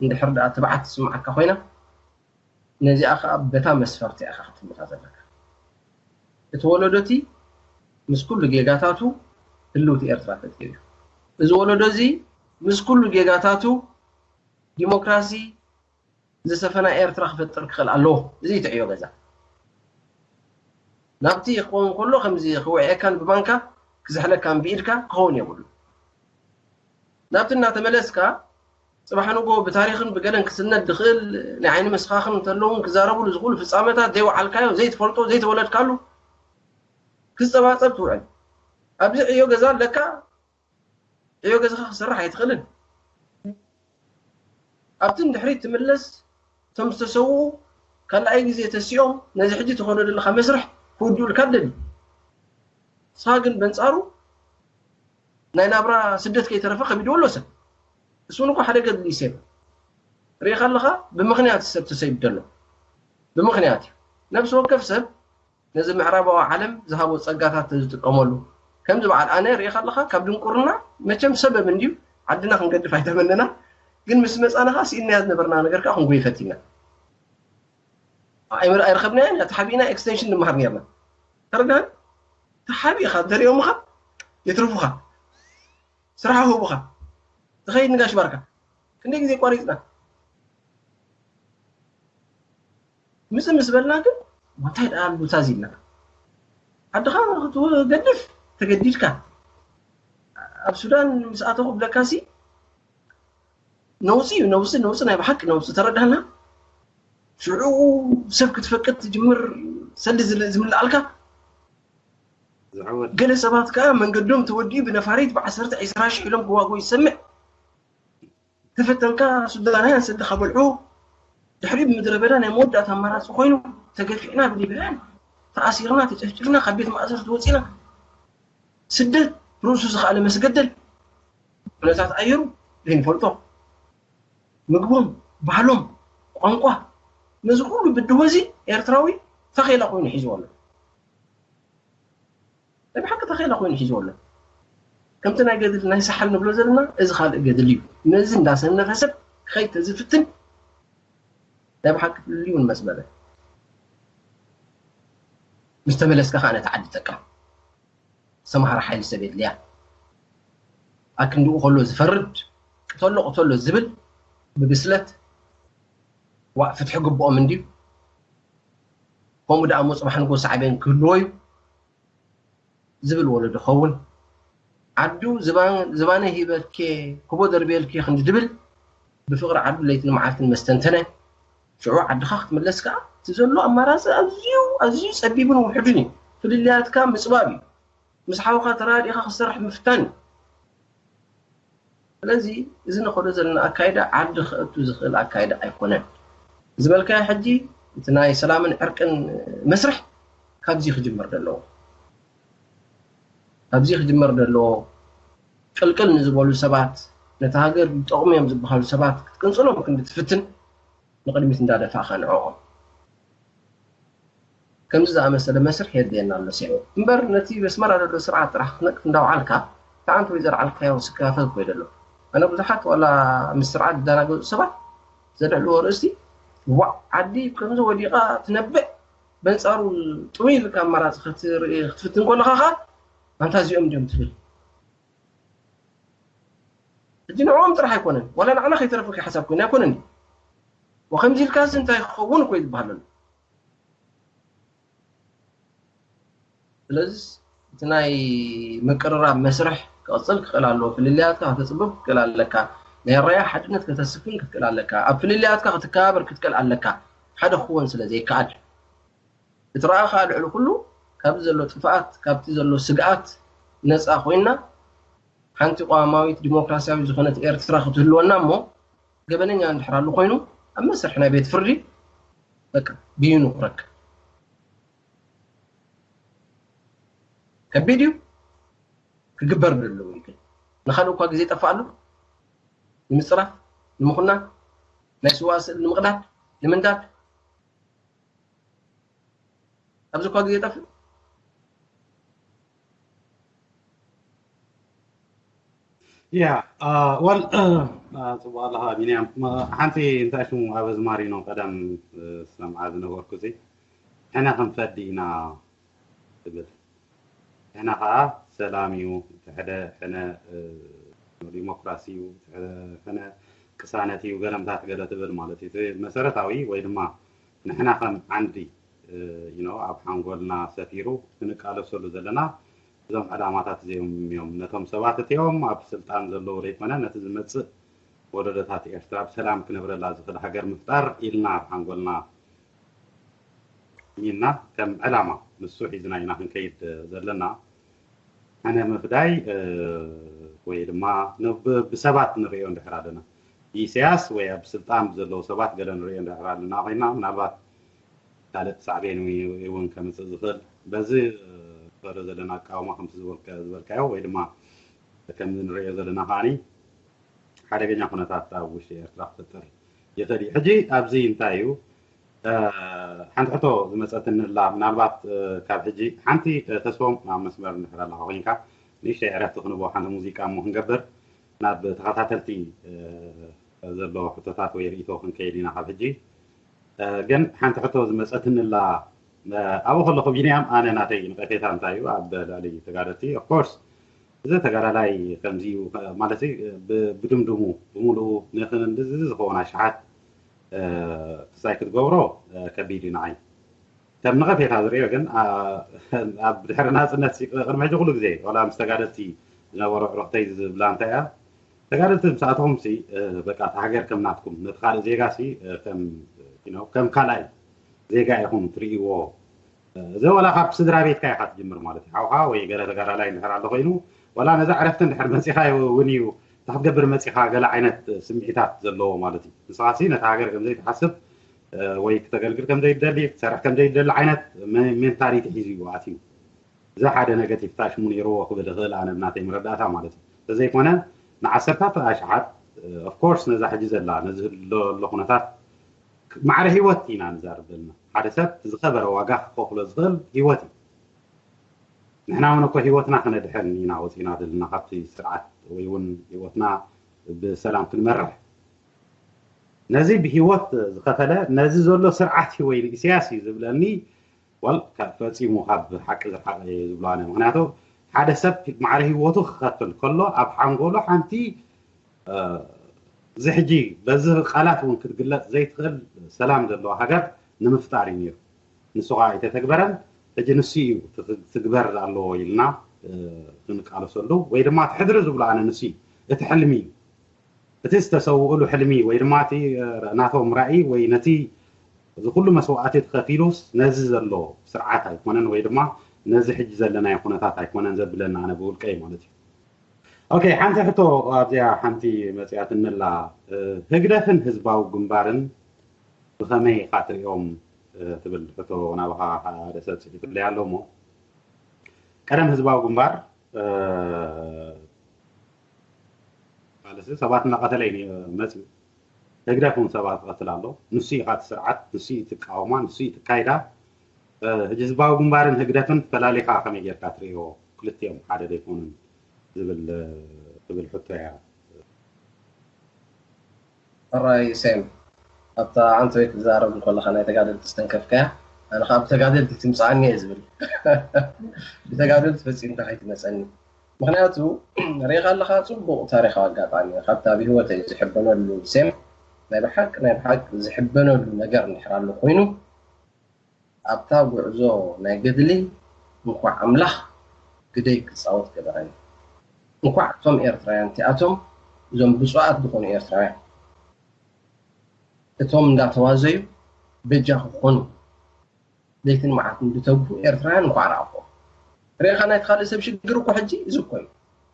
እንድሕር ደኣ ትብዓት ትስምዓካ ኮይና፣ ነዚኣ ኸኣ በታ መስፈርቲ ኢኻ ክትምታ ዘለካ። እቲ ወለዶ እቲ ምስ ኩሉ ጌጋታቱ ህልውቲ ኤርትራ ፈጢሩ እዩ። እዚ ወለዶ እዚ ምስ ኩሉ ጌጋታቱ ዲሞክራሲ ዝሰፈና ኤርትራ ክፈጥር ክኽእል ኣለዎ። እዚ እዩ እቲ ዕዮ ገዛ። ናብቲ ክኸውን ከሎ ከምዚ ክውዕየካን ብማንካ ክዝሕለካን ብኢድካ ክኸውን የብሉ። ናብቲ እናተመለስካ ጽባሕ ንጎ ብታሪኽን ብገለን ክስነድ ዝኽእል ናይ ዓይኒ መስኻኽን እንተለውን ክዛረቡሉ ዝኽእሉ ፍጻመታት ዘይወዓልካዮ፣ ዘይትፈልጦ፣ ዘይተወለድካሉ ክጸባጸብ ትውዕል። ኣብዚ ዕዮ ገዛ ኣለካ፣ ዕዮ ገዛኻ ክሰርሕ ኣይትኽእልን። ኣብቲ ንድሕሪት ትምለስ፣ እቶም ዝተሰውኡ ካልኣይ ግዜ ተሲኦም ነዚ ሕጂ ትኸዶ ዘለኻ መስርሕ ክውድኡልካ ትደሊ። ንስኻ ግን በንጻሩ ናይ ናብራ ስደት ከይተረፈ ከቢድዎ ኣሎ ሰብ። እሱ እውን እኮ ሓደ ገድሊ እዩ ሰብ። ርኢኻ ኣለኻ፣ ብምኽንያት ሰብ ተሰይዱ ዘሎ። ብምኽንያት እዩ። ነብሲ ወከፍ ሰብ ነዚ ምዕራባዊ ዓለም ዝሃቦ ጸጋታት ዝጥቀመሉ። ከምዚ በዓል ኣነ ርኢኻ ኣለኻ፣ ካብ ድንቁርና መቸም ሰበብ እንድዩ ዓድና ክንገድፍ ኣይተመነና፣ ግን ምስ መጻና ኸኣ ስኢንናያ ዝነበርና ነገር ከኣ ክንጎይ ፈቲና። ኣይምር-፣ ኣይረኸብናያን እያ፣ ተሓቢእና ኤክስቴንሽን ንመሃር ነርና። ተረዳን? ተሓቢእኻ እንተሪኦምኻ የትርፉኻ። ስራሕ ይህቡኻ። ትኸይድ ንጋሽ ባርካ። ክንደይ ግዜ ቋሪጽና? ምጽእ ምስ በልና ግን፣ እንታይ ደኣ ኣሉታ እዚ ኢልና? ዓድኻ ክትገድፍ ተገዲድካ። ኣብ ሱዳን ምስ ኣተኹ ብለካሲ፣ ነውጺ እዩ፣ ነውጺ፣ ነውጺ፣ ናይ ብሓቂ ነውጺ። ተረዳህና? ሽዑ ሰብ ክትፈቅድ ትጅምር፣ ሰልዲ ዝል-፣ ዝምልኣልካ። ዝዓወት። ገለ ሰባት ከኣ መንገዶም ተወዲኡ ብነፋሪት ብዓሰርተ ዒስራ ሽሕ ኢሎም ክዋግኡ ይሰምዕ። ተፈተንካ ሱዳናውያን ሰልዲ ከበልዑ፣ ድሕሪኡ ብምድረ በዳ ናይ መወዳእታ ኣማራጺ ኮይኑ፣ ተገፊዕና ብሊብያን፣ ተኣሲርና፣ ተጨፍጭፍና፣ ካብ ቤት ማእሰርቲ ወጺና፣ ስደት ርእሱ ዝኸኣለ መስገደል፣ ኩነታት ኣየሩ ዘይንፈልጦ፣ ምግቦም፣ ባህሎም፣ ቋንቋ፣ ነዚ ኩሉ ብድሆ እዚ ኤርትራዊ ታኼላ ኮይኑ ሒዝዎ ኣሎ። ናይ ብሓቂ ታኼላ ኮይኑ ሒዝዎ ኣሎ። ከምቲ ናይ ገድሊ ናይ ሰሓል ንብሎ ዘለና፣ እዚ ካልእ ገድሊ እዩ። ነዚ እንዳሰነፈ ሰብ ክኸይድ ተዝፍትን፣ ናይ ብሓቂ ፍልልይ እውን መጽበበ። ምስ ተመለስካ ከኣ ነቲ ዓዲ ትጠቅም። ዝተማህረ ሓይሊ ሰብ የድልያ። ኣክንድኡ ከሎ ዝፈርድ፣ ቅተሎ፣ ቅተሎ ዝብል ብብስለት፣ ዋእ፣ ፍትሒ ግብኦም እንድዩ። ከምኡ ደኣ እሞ ጽባሕ ንጎ ሳዕቤን ክህልዎ እዩ ዝብል ወለዶ ኸውን። ዓዱ ዝባ-፣ ዝባነ ሂበልኬ፣ ክቦ ደርብየልኬ ክንዲ ድብል፣ ብፍቕሪ ዓዱ ለይትን መዓልትን መስተንተነ። ሽዑ ዓድኻ ክትምለስ ከኣ፣ እቲ ዘሎ ኣማራጺ ኣዝዩ፣ ኣዝዩ ጸቢብን ውሑድን እዩ። ፍልልያትካ ምጽባብ እዩ። ምስ ሓውኻ ተራዲእኻ ክትሰርሕ ምፍታን እዩ። ስለዚ፣ እዚ ንኸዶ ዘለና ኣካይዳ ዓዲ ከእቱ ዝኽእል ኣካይዳ ኣይኮነን። ዝበልካዮ ሕጂ፣ እቲ ናይ ሰላምን ዕርቅን መስርሕ ካብዚ ክጅመር ዘለዎ። ካብዚ ክጅመር ዘለዎ። ቅልቅል ንዝበሉ ሰባት፣ ነታ ሃገር ይጠቕሙ እዮም ዝበሃሉ ሰባት ክትቅንጽሎም ክንዲ ትፍትን፣ ንቕድሚት እንዳደፋእኻ ንዕኦም። ከምዚ ዝኣመሰለ መስርሕ የድልየና ኣሎ ሴም። እምበር ነቲ በስመራ ዘሎ ስርዓት ጥራሕ ክትነቅፍ እንዳውዓልካ፣ እታ ኣንቲ ወይዘሮ ዓልካዮ ስካፈል ኮይደ ኣሎ። ኣነ ብዙሓት ዋላ ምስ ስርዓት ዝደናገጹ ሰባት ዘልዕልዎ ርእስቲ፣ ዋእ፣ ዓዲ ከምዚ ወዲቓ ትነብዕ፣ በንጻሩ ጥውይ ኢልካ ኣማራጺ ክትርኢ ክትፍትን ከለኻ ኸኣ፣ ኣንታ እዚኦም ድዮም ትብል። ሕጂ ንዕኦም ጥራሕ ኣይኮነን፣ ዋላ ንዓና ከይተረፈ ሓሳብ ኮይኑ ኣይኮነን። ወከምዚ ኢልካስ እንታይ ክኸውን እኮ እዩ ዝበሃል ዘሎ። ስለዚ እቲ ናይ ምቅርራብ መስርሕ ክቕጽል ክኽእል ኣለዎ። ፍልልያትካ ከተጽብብ ክትክእል ኣለካ። ናይ ራያ ሓድነት ከተስፍን ክትክእል ኣለካ። ኣብ ፍልልያትካ ክትከባበር ክትክእል ኣለካ። ሓደ ክኾን ስለ ዘይከኣል፣ እቲ ረኣ ከዓ ልዕሊ ኩሉ ካብዚ ዘሎ ጥፍኣት፣ ካብቲ ዘሎ ስግኣት ነፃ ኮይና ሓንቲ ቀዋማዊት ዲሞክራሲያዊት ዝኾነት ኤርትራ ክትህልወና እሞ ገበነኛ እንድሕር ኣሎ ኮይኑ ኣብ መስርሕ ናይ ቤት ፍርዲ በቃ ብይኑ ክረክብ ከቢድ እዩ። ክግበር ዘለዎ እዩ። ግን ንኻልእ እኳ ግዜ ጠፍኣሉ ንምፅራፍ፣ ንምኹናን፣ ናይ ስዋ ስእል ንምቕዳድ፣ ንምንዳድ ኣብዚ እኳ ግዜ ጠፍእ። ያ ወል ፅቡቅ ኣለኻ ቢንያም። ሓንቲ እንታይ ሽሙ ኣብ ኣዝማሪኖ ቀደም ዝሰምዓ ዝነበርኩ እዚ ሕነ ክንፈዲ ኢና ትብል። ሕነ ከዓ ሰላም እዩ፣ እቲ ሕደ ሕነ ዲሞክራሲ እዩ፣ ሕነ ቅሳነት እዩ፣ ገለምታት ገለ ትብል ማለት እዩ። መሰረታዊ ወይ ድማ ንሕና ከም ዓንዲ you know ኣብ ሓንጎልና ሰፊሩ ክንቃለሰሉ ዘለና እዞም ዕላማታት እዚኦም እዮም። ነቶም ሰባት እቲኦም ኣብ ስልጣን ዘለዉ ዘይኮነ ነቲ ዝመፅእ ወለዶታት ኤርትራ ብሰላም ክነብረላ ዝኽእል ሃገር ምፍጣር ኢልና ኣብ ሓንጎልና ኢና ከም ዕላማ ንሱ ሒዝና ኢና ክንከይድ ዘለና። ሕነ ምፍዳይ ወይ ድማ እውን ብሰባት ንሪኦ እንድሕር ኣለና ብኢሳያስ ወይ ኣብ ስልጣን ብዘለዉ ሰባት ገለ ንሪኦ እንድሕር ኣለና ኮይና ምናልባት ካልእ ሳዕቤን እውን ከምፅእ ዝኽእል በዚ ንፈዶ ዘለና ኣቃውማ ከምቲ ዝበልካዮ ወይ ድማ ከምዚ ንሪኦ ዘለና ከዓኒ ሓደገኛ ኩነታት ኣብ ውሽጢ ኤርትራ ክፈጥር ይኽእል እዩ። ሕጂ ኣብዚ እንታይ እዩ ሓንቲ ሕቶ ዝመፀትኒ ኣላ ምናልባት ካብ ሕጂ ሓንቲ ተስፎም ኣብ መስመር እንድሕር ኣለኻ ኮይንካ ንእሽተይ ዕረፍቲ ክንቦ ሓንቲ ሙዚቃ እሞ ክንገብር ናብ ተኸታተልቲ ዘሎ ሕቶታት ወይ ርእቶ ክንከይድ ኢና ካብ ሕጂ ግን ሓንቲ ሕቶ ዝመፀትኒ ኣላ ኣብኡ ከለኹ ቢንያም ኣነ ናተይ ንቀፌታ እንታይ እዩ ኣብ ልዕሊ ተጋደልቲ of course እዚ ተጋዳላይ ከምዚ እዩ ማለት ብድምድሙ ብምሉኡ ንክንድዚ ዝኸውን ኣሽሓት ክሳይ ክትገብሮ ከቢድ እዩ ንዓይ ከም ነቐፌታ ዝሪኦ ግን ኣብ ድሕሪ ናፅነት ቅድሚ ሕጂ ኩሉ ግዜ ዋላ ምስ ተጋደልቲ ዝነበሩ ዕሩኽተይ ዝብላ እንታይ እያ ተጋደልቲ ምስ ኣተኹም ሲ በቃ እታ ሃገር ከም ናትኩም ነቲ ካልእ ዜጋ ሲ ከም ካልኣይ ዜጋ ኢኹም ትርእይዎ እዚ ዋላ ካብ ስድራ ቤትካ ኢኻ ትጅምር ማለት እዩ ሓውኻ ወይ ገለ ተጋዳላይ እንድሕር ኣሎ ኮይኑ ዋላ ነዛ ዕረፍቲ እንድሕር መፂኻ እውን እዩ እንታይ ክትገብር መፂኻ ገለ ዓይነት ስምዒታት ዘለዎ ማለት እዩ ንስኻ ሲ ነታ ሃገር ከም ዘይትሓስብ ወይ ክተገልግል ከም ዘይደሊ ክትሰርሕ ከም ዘይደሊ ዓይነት ሜንታሊቲ ሒዙ እዩ ኣትዩ እዚ ሓደ ነገቲቭ ታሽሙ ነይርዎ ክብል እኽእል ኣነ ብናተይ መረዳእታ ማለት እዩ ተዘይኮነ ንዓሰርታት ኣሽሓት of course ነዛ ሕጂ ዘላ ነዚ ህሎ ኣሎ ኩነታት ማዕረ ህይወት ኢና ንዛረብ ዘለና ሓደ ሰብ ዝኸበረ ዋጋ ክኸፍሎ ዝኽእል ህይወት እዩ ንሕና እውን እኮ ህይወትና ክነድሕን ኢና ወፂና ዘለና ካብቲ ስርዓት ወይ እውን ህይወትና ብሰላም ክንመርሕ ነዚ ብህይወት ዝኸፈለ ነዚ ዘሎ ስርዓት ወይ ኢሳያስ እዩ ዝብለኒ ወል ፈፂሙ ካብ ሓቂ ዝረሓቀ እየ ዝብሎ ኣነ ምክንያቱ ሓደ ሰብ ማዕረ ህይወቱ ክኸፍል ከሎ ኣብ ሓንጎሎ ሓንቲ እዚ ሕጂ በዚ ቃላት እውን ክትግለፅ ዘይትኽእል ሰላም ዘለዋ ሃገር ንምፍጣር እዩ ነይሩ ንሱ ከዓ ኣይተተግበረን ሕጂ ንሱ እዩ ትግበር ኣለዎ ኢልና ክንቃለሰሉ ወይ ድማ ትሕድሪ ዝብሎ ኣነ ንሱ እዩ እቲ ሕልሚ እዩ እቲ ዝተሰውእሉ ሕልሚ ወይ ድማ እቲ ናቶም ራእይ ወይ ነቲ እዚ ኩሉ መስዋእቲ ተኸፊሉስ ነዚ ዘሎ ስርዓት ኣይኮነን ወይ ድማ ነዚ ሕጂ ዘለናዮ ኩነታት ኣይኮነን ዘብለና ኣነ ብውልቀይ ማለት እዩ ኦኬ ሓንቲ ሕቶ ኣብዚኣ ሓንቲ መፅያትንላ ህግደፍን ህዝባዊ ግንባርን ብኸመይ ኢኻ ትሪኦም ትብል ሕቶ ናባኻ ሓደ ሰብ ፅሒፍለይ ኣሎ እሞ ቀደም ህዝባዊ ግንባር ማለት ሰባት እናቐተለ እዩ መፅዩ ህግደፍ እውን ሰባት ይቐትል ኣሎ ንሱ ኢኻ እቲ ስርዓት ንሱ እዩ ትቃወማ ንሱ እዩ ትካይዳ ህጂ ህዝባዊ ግንባርን ህግደፍን ፈላሊኻ ከመይ ጌርካ ትርእዮ ክልቲኦም ሓደ ዘይኮኑን ዝብል ትብል ሕቶ እያ ሕራይ ሴም ኣብታ ዓንተወይ ክትዛረብ እንከለኻ ናይ ተጋደልቲ ዝተንከፍካያ ኣነ ካብ ተጋደልቲ ትምፅኣኒ እየ ዝብል ብተጋደልቲ ፈፂምካ ከይትመፀኒ ምክንያቱ ሪኢኻ ኣለኻ ፅቡቅ ታሪካዊ ኣጋጣሚ ካብታ ብሂወተይ ዝሕበነሉ ሴም ናይ ብሓቂ ናይ ብሓቂ ዝሕበነሉ ነገር እንድሕር ኣሎ ኮይኑ ኣብታ ጉዕዞ ናይ ገድሊ እንኳዕ ኣምላኽ ግደይ ክፃወት ገበረኒ። እንኳዕ እቶም ኤርትራውያን እቲኣቶም እዞም ብፁዓት ዝኾኑ ኤርትራውያን እቶም እንዳተዋዘዩ በጃ ክኾኑ ለይትን መዓልትን ዝተግሁ ኤርትራውያን እንኳዕ ረኣኹም። ርኢኻ ናይቲ ካልእ ሰብ ሽግር እኮ ሕጂ እዚ እኮ እዩ።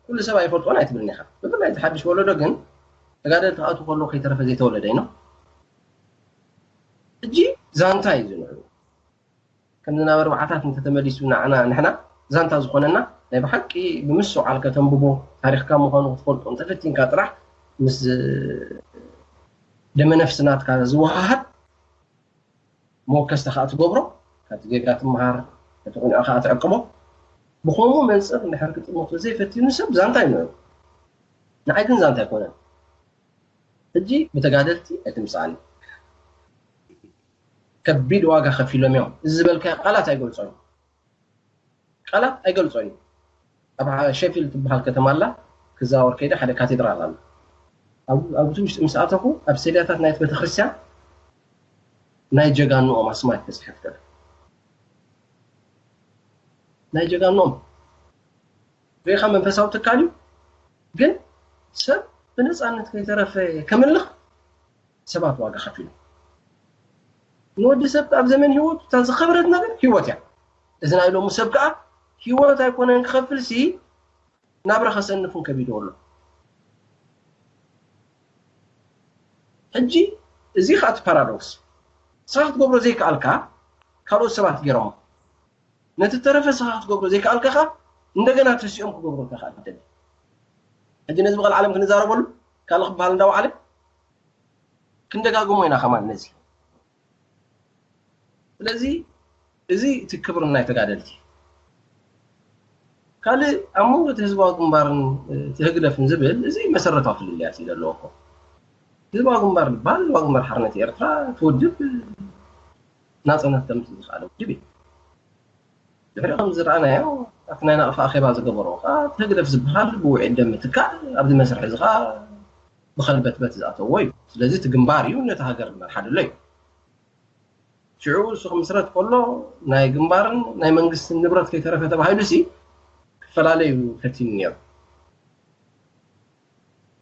ኩሉ ሰብ ኣይፈልጦን ኣይትብልን ኢኻ። ብፍላይ እዚ ሓድሽ ወለዶ ግን ተጋደልቲ ክኣትዉ ከለዉ ከይተረፈ ዘይተወለደ እዩ። ሕጂ ዛንታ እዩ ዝንዕሩ። ከም ዝናብ ኣርባዓታት እንተተመሊሱ ንዓና ንሕና ዛንታ ዝኾነና ናይ ብሓቂ ብምስትውዓል ከተንብቦ ታሪኽካ ምዃኑ ክትፈልጦ እንተፈቲንካ ጥራሕ ምስ ደመነፍሲ ናትካ ዝወሃሃድ መወከስታ ከዓ ትገብሮ ካብቲ ጌጋ ትመሃር ነቲ ቁንዖ ከዓ ትዕቅቦ ብኸምኡ መንፅር እንድሕር ክጥምቶ ዘይፈትኑ ሰብ ዛንታ ይንዕሩ ንዓይ ግን ዛንታ ኣይኮነን ሕጂ ብተጋደልቲ ኣይትምፅኣኒ ከቢድ ዋጋ ከፊሎም እዮም እዚ ዝበልካዮ ቃላት ኣይገልፆን ቃላት ኣይገልፆን እዩ ኣብ ሸፊልድ ትበሃል ከተማ ኣላ ክዛወር ከይደ ሓደ ካቴድራል ኣሎ ኣብቲ ውሽጢ ምስ ኣተኹ ኣብ ሰሊያታት ናይቲ ቤተክርስትያን ናይ ጀጋንኦም ኣስማት ተፅሒፍ ገለ ናይ ጀጋንኦም ሪኢኻ መንፈሳዊ ትካል እዩ ግን ሰብ ብነፃነት ከይተረፈ ከምልኽ ሰባት ዋጋ ከፊሉ ንወዲ ሰብ ኣብ ዘመን ህይወቱ እታ ዝኸበረት ነገር ህይወት እያ እዚ ናይ ሎሚ ሰብ ከዓ ህይወት ኣይኮነን ክኸፍል ሲ ናብራ ከሰንፉን ከቢድዎ ኣሎ ሕጂ እዚ ከዓ እቲ ፓራዶክስ ንስኻ ክትገብሮ ዘይከኣልካ ካልኦት ሰባት ገይሮሞ ነቲ ተረፈ ንስኻ ክትገብሮ ዘይከኣልካ ከዓ እንደገና ተሲኦም ክገብሩ ተኽእል ሕጂ ነዚ ብቐል ዓለም ክንዛረበሉ ካልእ ክበሃል እንዳወዓለ ክንደጋግሞ ኢና ከማን ነዚ ስለዚ እዚ እቲ ክብሪ ናይ ተጋደልቲ ካልእ ኣብ መንጎ እቲ ህዝባዊ ግንባርን እቲ ህግደፍን ዝብል እዚ መሰረታዊ ፍልልያት እዩ ዘለዎ እኮ ህዝባዊ ግንባር ዝበሃል ህዝባዊ ግንባር ሓርነት ኤርትራ ትውድብ ናፅነት ከምፅእ ዝኽኣለ ውድብ እዩ ድሕሪ ከም ዝረኣናዮ ኣብቲ ናይ ናቕፋ ኣኼባ ዝገበሮ ከዓ እቲ ህግደፍ ዝበሃል ብውዒል ደም ምትካእ ኣብዚ መስርሕ እዚ ከዓ ብኸልበትበት ዝኣተዎ እዩ ስለዚ እቲ ግንባር እዩ ነቲ ሃገር ዝመርሓ ዘሎ እዩ ሽዑ እሱ ክምስረት ከሎ ናይ ግንባርን ናይ መንግስትን ንብረት ከይተረፈ ተባሂሉ ሲ ክፈላለዩ ፈቲኑ ነይሩ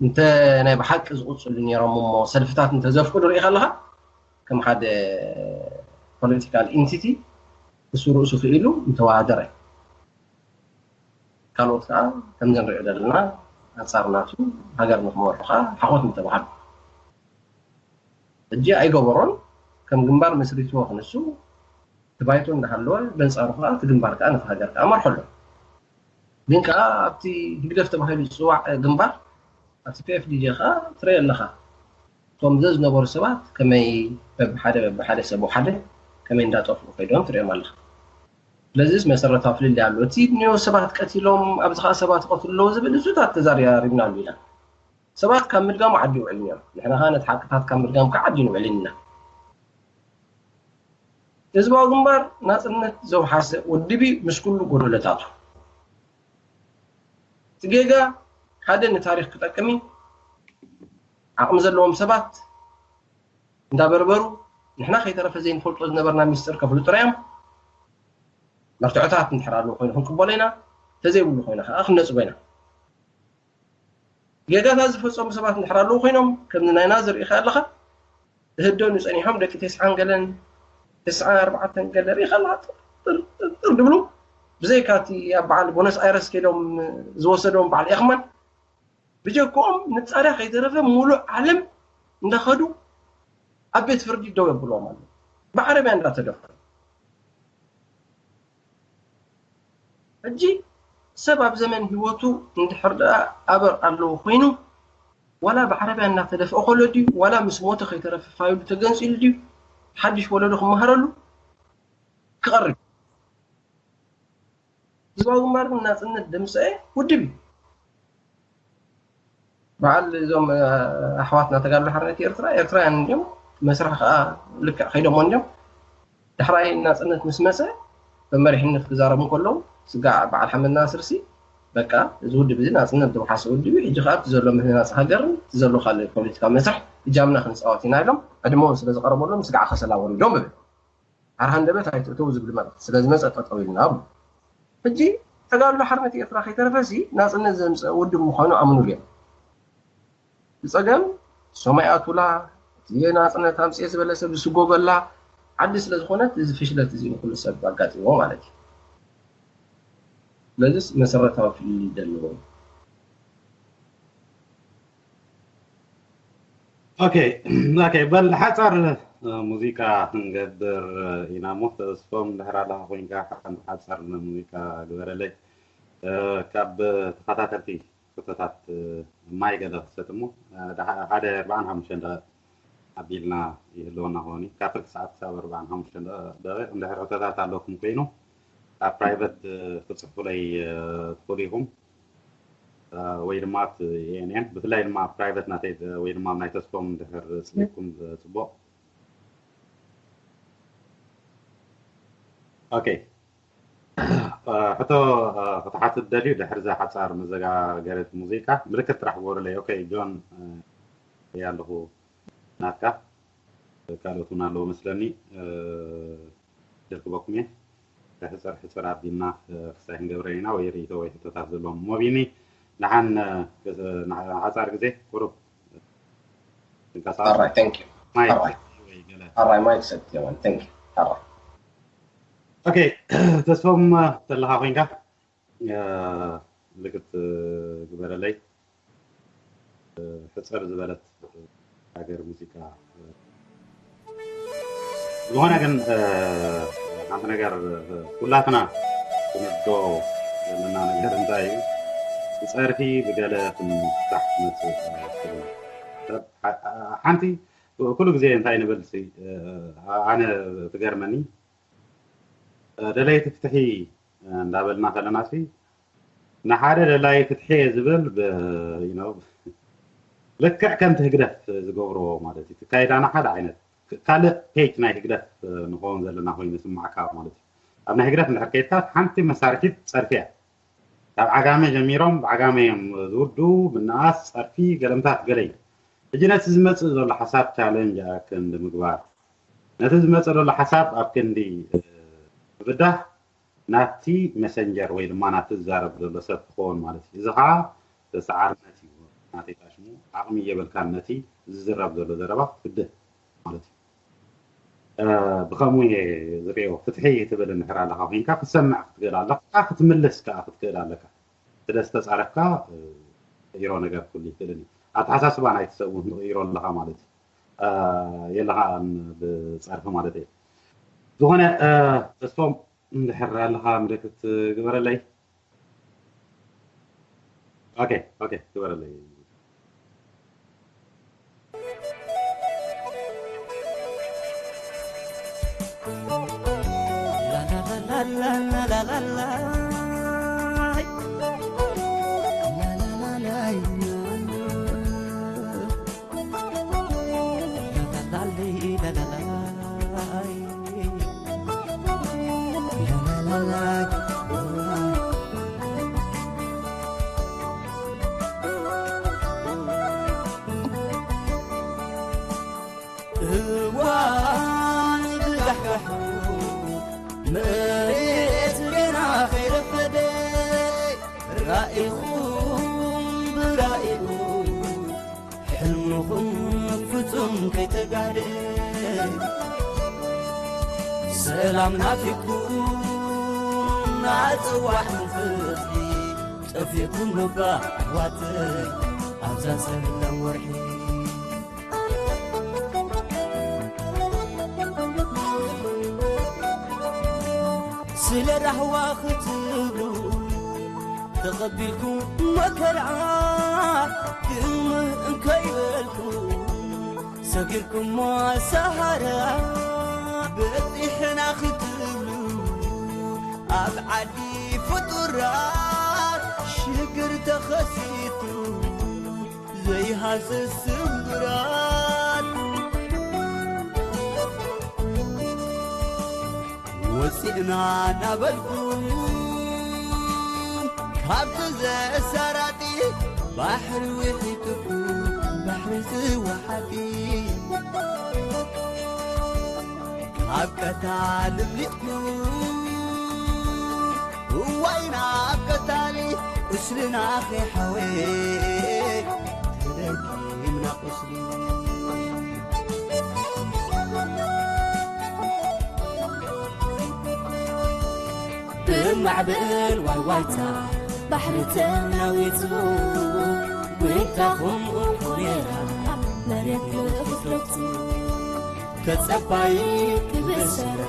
እንተ ናይ ብሓቂ ዝቕፅሉ ነይሮም እሞ ሰልፍታት እንተዘፍቅዱ ርኢ ከለኻ ከም ሓደ ፖለቲካል ኢንቲቲ እሱ ርእሱ ክኢሉ ምተወዳደረ ካልኦት ከዓ ከምዚ ንሪኦ ዘለና ኣንፃር ናቱ ሃገር ንክመርሑ ከዓ ሓኾት ምተባሃሉ ሕጂ ኣይገበሮን ከም ግንባር መስሪትዎ ክንሱ እቲ ባይቶ እንዳሃለወ በንፃሩ ከዓ እቲ ግንባር ከዓ ነቲ ሃገር ከዓ መርሖ ኣሎ ግን ከዓ ኣብቲ ህግደፍ ተባሂሉ ዝፅዋዕ ግንባር ኣብቲ ፒኤፍዲጂ ከዓ ትረኢ ኣለኻ እቶም ዘዝነበሩ ሰባት ከመይ በብሓደ በብሓደ ሰብ ሓደ ከመይ እንዳጠፍኡ ከይዶም ትሪኦም ኣለኻ ስለዚስ መሰረታዊ ፍልልይ ኣሎ እቲ ድንዮ ሰባት ቀቲሎም ኣብዚ ከዓ ሰባት ይቀትሉ ኣለዉ ዝብል እሱታት ተዛሪብናሉ ኢና ሰባት ካብ ምድጋሙ ዓዲ ውዕልን እዮም ንሕና ከዓ ነቲ ሓቅታት ካብ ምድጋም ከዓ ዓዲ ንውዕልን ኢና ህዝባዊ ግንባር ናፅነት ዘውሓሰ ውድብ እዩ ምስ ኩሉ ጎደለታቱ እቲ ጌጋ ሓደ ንታሪክ ክጠቅም እዩ ዓቕሚ ዘለዎም ሰባት እንዳበርበሩ ንሕና ከይተረፈ ዘይንፈልጦ ዝነበርና ሚስጥር ከፍልጡና እዮም መርትዖታት እንድሕር ኣለዉ ኮይኑ ክንቅበሎ ኢና ተዘይብሉ ኮይና ከዓ ክንነፅጎ ኢና ጌጋታት ዝፈፀሙ ሰባት እንድሕር ኣለዉ ኮይኖም ከምዚ ናይ ናዝር ኢኻ ኣለኻ ዝህደኑ ፀኒሖም ደቂ ተስዓን ገለን ተስዓን ኣርባዕተን ገለ ርኢኻ ኣለኻ ጥርጥርጥር ድብሉ ብዘይካ እቲ ኣብ በዓል ቦነስ ኣይረስ ከይዶም ዝወሰዶም በዓል ኤኽማን ብጀክኦም ንፃርያ ከይተረፈ ሙሉእ ዓለም እንዳኸዱ ኣብ ቤት ፍርዲ ደው የብልዎም ኣሎ ብዓረብያ እንዳተደፈሩ ሕጂ ሰብ ኣብ ዘመን ህይወቱ እንድሕር ደኣ ኣበር ኣለዎ ኮይኑ ዋላ ብዓረብያ እናተደፍአ ከሎ ድዩ ዋላ ምስ ሞተ ከይተረፈ ፋይሉ ተገንፂሉ ድዩ ሓድሽ ወለዶ ክመሃረሉ ክቐርብ ህዝባዊ ግንባር ግን ናፅነት ደምፀአ ውድብ እዩ በዓል እዞም ኣሕዋትና ተጋድሎ ሓርነት ኤርትራ ኤርትራውያን እንዲዮም መስርሕ ከዓ ልክዕ ከይዶሞ እንዲዮም ዳሕራይ ናፅነት ምስ መፀ ብመሪሕነት ክዛረቡ ከለዉ ስጋዕ በዓል ሓመድ ናስር ሲ በቃ እዚ ውድብ እዚ ናፅነት ዝወሓሰ ውድብ እዩ ሕጂ ከዓ እቲ ዘሎ ምህናፅ ሃገርን እቲ ዘሎ ካልእ ፖለቲካዊ መስርሕ እጃምና ክንፃወት ኢና ኢሎም ዕድመኦም ስለ ዝቀረበሎም ስጋዕ ከሰላ ወሪዶም ብብል ኣር ሃንደበት ኣይትእተው ዝብል መልእክቲ ስለ ዝመፀ ጠጠው ኢልና ብሉ ሕጂ ተጋድሎ ሓርነት ኤርትራ ከይተረፈ ሲ ናፅነት ዘምፀ ውድብ ምኳኑ ኣምኑሉ እዮም ብፀገም ሶማይ ኣቱላ እቲ ናፅነት ኣምፅኤ ዝበለ ሰብ ዝስጎገላ ዓዲ ስለ ዝኾነት እዚ ፍሽለት እዚ ንኩሉ ሰብ ኣጋጢሞ ማለት እዩ። ስለዚስ መሰረታዊ ፍልልይ ዘለዎ እዩ። ኦኬ ኦኬ በል ሓፃር ሙዚቃ ክንገብር ኢና እሞ ተስፎም ድሕር ኣለካ ኮይንካ ሓፃር ሙዚቃ ግበረለይ ካብ ተኸታተልቲ ሕቶታት ማይ ገለ ክሰጥ እሞ ሓደ ኣርባዓን ሓሙሽተን ደቂቕ ኣቢልና ይህልወና ክኸውን እዩ ካብ ፍርቂ ሰዓት ክሳብ ኣርባዓን ሓሙሽተን ደቂቕ እንድሕር ሕቶታት ኣለኩም ኮይኑ ኣብ ፕራይቨት ክፅሕፉለይ ትኽእሉ ኢኹም ወይ ድማ የእንኤን ብፍላይ ድማ ፕራይቨት ናተይ ወይ ድማ ናይ ተስፎም እንድሕር ፅሒፍኩም ፅቡቕ ኦኬ ሕቶ ክትሓትት ደልዩ ድሕርዛ ሓፃር መዘጋገሪት ሙዚቃ ምልክት ጥራሕ ግበሩለይ ኦኬ ጆን ኣለኹ ናትካ ካልኦት እውን ኣለዉ መስለኒ ደርክበኩም እየ ሕፅር ሕፅር ኣቢልና ክሳይ ክንገብረ ኢና ወይ ርእቶ ወይ ሕቶታት ዘለዎም ሞቢኒ ንሓን ሓፃር ግዜ ቁሩብ ትንቀሳቀስ ማይክ ኦኬ ተስፎም ተለካ ኮይንካ ምልክት ግበረለይ ሕፅር ዝበለት ሃገር ሙዚቃ ዝኾነ ግን ሓንቲ ነገር ኩላትና ክንዶ ዘለና ነገር እንታይ እዩ ብፀርፊ ብገለ ክንፍታሕ ትመፅእ ሓንቲ ኩሉ ግዜ እንታይ ንብል ኣነ ትገርመኒ ደለይቲ ፍትሒ እንዳበልና ከለና ንሓደ ደላይ ፍትሒ እየ ዝብል ልክዕ ከምቲ ህግደፍ ዝገብርዎ ማለት እዩ ትካይዳና ሓደ ዓይነት ካልእ ፔጅ ናይ ህግደፍ ንኸውን ዘለና ኮይኑ ስማዕካ ማለት እዩ ኣብ ናይ ህግደፍ እንድሕር ከይድካ ሓንቲ መሳርሒት ፀርፊ እያ ካብ ዓጋመ ጀሚሮም ብዓጋመ እዮም ዝውዱ ምንኣስ ፀርፊ ገለምታት ገለ እዩ ሕጂ ነቲ ዝመፅእ ዘሎ ሓሳብ ቻለንጅ ኣብ ክንዲ ምግባር ነቲ ዝመፅእ ዘሎ ሓሳብ ኣብ ክንዲ ምብዳህ ናቲ መሰንጀር ወይ ድማ ናቲ ዝዛረብ ዘሎ ሰብ ክኸውን ማለት እዩ። እዚ ከዓ ተሰዓርነት እዩ ናተይ ሽሙ ዓቕሚ የብልካን ነቲ ዝዝረብ ዘሎ ዘረባ ክትፍድህ ማለት እዩ። ብኸምኡ እየ ዝሪኦ። ፍትሒ ትብል እንድሕር ኣለኻ ኮይንካ ክትሰምዕ ክትክእል ኣለካ፣ ክትምልስ ከዓ ክትክእል ኣለካ። ስለ ዝተፃረፍካ ተቐይሮ ነገር ክህሉ ይኽእልን እዩ። ኣተሓሳስባ ናይቲ ሰብ እውን ትቕይሮ ኣለኻ ማለት እዩ። የለኻን ብፀርፊ ማለት እየ። ዝኾነ ተስፎም እንድሕር ኣለኻ ምልክት ግበረለይ። ኦኬ ኦኬ ግበረለይ። እዋን ብዛሕጋሕ መሬት ገና ከይረፈደ ራኢኹም ብራኢኹም ሕልምኹም ፍጹም ከይተጋደ ሰላም ናፊኩም ናጽዋዕ ንፍትሒ ጠፊእኩም እባ ኣሕዋተይ ኣብዛ ጸልማት ወርሒ። ስለ ራህዋ ክትብሉ ተቐቢልኩም መከራ ግም እንከይበልኩም ሰጊርኩሞ ሰሃራ በፂሕና ክትብሉ ኣብ ዓዲ ፍጡራት ሽግር ተኸሲቱ ዘይሃስስ ስምብራት ወፂእና እናበልኩም ካብቲ ዘሳራጢ ባሕሪ ውሒጥኩም ባሕሪ ዝወሓጢ ካብ ቀታሊ ኣምሊጥኩም እዋይ ናብ ቀታሊ ቁስልና ከይሓወ ተደጊምና ቁስሊ ማዕበል ዋይዋይታ ባሕሪ ተናዊጹ፣ ዊንታ ኹምኡ ቁኔራ መሬት ንኽትረግጹ። ተጸባይ ክብሰር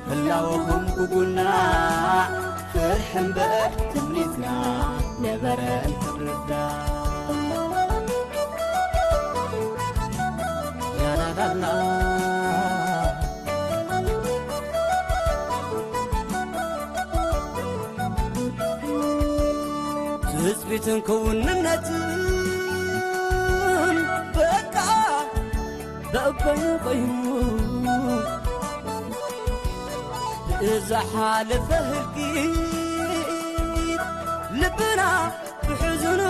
ህላወኹም ክጉናዕ፣ ፍርሒ እምበር ትምኒትና ነበረ እንትርዳእ። ላላላላ። ትጽቢትን ክውንነትን በቃ በበይኑ ኮይኑ፣ ብዝሓለፈ ህልቂት ልብና ብሕዝኑ፣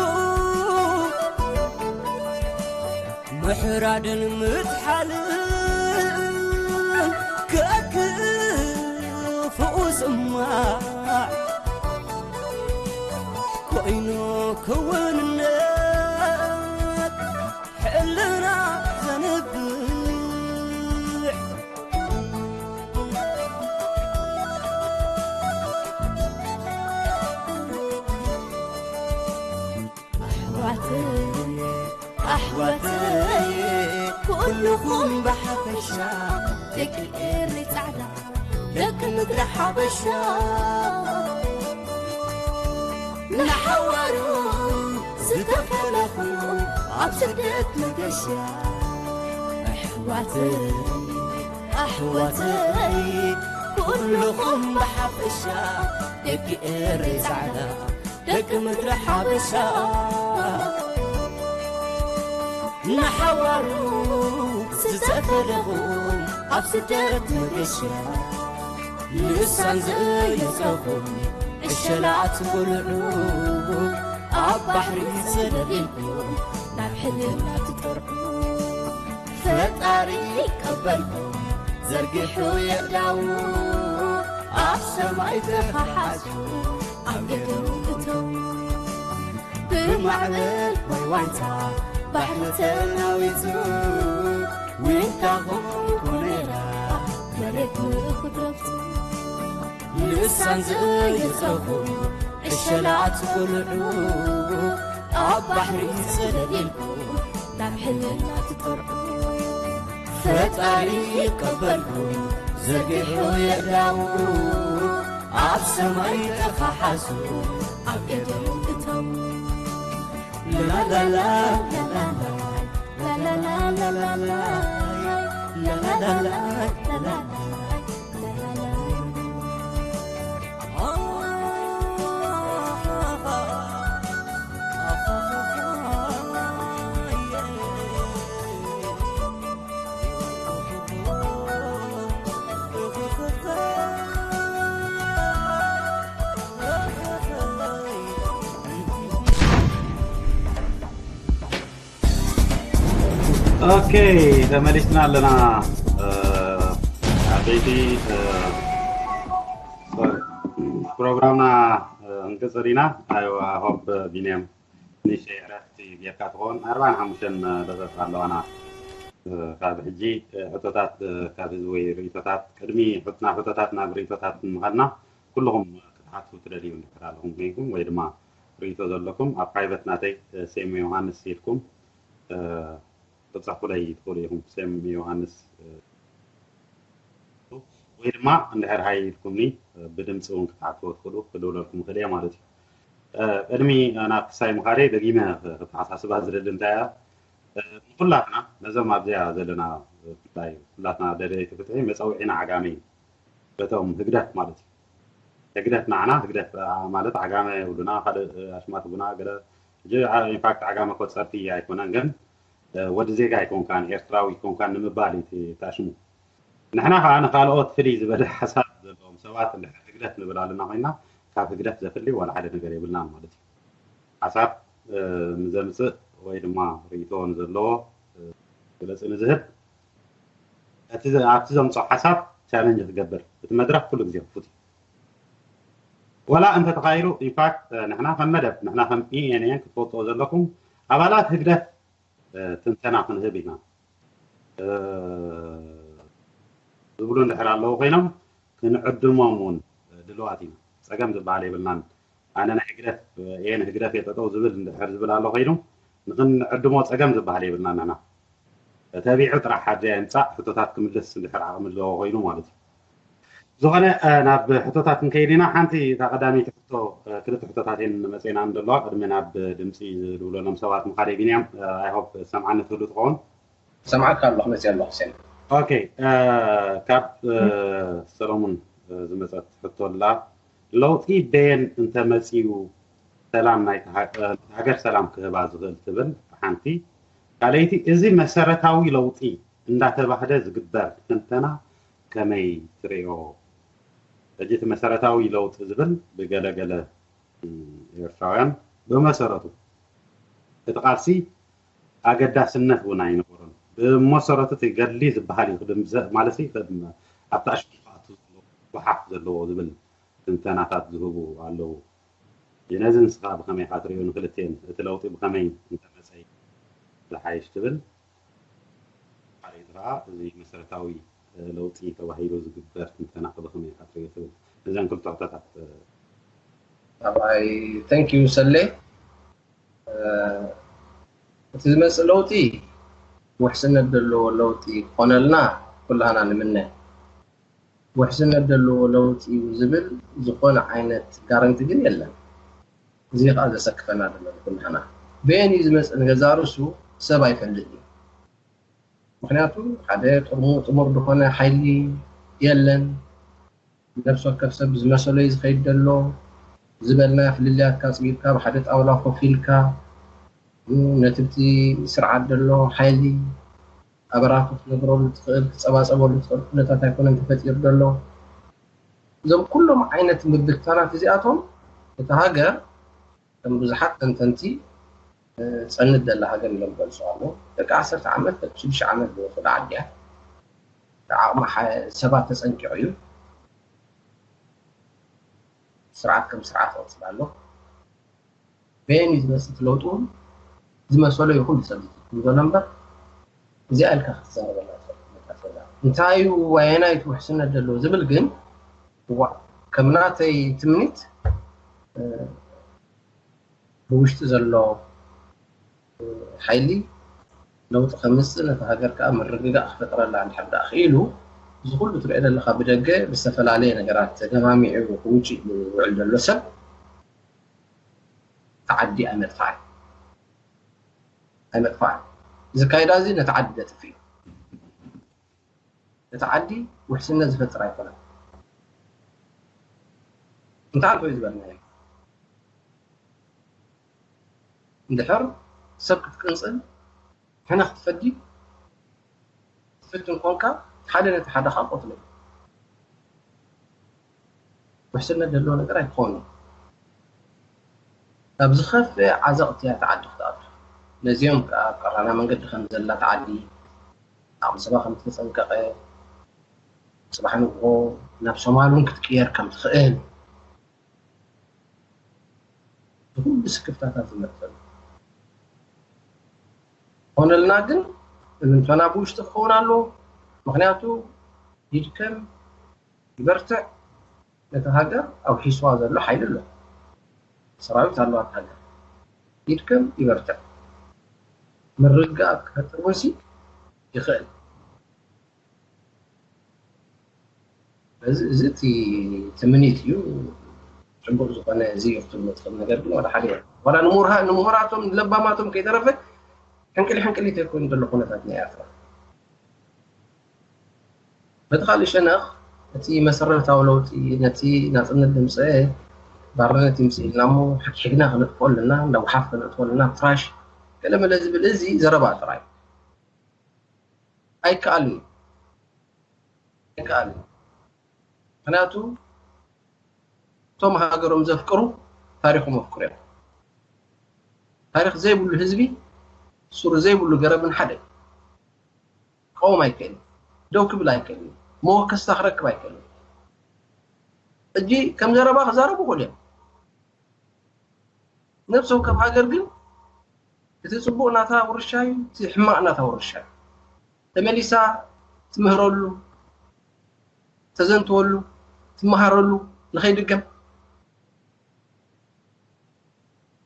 ምሕራድን ምጥሓልን ከክፉኡ ዝስማዕ ኮይኑ፣ ክውንነት ሕልና ዘንብዕ። ኣሕዋተይ ኣሕዋተይ፣ ኩልኹም ብሓፈሻ፣ ደቂ ኤሪ ጻዕዳ፣ ደቂ ምድሪ ሓበሻ፣ ንሓዋሩ ዝተፈለኹ ኣብ ስደት መገሻ። ኣሕዋተይ ኣሕዋተይ፣ ኩልኹም ብሓፈሻ፣ ደቂ ኤሪ ጻዕዳ፣ ደቂ ምድሪ ሓበሻ፣ ንሓዋሩ ዝተፈለኹም ኣብ ስደት መገሻ፣ ልሳን ዘየጽረኹም ዕሸላት ቆልዑ፣ ኣብ ባሕሪ ዘለሊልኩም ናብ ሕልና ትጠርዑ። ፈጣሪ ይቀበልኩም ዘርጊሑ የእዳዉ፣ ኣብ ሰማይ ተኸሓሱ ኣብ ኤዶም እተዉ። ብማዕበል ዋይዋይታ ባሕሪ ተናዊጹ፣ ዊንታኹም ኮነራ መሬት ንኽትረግጹ። ልሳን ዘየጽረኹም ዕሸላት ቆልዑ፣ ኣብ ባሕሪ ዘለሊልኩም ናብ ሕልና ትጠርዑ። ፈጣሪ ይቀበልኩም ዘርጊሑ የእዳዉ፣ ኣብ ሰማይ ተኸሓሱ ኣብ ኤዶም እተዉ። ላላላላ፣ ላላላ፣ ላላላ፣ ላላላ፣ ላላላ፣ ላላላ። ኦኬ፣ ተመሊስና ኣለና። እ፣ ዓበይቲ፣ እ፣ ሶሪ፣ ፕሮግራምና፣ እ፣ ክንቅጽል ኢና። ኣይዋ፣ ሆፕ ቢንያም ንእሽተይ ዕረፍቲ ጌርካ ትኸውን። ኣርባዓን ሓሙሽተን ደቂቕ ኣለዋና። እ፣ ካብ ሕጂ፣ እ፣ ሕቶታት፣ እ፣ ካብ ህዝቢ ወይ ርእይቶታት፣ ቅድሚ ሕት-፣ ናብ ሕቶታት ናብ ርእይቶታት ንምኻድና፣ ኩልኹም ክትሓቱ ትደልዩ እንድሕር ኣለኹም ኮይንኩም ወይ ድማ ርእይቶ ዘለኩም ኣብ ፕራይቨት ናተይ፣ እ፣ ሴም ዮሃንስ ኢልኩም፣ እ፣ ክትጽሕፉለይ ትኽእሉ ኢኹም። ሴም ዮሃንስ፣ እ፣ ወይ ድማ እንድሕር ሃይ ኢልኩምኒ፣ እ፣ ብድምፂ እውን ክትሓትዎ ትኽእሉ፣ ክድውለልኩም ይኽእል እየ ማለት እዩ። እ፣ ቅድሚ፣ እ፣ ናብ ክሳይ ምኻደይ ደጊመ ክ-፣ ክተሓሳስባ ዝደሊ እንታይ እያ፣ እ፣ ንኩላትና ነዞም ኣብዚኣ ዘለና፣ እ፣ ብፍላይ ኩላትና ደለይቲ ፍትሒ መፀውዒና ዓጋመ እዩ። በቶም ህግደፍ ማለት እዩ። ህግደፍ ንዓና፣ ህግደፍ፣ አ፣ ማለት ዓጋመ ይብሉና፣ ካልእ፣ እ፣ ኣሽማት ይብሉና፣ ገለ ሕጂ፣ አ፣ ኢንፋክት ዓጋመ እኮ ጸርፊ ኣይኮነን፣ ግን፣ እ፣ ወዲ ዜጋ ኣይኮንካን፣ ኤርትራዊ ኣይኮንካን ንምባል እዩ እቲ፣ እቲ ኣሽሙ። ንሕና ከኣ ንኻልኦት ፍልይ ዝበለ ሓሳብ ዘለዎም ሰባት እንድሕር ህግደፍ ንብል ኣለና ኮይና፣ ካብ ህግደፍ ዘፍሊ ዋላ ሓደ ነገር የብልናን ማለት እዩ። ሓሳብ፣ እ፣ ንዘምጽእ ወይ ድማ ርእይቶ ንዘለዎ፣ እ፣ መግለጺ ንዝህብ፣ እቲ ዘ-፣ ኣብቲ ዘምጽኦ ሓሳብ ቻለንጅ ክገብር፣ እቲ መድረኽ ኩሉ ግዜ ክፉት እዩ። ወላ እንተተኻይሉ፣ ኢንፋክት፣ እ፣ ንሕና ከም መደብ፣ ንሕና ከም ኢ ኤን ኤን ክትፈልጥዎ ዘለኩም፣ ኣባላት ህግደፍ፣ እ፣ ትንተና ክንህብ ኢና፣ እ፣ ዝብሉ እንድሕር ኣለዉ ኮይኖም፣ ክንዕድሞም እውን ድልዋት ኢና። ጸገም ዝበሃል የብልናን። ኣነ ናይ ህግደፍ እየ፣ ንህግደፍ እየ ጠጠው ዝብል እንድሕር ዝብል ኣሎ ኮይኑ፣ ንኽንዕድሞ ጸገም ዝበሃል የብልናን። ንሕና ተቢዑ ጥራሕ ሓድርያ ይምጻእ፣ ሕቶታት ክምልስ እንድሕር ዓቕሚ ኣለዎ ኮይኑ ማለት እዩ። ዝኾነ ናብ ሕቶታት ክንከይድ ኢና። ሓንቲ እታ ቀዳመይቲ ሕቶ፣ ክልተ ሕቶታት እየን መፅኤና ዘለዋ። ቅድሚ ናብ ድምፂ ዝድውለሎም ሰባት ምኻደይ፣ ቢንያም፣ ኣይሆፕ ሰምዓኒ ትህሉ ትኸውን። ሰምዓካ ኣለኹ፣ መፅእ ኣለኹ ሴም። ኦኬ፣ ካብ ሰሎሙን ዝመፀት ሕቶ ኣላ። ለውጢ በየን እንተመፅዩ ሰላም ናይቲ ሃገር ሰላም ክህባ ዝኽእል ትብል ሓንቲ። ካልኣይቲ፣ እዚ መሰረታዊ ለውጢ እንዳተባህለ ዝግበር ትንተና ከመይ ትርእዮ? ሕጂ እቲ መሰረታዊ ለውጢ ዝብል ብገለገለ ኤርትራውያን ብመሰረቱ እቲ ቃልሲ ኣገዳስነት እውን ኣይነበሮን። ብመሰረቱ እቲ ገድሊ ዝበሃል እዩ ክድምዘ ማለት ኣብቲ ኣሽሙ ክኣቱ ዘለዎ፣ ጎሓፍ ዘለዎ ዝብል ትንተናታት ዝህቡ ኣለዉ። ነዚ ንስኻ ብኸመይ ኢኻ ትርእዮ? ንክልቲኤን እቲ ለውጢ ብኸመይ እንተመፀ ዝሓይሽ ትብል? ካልኣይቲ ከዓ እዚ መሰረታዊ ለውጢ ተባሂሉ ዝግበር ትንተና ብኸመይ ኢኻ ትርእዮ ትብል? ነዘን ክልተ ሕቶታት። ኣባይ፣ thank you ሰሌ። እቲ ዝመፅእ ለውጢ ውሕስነት ዘለዎ ለውጢ ክኾነልና ኩላህና ንምነ። ውሕስነት ዘለዎ ለውጢ እዩ ዝብል ዝኾነ ዓይነት ጋረንቲ ግን የለን። እዚ ከዓ ዘሰክፈና ዘሎ ኩላህና። በየን እዩ ዝመፅእ ንገዛ ርእሱ ሰብ ኣይፈልጥ እዩ። ምክንያቱ ሓደ ጥርሙ ጥሙር ዝኾነ ሓይሊ የለን። ነፍሲ ወከፍ ሰብ ዝመሰሎ እዩ ዝኸይድ ዘሎ። ዝበልናዮ ፍልልያትካ ኣፅቢብካ ብሓደ ጣውላ ኮፍ ኢልካ ነቲ ብቲ ስርዓት ዘሎ ሓይሊ ኣበራቱ ክትነግረሉ ትኽእል፣ ክትፀባፀበሉ ትኽእል ኩነታት ኣይኮነን ተፈጢሩ ዘሎ። እዞም ኩሎም ዓይነት ምብትታናት እዚኣቶም እታ ሃገር ከም ብዙሓት ተንተንቲ ፀንት ዘላ ሃገር ኢሎም ገልፁ ኣለዉ። ደቂ ዓሰርተ ዓመት ደቂ ሽዱሽተ ዓመት ዝወሰዳ ዓዲ እያ። ዓቕሚ ሰባት ተፀንቂቑ እዩ። ስርዓት ከም ስርዓት ይቕፅል ኣሎ። በየን እዩ ዝመፅእ እቲ ለውጢ እውን ዝመሰሎ ይኹን ዝሰብ ዝትኩም ዘሎ እምበር እዚኣ ኢልካ ክትዛረበላ ትኽእል ኩነታት የላ። እንታይ እዩ ኣየናይ እቲ ውሕስነት ዘለዎ ዝብል ግን እዋ ከም ናተይ ትምኒት ብውሽጢ ዘሎ ሓይሊ ለውጢ ከምፅእ ነቲ ሃገር ከዓ ምርግጋእ ክፈጥረላ እንድሕር ደኣ ክኢሉ እዚ ኩሉ ትሪኦ ዘለካ ብደገ ብዝተፈላለየ ነገራት ተደማሚዑ ክውጭ ዝውዕል ዘሎ ሰብ ተዓዲ ኣይመጥፋእን ኣይመጥፋእን። እዚ ካይዳ እዚ ነቲ ዓዲ ዘጥፍ እዩ። እቲ ዓዲ ውሕስነት ዝፈጥር ኣይኮነን። እንታይ ኣልኮ እዩ ዝበልናዮ? እንድሕር ሰብ ክትቅንፅል ሕነ ክትፈዲ ትፍትን ኮንካ ሓደ ነቲ ሓደ ካብ ቆትሎ ውሕስነት ዘለዎ ነገር ኣይኮኑ። ካብ ዝኸፍአ ዓዘቕቲ እያ ተዓዲ ክትኣቱ። ነዚኦም ከዓ ኣብ ቀራና መንገዲ ከም ዘላ ተዓዲ ዓቕሚ ሰባ ከም ዝተፀንቀቐ፣ ፅባሕ ንግሆ ናብ ሶማል እውን ክትቅየር ከም ትኽእል ብኩሉ ስክፍታታት ዝመርተሉ። ኾነልና ግን እምንቶና ብውሽጢ ክኸውን ኣለዎ። ምክንያቱ ይድከም ይበርትዕ ነቲ ሃገር ኣውሒስዋ ዘሎ ሓይሊ ኣሎ። ሰራዊት ኣለዋ ሃገር። ይድከም ይበርትዕ ምርግጋእ ክፈጥር እውን ይኽእል። እዚ እቲ ትምኒት እዩ። ፅቡቅ ዝኾነ እዚ እዩ ክትብሎ ትኽእል ነገር ግን ዋላ ሓደ ዋላ ንምሁራቶም ንለባማቶም ከይተረፈ ሕንቅሊ ሕንቅሊ ተኮይኑ ዘሎ ኩነታት ናይ ኤርትራ በቲ ካልእ ሸነኽ እቲ መሰረታዊ ለውጢ ነቲ ናፅነት ድምፀ ባርነት ይምፅእ ኢልና እሞ ሓድሕድና ክነጥፍኦ ኣለና እንዳጉሓፍ ክነጥፍኦ ኣለና ትራሽ ገለመለ ዝብል እዚ ዘረባ ጥራይ ኣይከኣልን ኣይከኣልን ምክንያቱ እቶም ሃገሮም ዘፍቅሩ ታሪኾም ኣፍቅሩ እዮም ታሪኽ ዘይብሉ ህዝቢ ሱር ዘይብሉ ገረብን ሓደ ክቀውም ኣይክእልን ደው ክብል ኣይክእልን መወከስታ ክረክብ ኣይክእልን ሕጂ ከም ዘረባ ክዛረቡ ክእሉ እዮም ነብሶም ከም ሃገር ግን እቲ ፅቡቅ ናታ ውርሻ እዩ እቲ ሕማቅ ናታ ውርሻ እዩ ተመሊሳ ትምህረሉ ተዘንትወሉ ትመሃረሉ ንኸይድገም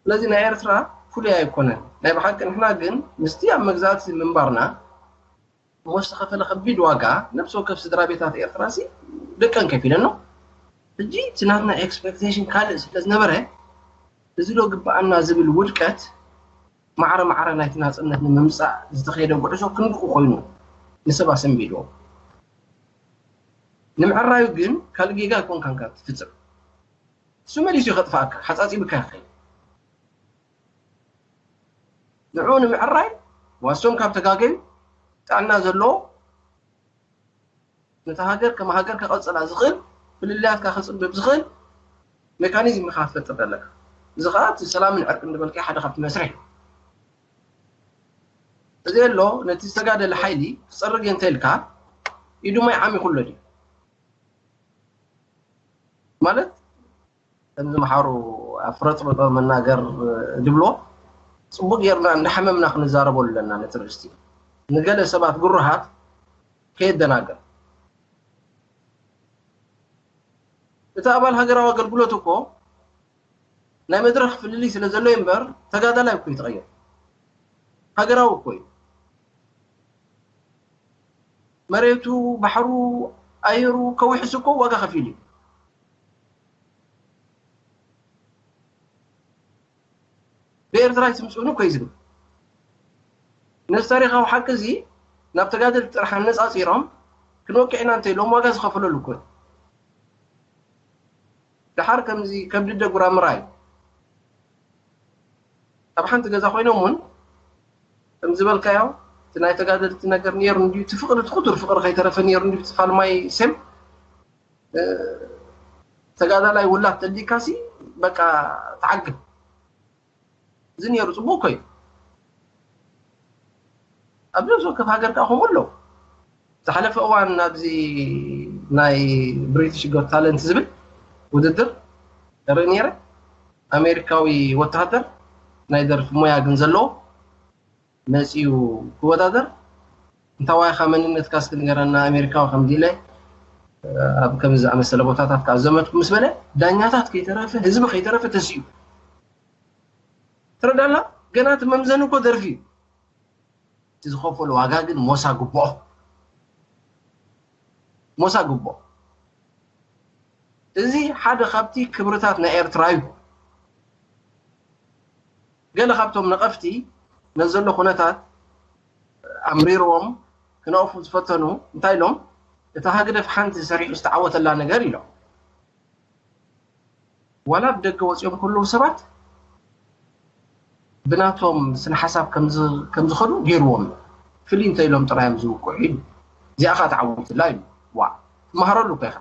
ስለዚ ናይ ኤርትራ ፍሉይ ኣይኮነን። ናይ ብሓቂ ንሕና ግን ምስቲ ኣብ መግዛእቲ ምንባርና እሞ ዝተኸፈለ ከቢድ ዋጋ ነብሲ ወከፍ ስድራ ቤታት ኤርትራ ሲ ደቀን ከፊለኖ። ሕጂ እቲ ናትና ኤክስፔክቴሽን ካልእ ስለ ዝነበረ፣ እዚ ዶ ግብኣና ዝብል ውድቀት ማዕረ ማዕረ ናይቲ ናጽነት ንምምጻእ ዝተኸየደ ጉዕዞ ክንድኡ ኮይኑ ንሰብ ኣሰንቢድዎ። ንምዕራዩ ግን ካልእ ጌጋ ኣይኮንካን ካብ ትፍጽም። እሱ መሊሱ እዩ ከጥፍኣካ፣ ሓጻጺብካ ይኸይድ። ንዕኡ ንምዕራይ ዋሶም ካብ ተጋገዩ ጥዕና ዘለዎ ነታ ሃገር ከም ሃገር ከቐጽላ ዝኽእል ፍልልያትካ ከጽብብ ዝኽእል ሜካኒዝም ኢኻ ክትፈጥር ኣለካ። እዚ ኸዓ እቲ ሰላምን ዕርቅን ዝበልካዮ ሓደ ካብቲ መስርሕ እዩ። እዚ ኣሎ ነቲ ዝተጋደለ ሓይሊ ክጸርግ እየ እንተኢልካ ኢዱ ማይ ዓሚኹ ኣሎ ድዩ? ማለት ከምዚ መሓሩ ኣብ ፍረጥርጦ መናገር ድብሎ ጽቡቅ ጌርና እንዳሓመምና ክንዛረበሉ ኣለና ነቲ ርእስቲ። ንገለ ሰባት ግሩሃት ከየደናገር። እቲ ኣባል ሃገራዊ ኣገልግሎት እኮ ናይ መድረኽ ፍልልይ ስለ ዘሎ እምበር ተጋዳላይ እኮ እዩ ተቐይሩ። ሃገራዊ እኮ እዩ። መሬቱ፣ ባሕሩ፣ ኣየሩ ከውሕስ እኮ ዋጋ ከፊሉ እዩ። ብኤርትራ ኣይትምጽኡኒ እኮ እዩ ዝብል። ነዚ ታሪኻዊ ሓቂ እዚ ናብ ተጋደልቲ ጥራሕ ኣነጻጺሮም ክንወቅዕ ኢና እንተ ኢሎም ዋጋ ዝኸፈለሉ እኮ እዩ። ደሓር ከምዚ ከብዲ ደጉራ ምራይ ኣብ ሓንቲ ገዛ ኮይኖም እውን ከም ዝበልካዮ እቲ ናይ ተጋደልቲ ነገር ነይሩ እንድዩ፣ እቲ ፍቕሪ፣ እቲ ክቱር ፍቕሪ ከይተረፈ ነይሩ እንድዩ፣ እቲ ፋልማይ ሴም፣ እ፣ ተጋዳላይ ውላድ ተሊካሲ በቃ ተዓግብ። እዚ ነይሩ ጽቡቅ እኮ እዩ። ኣብ ነብሲ ወከፍ ሃገር ከኣ ከምኡ ኣለዉ። ዝሓለፈ እዋን ናብዚ ናይ ብሪቲሽ ጎት ታለንት ዝብል ውድድር እርኢ ነይረ። ኣሜሪካዊ ወተሃደር ናይ ደርፊ ሞያ ግን ዘለዎ መጺኡ ክወዳደር፣ "እንታዋይኻ መንነትካ እስኪ ንገረና ኣሜሪካዊ?" ከምዚ ኢለ ኣብ ከምዚ ዝኣመሰለ ቦታታት ከኣ ዘመትኩ ምስ በለ፣ ዳኛታት ከይተረፈ፣ ህዝቢ ከይተረፈ ተሲኡ። ትረዳና? ገና እቲ መምዘኒ እኮ ደርፊ እዩ። እቲ ዝኸፈሎ ዋጋ ግን ሞሳ ግብኦ። ሞሳ ግብኦ። እዚ ሓደ ካብቲ ክብርታት ናይ ኤርትራ እዩ። ገለ ካብቶም ነቐፍቲ ነዚ ዘሎ ኩነታት ኣምሪርዎም ክነቕፉ ዝፈተኑ እንታይ ኢሎም? "እታ ህግደፍ ሓንቲ ሰሪሑ ዝተዓወተላ ነገር" ኢሎም። ዋላ ብደገ ወጺኦም ከለዉ ሰባት ብናቶም ስነ ሓሳብ ከም ዝ-፣ ከም ዝኸዱ ገይርዎም እዩ። ፍልይ እንተ ኢሎም ጥራይ እዮም ዝውቅዑ ኢሉ። እዚኣ ኸኣ ተዓዊትላ ኢሉ። ዋ፣ ትመሃረሉ እኮ ኢኻ።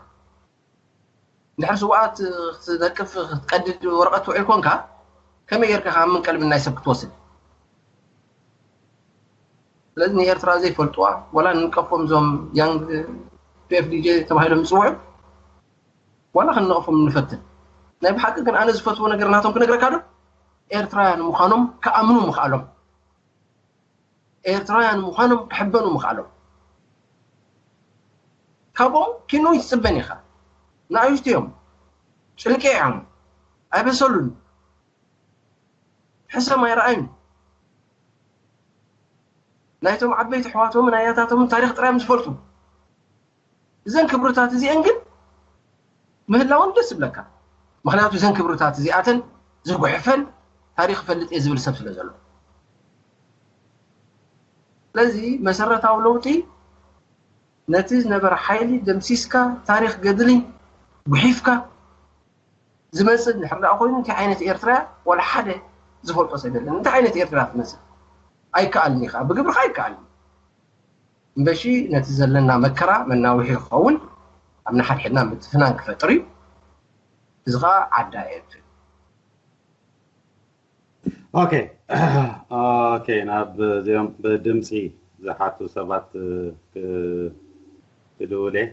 እንድሕር ስውኣት ክትነቅፍ ክትቀድድ ወረቐት ትውዕል ኮንካ፣ ከመይ ጌርካ ካብ ምን ቀልብን ናይ ሰብ ክትወስድ? ስለዚ ንኤርትራ ዘይፈልጥዋ፣ ዋላ ንንቀፎም እዞም ያንግ ፒ ኤፍ ዲ ጄ ተባሂሎም ዝጽውዑ፣ ዋላ ክንነቕፎም ንፈትን። ናይ ብሓቂ ግን ኣነ ዝፈትዎ ነገር ናቶም ክነግረካ ዶ? ኤርትራውያን ምዃኖም ክኣምኑ ምኽኣሎም። ኤርትራውያን ምዃኖም ክሕበኑ ምኽኣሎም። ካብኦም ኪኖ ይትጽበን ኢኻ። ንኣሽቱ እዮም። ጭልቂ እዮም። ኣይበሰሉን። ሕሰም ኣይረኣዩን። ናይቶም ዓበይቲ ኣሕዋቶምን ኣያታቶምን ታሪኽ ጥራይ እዮም ዝፈልጡ። እዘን ክብርታት እዚአን ግን ምህላወን ደስ ይብለካ። ምኽንያቱ እዘን ክብርታት እዚኣተን ዝጉሕፈን ታሪኽ እፈልጥ እየ ዝብል ሰብ ስለ ዘሎ። ስለዚ መሰረታዊ ለውጢ ነቲ ዝነበረ ሓይሊ ደምሲስካ ታሪኽ ገድሊ ጉሒፍካ ዝመጽእ እንድሕር ደኣ ኮይኑ እንታይ ዓይነት ኤርትራ ዋላ ሓደ ዝፈልጦ ሰብ የለን። እንታይ ዓይነት ኤርትራ ትመጽእ ኣይከኣልን ኢኻ፣ ብግብርኻ ኣይከኣልን። እምበሺ ነቲ ዘለና መከራ መናውሒ ክኸውን ኣብ ንሓድሕድና ምትፍናን ክፈጥር እዩ። እዚ ኸኣ ዓዳ ኤርትራ። ኦኬ ኦኬ፣ ናብ እዚኦም ብድምፂ ዝሓቱ ሰባት ክ-፣ ክድውል እየ።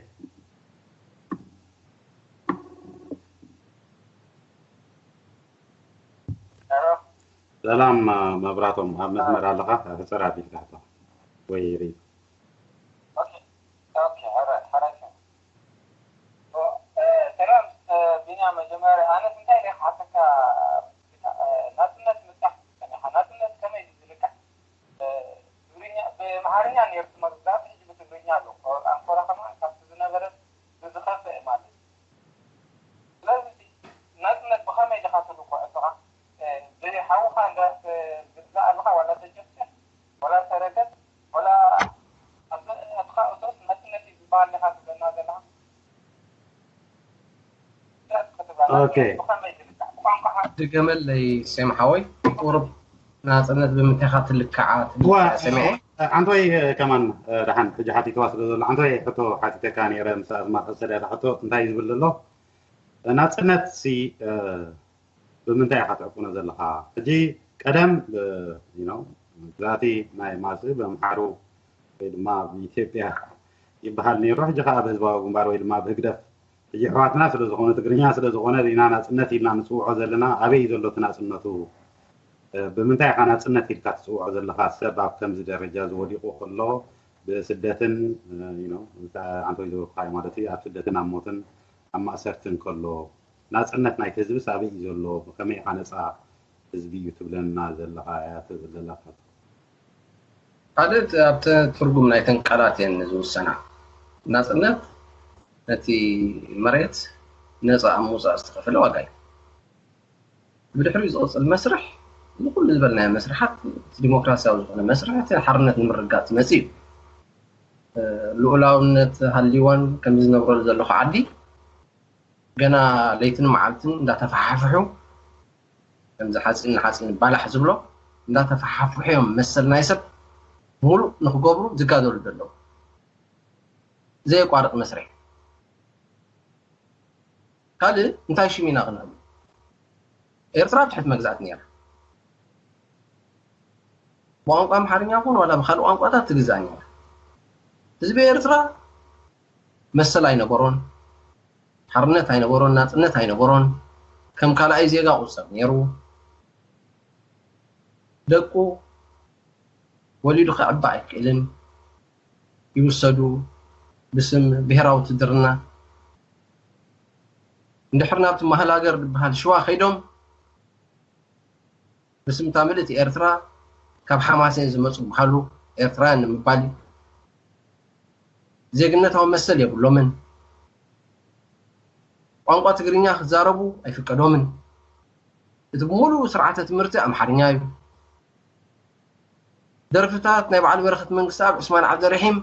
ሰላም መብራቶም፣ ኣብ መስመር ኣለኻ? ሕፅር ኣቢልካ ሕቶ ወይ ሪኢቶ። ኦኬ ኦኬ፣ ሕራይ ሕራይ። ሰላም ቢንያም፣ መጀመርያ ኣነስ እንታይ ኢለ ክሓተካ፣ ናጽነት ኦኬ። ድገመለይ ሴም ሓወይ፣ ቁሩብ ናጽነት ብምንታይ ኢኻ ትልክዓ ትብል እዋ፣ ሰሚዐ። ኣንቶይ ከማን ደሓን ሕጂ ሓቲትዋ ስለ ዘሎ፣ ኣንቶይ ሕቶ ሓቲተካ ነይረ፣ ምስ ኣዝማድ ሰደዳ ሕቶ እንታይ እዩ ዝብል ዘሎ? ናጽነት ሲ፣ እ፣ ብምንታይ ኢኻ ትዕቅኖ ዘለኻ? ሕጂ ቀደም፣ እ፣ you know፣ ግዛቲ ናይ ማስሪ በምሓሩ ወይ ድማ ብኢትዮጵያ ይበሃል ነይሩ። ሕጂ ኸዓ ብህዝባዊ ግንባር ወይ ድማ ብህግደፍ፣ ሕጂ ኣሕዋትና ስለ ዝኾኑ፣ ትግርኛ ስለ ዝኾነ ኢና ናጽነት ኢልና ንጽውዖ ዘለና። ኣበይ እዩ ዘሎ እቲ ናጽነቱ? እ፣ ብምንታይ ኢኻ ናጽነት ኢልካ ትጽውዖ ዘለኻ? ሰብ ኣብ ከምዚ ደረጃ እዚ ወዲቑ ከሎ ብስደትን፣ እ፣ you know፣ ኣንቶይ ዝበልኩኻ ማለት እዩ፣ ኣብ ስደትን ኣብ ሞትን ኣብ ማእሰርትን ከሎ ናጽነት ናይቲ ህዝብስ ኣበይ እዩ ዘሎ? ብኸመይ ኢኻ ነጻ ህዝቢ እዩ ትብለና ዘለኻ እያ ትብል ዘለኻ? ካልእ ኣብቲ ትርጉም ናይተን ቃላት እየን ዝውሰና። ናጽነት ነቲ መሬት ነጻ ኣብ ምውጻእ ዝተኸፈለ ዋጋ እዩ። ብድሕሪኡ ዝቕጽል መስርሕ፣ እዚ ኩሉ ዝበልናዮ መስርሓት፣ እቲ ዲሞክራሲያዊ ዝኾነ መስርሕ፣ እቲ ሓርነት ንምርግጋጽ ዝመጽእ እዩ። እ፣ ልኡላውነት ሃልይወን ከምዚ ዝነብረሉ ዘለኹ ዓዲ፣ ገና ለይትን መዓልትን እንዳተፈሓፍሑ፣ ከምዚ ሓፂን ንሓፂን ባላሕ ዝብሎ፣ እንዳተፈሓፍሑ እዮም መሰል ናይ ሰብ ሙሉእ ንክገብሩ ዝጋደሉ ዘለዉ። ዘየቋርጥ መስርሕ። ካልእ እንታይ ሽም ኢና ክንህቡ? ኤርትራ ኣብ ትሕቲ መግዛእቲ ነይራ። ብቋንቋ ኣምሓርኛ ይኹን ዋላ ብኻልእ ቋንቋታት ትግዛእ ነይራ። ህዝቢ ኤርትራ መሰል ኣይነበሮን፣ ሓርነት ኣይነበሮን፣ ናጽነት ኣይነበሮን። ከም ካልኣይ ዜጋ ቁጸር ነይሩ። ደቁ ወሊዱ ከዕቢ ኣይክእልን፣ ይውሰዱ ብስም ብሄራዊ ውትድርና። እንድሕር ናብቲ መሃል ሃገር ዝበሃል ሽዋ ከይዶም፣ ብስምታ ምልእቲ ኤርትራ ካብ ሓማሴን ዝመጹ በሃሉ ኤርትራውያን ንምባል እዩ። ዜግነታዊ መሰል የብሎምን። ቋንቋ ትግርኛ ክዛረቡ ኣይፍቀዶምን። እቲ ብምሉኡ ስርዓተ ትምህርቲ ኣምሓርኛ እዩ። ደርፍታት ናይ በዓል በረኸት መንግስተኣብ፣ ዑስማን ዓብደረሒም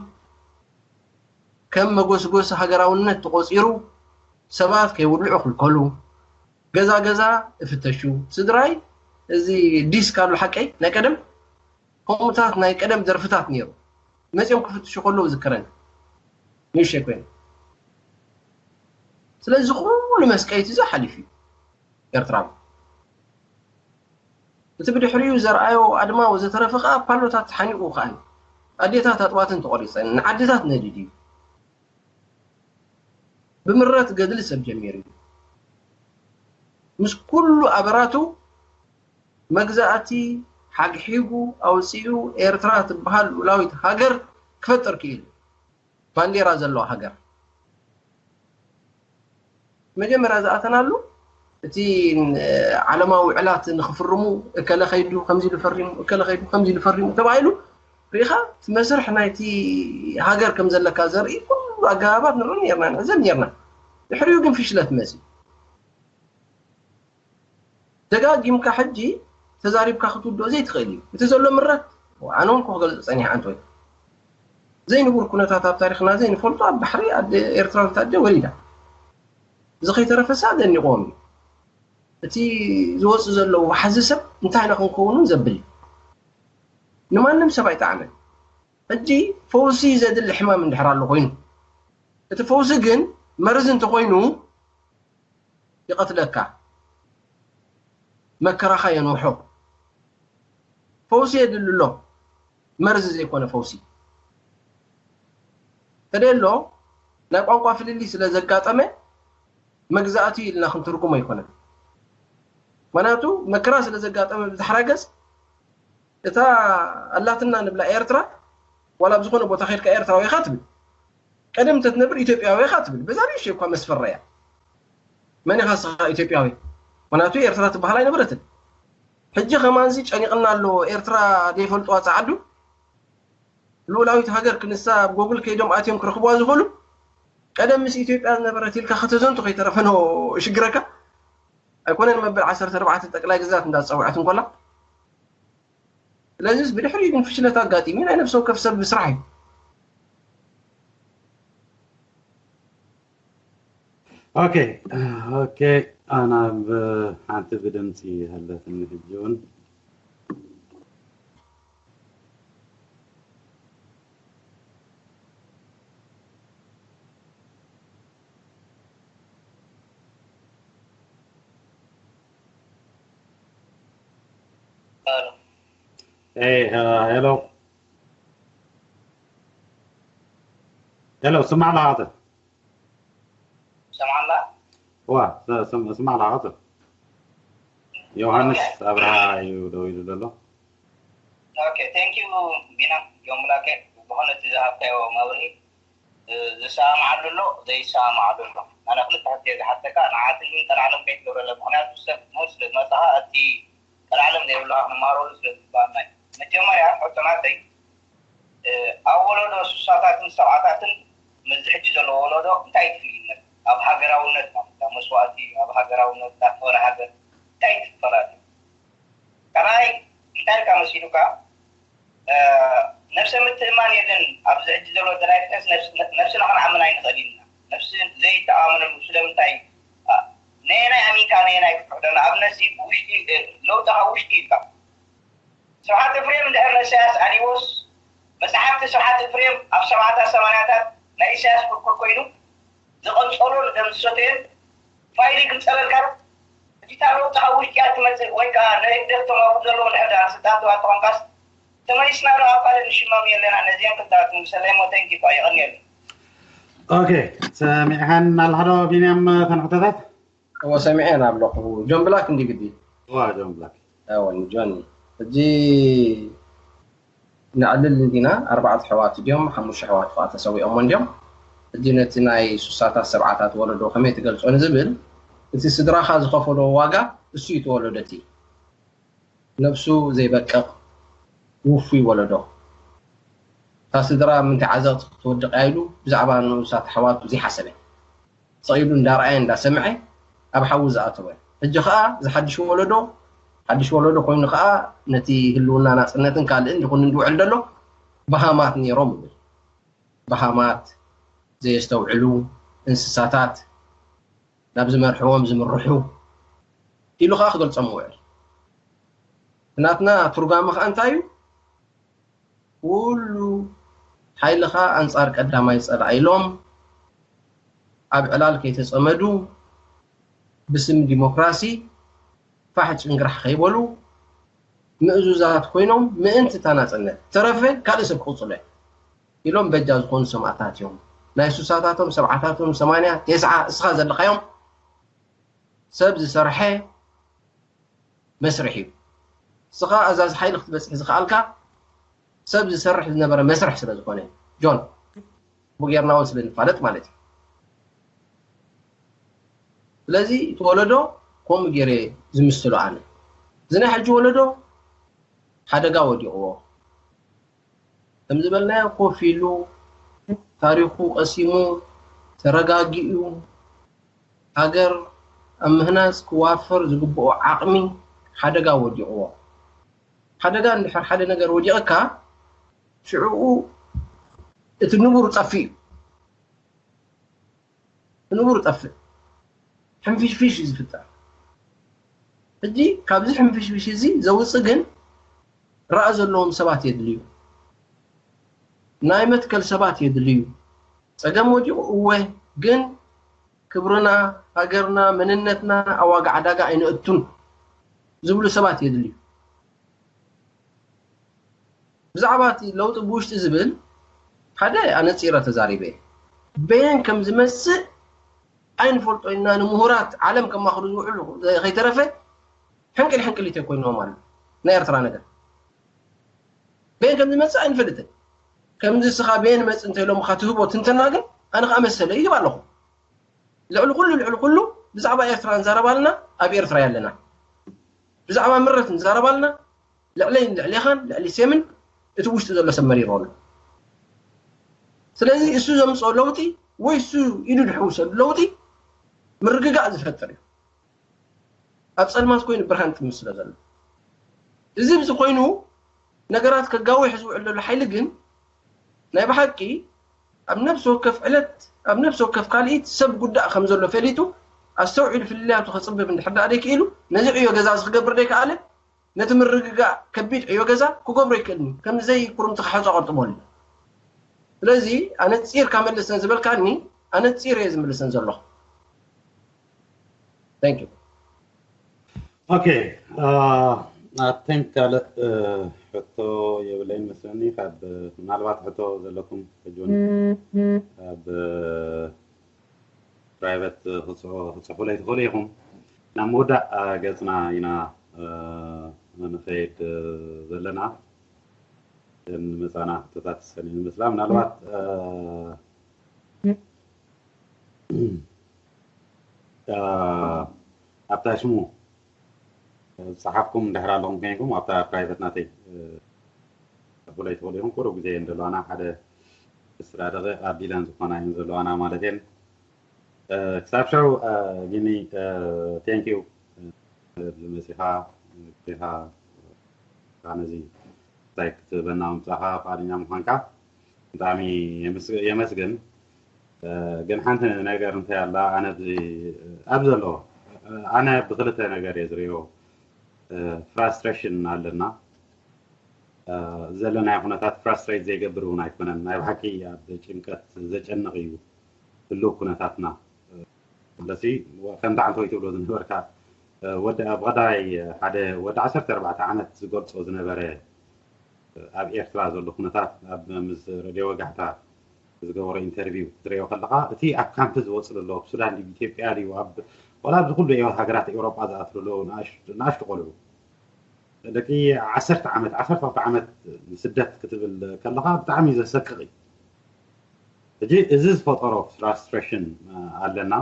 ከም መጎስጎሲ ሃገራውነት ተቖጺሩ፣ ሰባት ከይውልዑ ክልከሉ፣ ገዛ ገዛ እፍተሹ። ስድራይ፣ እዚ ዲስክ ኣሎ ሓቀይ፣ ናይ ቀደም ከምኡታት ናይ ቀደም ደርፍታት ነይሩ። መጺኦም ክፍትሹ ከለዉ ዝከረኒ። ንእሽተይ ኮይኑ። ስለዚ ኩሉ መስቀይቲ እዚ ሓሊፉ እዩ ኤርትራዊ። እቲ ብድሕሪኡ ዘርኣዮ ኣድማ ወዘተረፈ ከኣ ፓሎታት ተሓኒቑ ከኣ እዩ። ኣዴታት ኣጥባተን ተቖሪጸን፣ ንዓድታት ነዲዱ እዩ። ብምረት ገድሊ ሰብ ጀሚሩ እዩ። ምስ ኩሉ ኣበራቱ መግዛእቲ ሓግሒጉ ኣውጺኡ ኤርትራ ትበሃል ልኡላዊት ሃገር ክፈጥር ክኢሉ። ባንዴራ ዘለዋ ሃገር። መጀመርያ ዝኣተናሉ እቲ ን-፣ ዓለማዊ ውዕላት ንኽፍርሙ እከለ ከይዱ ከምዚ ኢሉ ፈሪሙ፣ እከለ ከይዱ ከምዚ ኢሉ ፈሪሙ ተባሂሉ ርኢኻ፣ እቲ መስርሕ ናይቲ ሃገር ከም ዘለካ ዘርኢ ኩሉ ኣገባባት ንርኢ ነርና፣ ንዕዘብ ነርና። ድሕሪኡ ግን ፍሽለት መጺኡ። ደጋጊምካ ሕጂ ተዛሪብካ ክትውድኦ ዘይትኽእል እዩ። እቲ ዘሎ ምረት፣ ኣነ እውን ክገልጾ ጸኒሐ ኣንቶይ። ዘይንቡር ኩነታት ኣብ ታሪኽና ዘይንፈልጦ ኣብ ባሕሪ ኣደ ኤርትራዊት ኣደ ወሊዳ። እዚ ከይተረፈሳ ደኒቕዎም እዩ። እቲ ዝወጽእ ዘሎ ዋሕዚ ሰብ እንታይ ኢና ክንከውን እውን ዘብል እዩ። ንማንም ሰብ ኣይጠዓመን። ሕጂ ፈውሲ ዘድሊ ሕማም እንድሕር ኣሎ ኮይኑ፣ እቲ ፈውሲ ግን መርዚ እንተኾይኑ ይቐትለካ፣ መከራኻ የንውሖ። ፈውሲ የድሊ ኣሎ፣ መርዚ ዘይኮነ ፈውሲ። ተደሎ ናይ ቋንቋ ፍልልይ ስለ ዘጋጠመ መግዛእቲ ኢልና ክንትርጉሞ ኣይኮነን። ምኽንያቱ መከራ ስለ ዘጋጠመ ብዝሓራ ገጽ እታ ኣላትና ንብላ ኤርትራ፣ ዋላ ኣብ ዝኾነ ቦታ ከይድካ ኤርትራዊ ኢኻ ትብል። ቀደም እንተትነብር ኢትዮጵያዊ ኢኻ ትብል። በዛ ንእሽተይ እኳ መስፈራ እያ። መን ኢኻ ንስኻ ኢትዮጵያዊ? ምኽንያቱ ኤርትራ ትበሃል ኣይነበረትን። ሕጂ ከማንዚ ጨኒቕና ኣሎ፣ ኤርትራ ዘይፈልጥዋ ጸዓዱ። ልኡላዊት ሃገር ክንሳ ኣብ ጎግል ከይዶም ኣትዮም ክረኽብዋ ዝኽእሉ። ቀደም ምስ ኢትዮጵያ ዝነበረት ኢልካ ከተዘንቱ ከይተረፈ ነው ሽግረካ። ኣይኮነን መበል ዓሰርተ ኣርባዕተ ጠቅላይ ግዛት እንዳጸውዐት እንኮላ። ስለዚስ ብድሕሪኡ ግን ፍሽለት ኣጋጢሙ ናይ ነፍሲ ወከፍ ሰብ ስራሕ እዩ። ኦኬ፣ ኦኬ፣ ኣና ብ-፣ ሓንቲ ብድምፂ ሃለትኒ ሕጂ እውን። Hey, uh, hello. Hello, ስማዕ ኣለኻ? ሰማዕላ? ዋ፣ ስ-፣ ስም-፣ ስማዕ ኣለኻ? ዮሃንስ ኣብርሃ እዩ ደው ኢሉ ዘሎ። ኦኬ፣ thank you ቢና ጆን ብላኬ፣ ብኾነ እቲ ዝሃብካዮ መብርሂ፣ እ፣ ዝሰማማዓሉ ኣሎ፣ ዘይሰማማዓሉ ኣሎ። ኣነ ክልተ ሕቶ እየ ዝሓተካ፣ ንዓትን ጠላዕሎም ከይትገብረለ፣ ምኽንያቱ ሰብ ሞት ስለ ዝመጻኻ፣ እቲ ጠላዕሎም ዘይብሉ ከዓ ክንመሃረሉ ስለ ዝግባኣና እዩ። መጀመርያ ሕቶ ናተይ፣ እ፣ ኣብ ወለዶ ስሳታትን ሰብዓታትን ምስዚ ሕጂ ዘሎ ወለዶ እንታይ እዩ ፍልይነት? ኣብ ሃገራውነት ማለት እዩ፣ ኣብ መስዋእቲ፣ ኣብ ሃገራውነት፣ ኣብ ፍቕሪ ሃገር እንታይ እዩ እቲ ፈላለዩ? ካልኣይ እንታይ ኢልካ መሲሉካ? እ፣ ነብሰ ምትእምማን የለን ኣብዚ ሕጂ ዘሎ ደላይ ፍጥረት፣ ነብስ-፣ ነብስና ክንኣምን ኣይንኽእል ኢና። ነብሲ ዘይተኣማመነሉ ስለምንታይ? እ፣ ነየናይ ኣሚንካ ነየናይ ክትሕዶ? ንኣብነት ሲ ውሽጢ፣ እ፣ ለውጢ ካብ ውሽጢ ኢልካ። ስብሓት ኤፍሬም እንድሕር ንእሳያስ ኣልይዎስ፣ መጽሓፍቲ ስብሓት ኤፍሬም ኣብ ሰብዓታት ሰማንያታት ናይ ኢሳያስ ኩርኩር ኮይኑ ዝቐንጸሎ ዝደምስሶ ተየን ፋይል ይግንጸለልካ ዶ? ሕጂ እታ ለውጢ ካብ ውሽጢ እያ ትመጽእ ወይ ከኣ ንህግደፍ እቶም ኣብኡ ዘለዉ እንድሕር ደኣ ስልጣን ተዋት ተኾንካስ ተመሊስና ዶ ኣብ ካልእ ንሽመም የለና? ነዚኦም ክልተ ትምልሰለይ እሞ thank you እኳ የቐንየሉ። ኦኬ፣ ሰሚዕካን ኣለኻ ዶ ቢንያም እተን ሕቶታት? እወ ሰሚዐን ኣለኹ። ጆን ብላክ እንዲ ግዲ። እዋ ጆን ብላክ። እወን ጆኒ። ሕጂ ነዕልል እንዲና፣ ኣርባዕተ ኣሕዋት ድዮም፣ ሓሙሽተ ኣሕዋት ከኣ ተሰዊኦሞ እንድዮም። ሕጂ ነቲ ናይ ሱሳታት ሰብዓታት ወለዶ ከመይ ትገልጾ ንዝብል፣ እቲ ስድራኻ ዝኸፈሎ ዋጋ እሱ እዩ እቲ ወለዶ እቲ። ነብሱ ዘይበቅቕ ውፉይ ወለዶ። እታ ስድራ ምንታይ ዓዘቕቲ ክትወድቕ እያ ኢሉ ብዛዕባ ንኡሳት ኣሕዋቱ ዘይሓሰበ። ስቕ ኢሉ እንዳረኣየ እንዳሰምዐ ኣብ ሓዊ ዝኣተወ። ሕጂ ኸኣ እዚ ሓድሽ ወለዶ፣ ሓድሽ ወለዶ ኮይኑ ኸኣ ነቲ ህልውና ናጽነትን ካልእን ድኹንን ዝውዕል ዘሎ በሃማት ነይሮም ይብል። በሃማት፣ ዘየስተውዕሉ፣ እንስሳታት፣ ናብ ዝመርሕዎም ዝምርሑ ኢሉ ኸኣ ክገልጾም ይውዕል። ናትና ትርጓመ ኸኣ እንታይ እዩ? ኩሉ ሓይልኻ ኣንጻር ቀዳማይ ጸላኢ ኢሎም ኣብ ዕላል ከይተጸመዱ ብስም ዲሞክራሲ ፋሕ ጭንግራሕ ከይበሉ ምእዙዛት ኮይኖም ምእንቲ እታ ናጽነት ተረፈ ካልእ ሰብ ክቕጽሎ እየ ኢሎም በጃ ዝኾኑ ሰማእታት እዮም። ናይ ሱሳታቶም፣ ሰብዓታቶም፣ ሰማንያ፣ ቴስዓ እስኻ ዘለኻዮም ሰብ ዝሰርሐ መስርሕ እዩ። እስኻ ኣዛዚ ሓይሊ ክትበጽሕ ዝኸኣልካ ሰብ ዝሰርሕ ዝነበረ መስርሕ ስለ ዝኾነ እዩ። ጆን፣ ብጌርና እውን ስለ ንፋለጥ ማለት እዩ። ስለዚ እቲ ወለዶ ከምኡ ገይረ ዝምስሎ ኣነ። እዚ ናይ ሕጂ ወለዶ ሓደጋ ወዲቕዎ። ከም ዝበልናዮ ኮፍ ኢሉ ታሪኹ ቀሲሙ ተረጋጊኡ ሃገር ኣብ ምህናጽ ክዋፈር ዝግብኦ ዓቕሚ ሓደጋ ወዲቕዎ። ሓደጋ እንድሕር ሓደ ነገር ወዲቕካ ሽዕኡ እቲ ንቡር ጠፍእ እዩ። እቲ ንቡር ጠፍእ። ሕንፍሽፍሽ እዩ ዝፍጠር። ሕጂ ካብዚ ሕንፍሽፍሽ እዚ ዘውፅእ ግን ራእ ዘለዎም ሰባት የድልዩ። ናይ መትከል ሰባት የድልዩ። ጸገም ወዲቑ እወ፣ ግን ክብርና፣ ሃገርና፣ መንነትና ኣብ ዋጋ ዕዳጋ ኣይነእቱን ዝብሉ ሰባት የድልዩ። ብዛዕባ እቲ ለውጢ ብውሽጢ ዝብል ሓደ ኣነጺረ ተዛሪበ። በየን ከም ዝመጽእ ኣይንፈልጦ ኢና። ንምሁራት ዓለም ከማኽሩ ዝውዕሉ ከይተረፈ ሕንቅል ሕንቅሊት ኮይኖም ኣሉ። ናይ ኤርትራ ነገር በየን ከም ዝመጽእ ኣይንፈልጥን። ከምዚ እስኻ በየን መጽእ እንተ ኢሎምኻ ትህቦ ትንተና ግን ኣነ ኸኣ መሰለ ይህብ ኣለኹ። ልዕሊ ኩሉ ልዕሊ ኩሉ ብዛዕባ ኤርትራ ንዛረብ ኣለና፣ ኣብ ኤርትራ ኣለና። ብዛዕባ ምረት ንዛረብ ኣለና፣ ልዕለይን ልዕሌኻን ልዕሊ ሴምን እቲ ውሽጢ ዘሎ ሰብ መሪሩ ኣሎ። ስለዚ እሱ ዘምፅኦ ለውጢ ወይ እሱ ኢዱ ድሕውሰሉ ለውጢ ምርግጋእ ዝፈጥር እዩ። ኣብ ጸልማት ኮይኑ ብርሃን ጥምት ስለ ዘሎ እዚ ብዚ ኮይኑ ነገራት ከጋውሕ ዝውዕል ዘሎ ሓይሊ ግን ናይ ብሓቂ ኣብ ነፍሲ ወከፍ ዕለት ኣብ ነፍሲ ወከፍ ካልኢት ሰብ ጉዳእ ከም ዘሎ ፈሊጡ ኣስተውዒሉ ፍልልያቱ ከፅብብ እንድሕር ደኣ ደይክኢሉ ነዚ ዕዮ ገዛ እዚ ክገብር ደይከኣለ ነቲ ምርግጋእ ከቢድ ዕዮ ገዛ ክገብሮ ይክእልኒ ከም ዘይኩርምቲ ክሓፆ ቀርጥመሉ። ስለዚ ኣነፂርካ መልሰን ዝበልካኒ ኣነፂር እየ ዝምልሰን ዘለኹ። Thank you። Okay. I think ካልእ ሕቶ የብለይን መስለኒ። ካብ ምናልባት ሕቶ ዘለኩም ሕጂ እውን ኣብ private ክፅሑፉለይ ትኽእሉ ኢኹም። ናብ ምውዳእ ገፅና ኢና ንኸይድ ዘለና። መፃና ሕቶታት ሰኒ ይመስላ። ምናልባት ኣብታ ሽሙ ዝፀሓፍኩም እንድሕር ኣለኹም ኮይንኩም ኣብታ private ናተይ ክፅሕፉለይ ትኽእሉ ኢኹም። ቁሩብ ግዜ እየን ዘለዋና፣ ሓደ ዕስራ ደቂቕ ኣቢለን ዝኾና እየን ዘለዋና ማለት እየን። ክሳብ ሽዑ ጊኒ፣ thank you ዝመፂኻ ዲኻ ነዚ እንታይ ክትበና ምምፃኻ ፍቓደኛ ምዃንካ ብጣዕሚ የመስግን። ግን ሓንቲ ነገር እንታይ ኣላ፣ ኣነ ኣብዚ ዘሎ ኣነ ብክልተ ነገር እየ ዝሪኦ። Frustration ኣለና። ዘለናዮ ኩነታት frustrate ዘይገብር እውን ኣይኮነን። ናይ ብሓቂ ኣብ ጭንቀት ዘጨንቕ እዩ ህልው ኩነታትና። ስለዚ ከምቲ ዓንተወይ ትብሎ ዝነበርካ ወዲ ኣብ ቀዳይ ሓደ ወዲ ዓሰርተ ኣርባዕተ ዓመት ዝገልጾ ዝነበረ ኣብ ኤርትራ ዘሎ ኩነታት ኣብ ምስ ሬድዮ ወጋሕታ ዝገበሮ interview ክትሪኦ ከለኻ እቲ ኣብ ካምፕ ዝወጽእ ዘሎ ኣብ ሱዳን ድዩ ኢትዮጵያ ድዩ ኣብ ወላ ኣብዚ ኩሉ ሃገራት ኤውሮጳ ዝኣትሩ ኣለዉ ንኣሽቱ ቆልዑ ደቂ ዓሰርተ ዓመት ዓሰርተ ክልተ ዓመት ንስደት ክትብል ከለኻ ብጣዕሚ ዘሰቅቕ እዩ። ሕጂ እዚ ዝፈጠሮ frustration ኣለና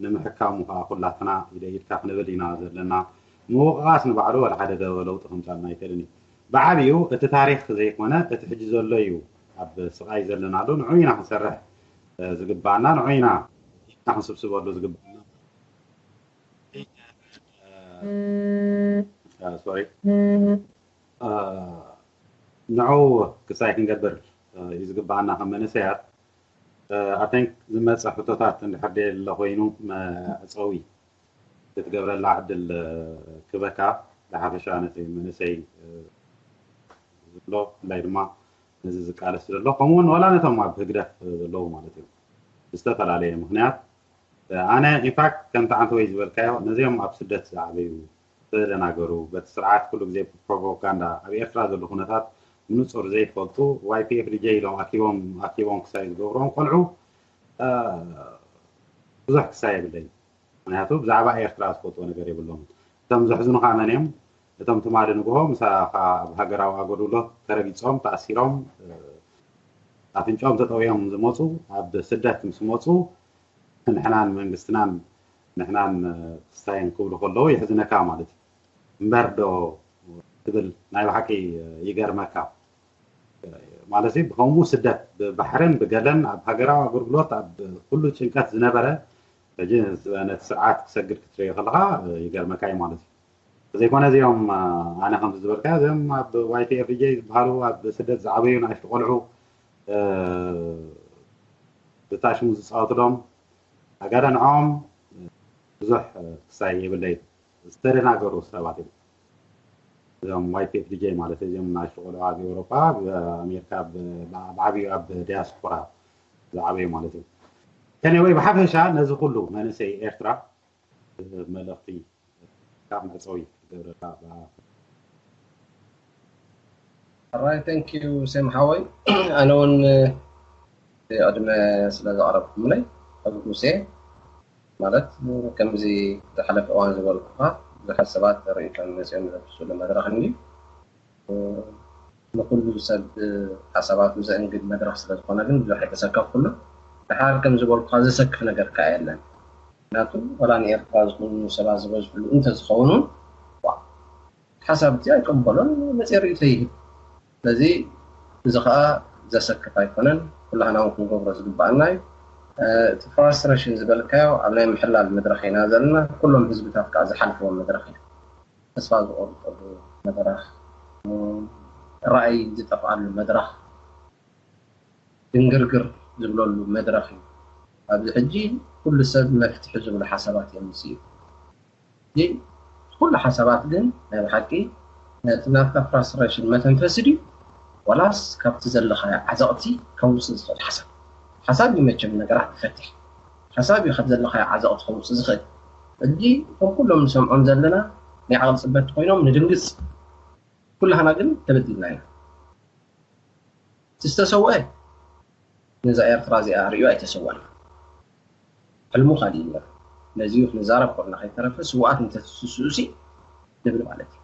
ንምሕካሙ ከዓ ኩላትና ኢደ ኢድካ ክንብል ኢና ዘለና። ምውቕቓስ ንባዕሉ ወላ ሓደ ለውጢ ከምፃልና ኣይክእልን እዩ። ብዓብኡ እቲ ታሪክ ዘይኮነ እቲ ሕጂ ዘሎ እዩ ኣብ ስቓይ ዘለናሉ ንዑ ኢና ክንሰርሕ ዝግባኣና ንዑ ኢና ክንስብስበሉ ዝግባኣና። ሶሪ ንዑ ክሳይ ክንገብር እዩ ዝግባኣና ከም መንእሰያት። I think ዝመፀ ሕቶታት እንድሕር ደየለ ኮይኑ መዕፀዊ ክትገብረላ ዕድል ክበካ ዝሓፈሻ ነቲ መንእሰይ ዝብሎ ብፍላይ ድማ ነዚ ዝቃለስ ዘሎ ከምኡውን ዋላ ነቶም ኣብ ህግደፍ ዘለዉ ማለት እዩ ብዝተፈላለየ ምክንያት ኣነ ኢንፋክት ከምቲ ዓንተወይ ዝበልካዮ ነዚኦም ኣብ ስደት ዝዓበዩ ዝተደናገሩ በቲ ስርዓት ኩሉ ግዜ ፕሮፓጋንዳ ኣብ ኤርትራ ዘሎ ኩነታት ብንጹር ዘይፈልጡ ዋይ ፒ ኤፍ ዲ ጀ ኢሎም ኣኪቦም ኣኪቦም ክሳይ ዝገብሮም ቆልዑ ብዙሕ ክሳይ የብለይ። ምክንያቱ ብዛዕባ ኤርትራ ዝፈልጥዎ ነገር የብሎም። እቶም ዘሕዝኑኻ መን እዮም? እቶም ትማሊ ንግሆ ምሳኻ ኣብ ሃገራዊ ኣገልግሎት ተረጊጾም ተኣሲሮም ኣፍንጫኦም ተጠውዮም ዝመፁ ኣብ ስደት ምስ መፁ ንሕናን መንግስትናን ንሕናን ክስታይን ክብሉ ከለዉ የሕዝነካ ማለት እዩ እምበር ዶ ትብል ናይ ብሓቂ ይገርመካ ማለት እዩ ብከምኡ ስደት ብባሕርን ብገለን ኣብ ሃገራዊ ኣገልግሎት ኣብ ኩሉ ጭንቀት ዝነበረ ሕጂ ነቲ ስርዓት ክሰግድ ክትሪኦ ከለካ ይገርመካ እዩ ማለት እዩ ዘይኮነ እዚኦም ኣነ ከምዚ ዝበልካ እዚኦም ኣብ ዋይ ቲ ኤፍ ዲ ጀ ዝበሃሉ ኣብ ስደት ዝዓበዩ ንኣሽቱ ቆልዑ ብታሽሙ ዝፃወትሎም ኣጋደ ንዖም ብዙሕ ክሳይ የብለይ ዝተደናገሩ ሰባት እዮም እዞም ዋይ ቲ ኤፍ ዲ ጀ ማለት እዚኦም ንኣሽቱ ቆልዑ ኣብ ኤውሮጳ ኣብ ኣሜሪካ ብዓብዩ ኣብ ዲያስፖራ ዝዓበዩ ማለት እዩ ከነ ወይ ብሓፈሻ ነዚ ኩሉ መንእሰይ ኤርትራ መልእኽቲ ካብ መዕፀዊ ክገብረካ ራይ thank you ሴም ሓወይ ኣነ እውን ቅድመ ስለ ዘቕረብኩምለይ ኣጉጉሴ ማለት ከምዚ ዝሓለፈ እዋን ዝበልኩካ ብዙሓት ሰባት ርእይቶን መፅኦም ዘፍስሉ መድረኽ እንዲ ንኩሉ ሰብ ሓሳባቱ ዘእንግድ መድረኽ ስለ ዝኾነ ግን ብዙሕ ኣይተሰከፍኩሉ ድሓር ከም ዝበልኩካ ዘሰክፍ ነገር ከዓ የለን ምክንያቱ ወላ ንኤርትራ ዝኾኑ ሰባት ዝበዝሕሉ እንተዝኸውን ሓሳብ እቲ ኣይቀበሎን መፅእ ርእቶ ይህብ ስለዚ እዚ ከዓ ዘሰክፍ ኣይኮነን ኩላህና እውን ክንገብሮ ዝግባኣና እዩ እቲ ፍራስትሬሽን ዝበልካዮ ኣብ ናይ ምሕላል መድረኽ ኢና ዘለና ኩሎም ህዝብታት ከዓ ዝሓልፍዎ መድረኽ እዩ ተስፋ ዝቆርጠሉ መድረኽ ራእይ ዝጠፍኣሉ መድረኽ ድንግርግር ዝብለሉ መድረኽ እዩ። ኣብዚ ሕጂ ኩሉ ሰብ መፍትሒ ዝብሉ ሓሳባት እዮም ዝስዩ። ግን ኩሉ ሓሳባት ግን ናይ ብሓቂ ነቲ ናትካ ፍራስትሬሽን መተንፈሲ ድዩ፣ ዋላስ ካብቲ ዘለኻዮ ዓዘቕቲ ከውፅእ ዝኽእል ሓሳብ? ሓሳብ እዩ መቸም ነገራት ዝፈትሕ። ሓሳብ እዩ ካብ ዘለኻዮ ዓዘቕቲ ከውፅእ ዝኽእል። ሕጂ ከም ኩሎም ንሰምዖም ዘለና ናይ ዓቕሊ ፅበት ኮይኖም ንድንግፅ። ኩላህና ግን ተበዲልና ኢና። እቲ ዝተሰውአ ነዛ ኤርትራ እዚኣ ርእዩ ኣይተሰወኣን። ሕልሙ ካልእ እዩ። ነዚ ክንዛረብ ኮና ከይተረፈ ስውኣት እንተትስስኡ ሲ ንብል ማለት እዩ።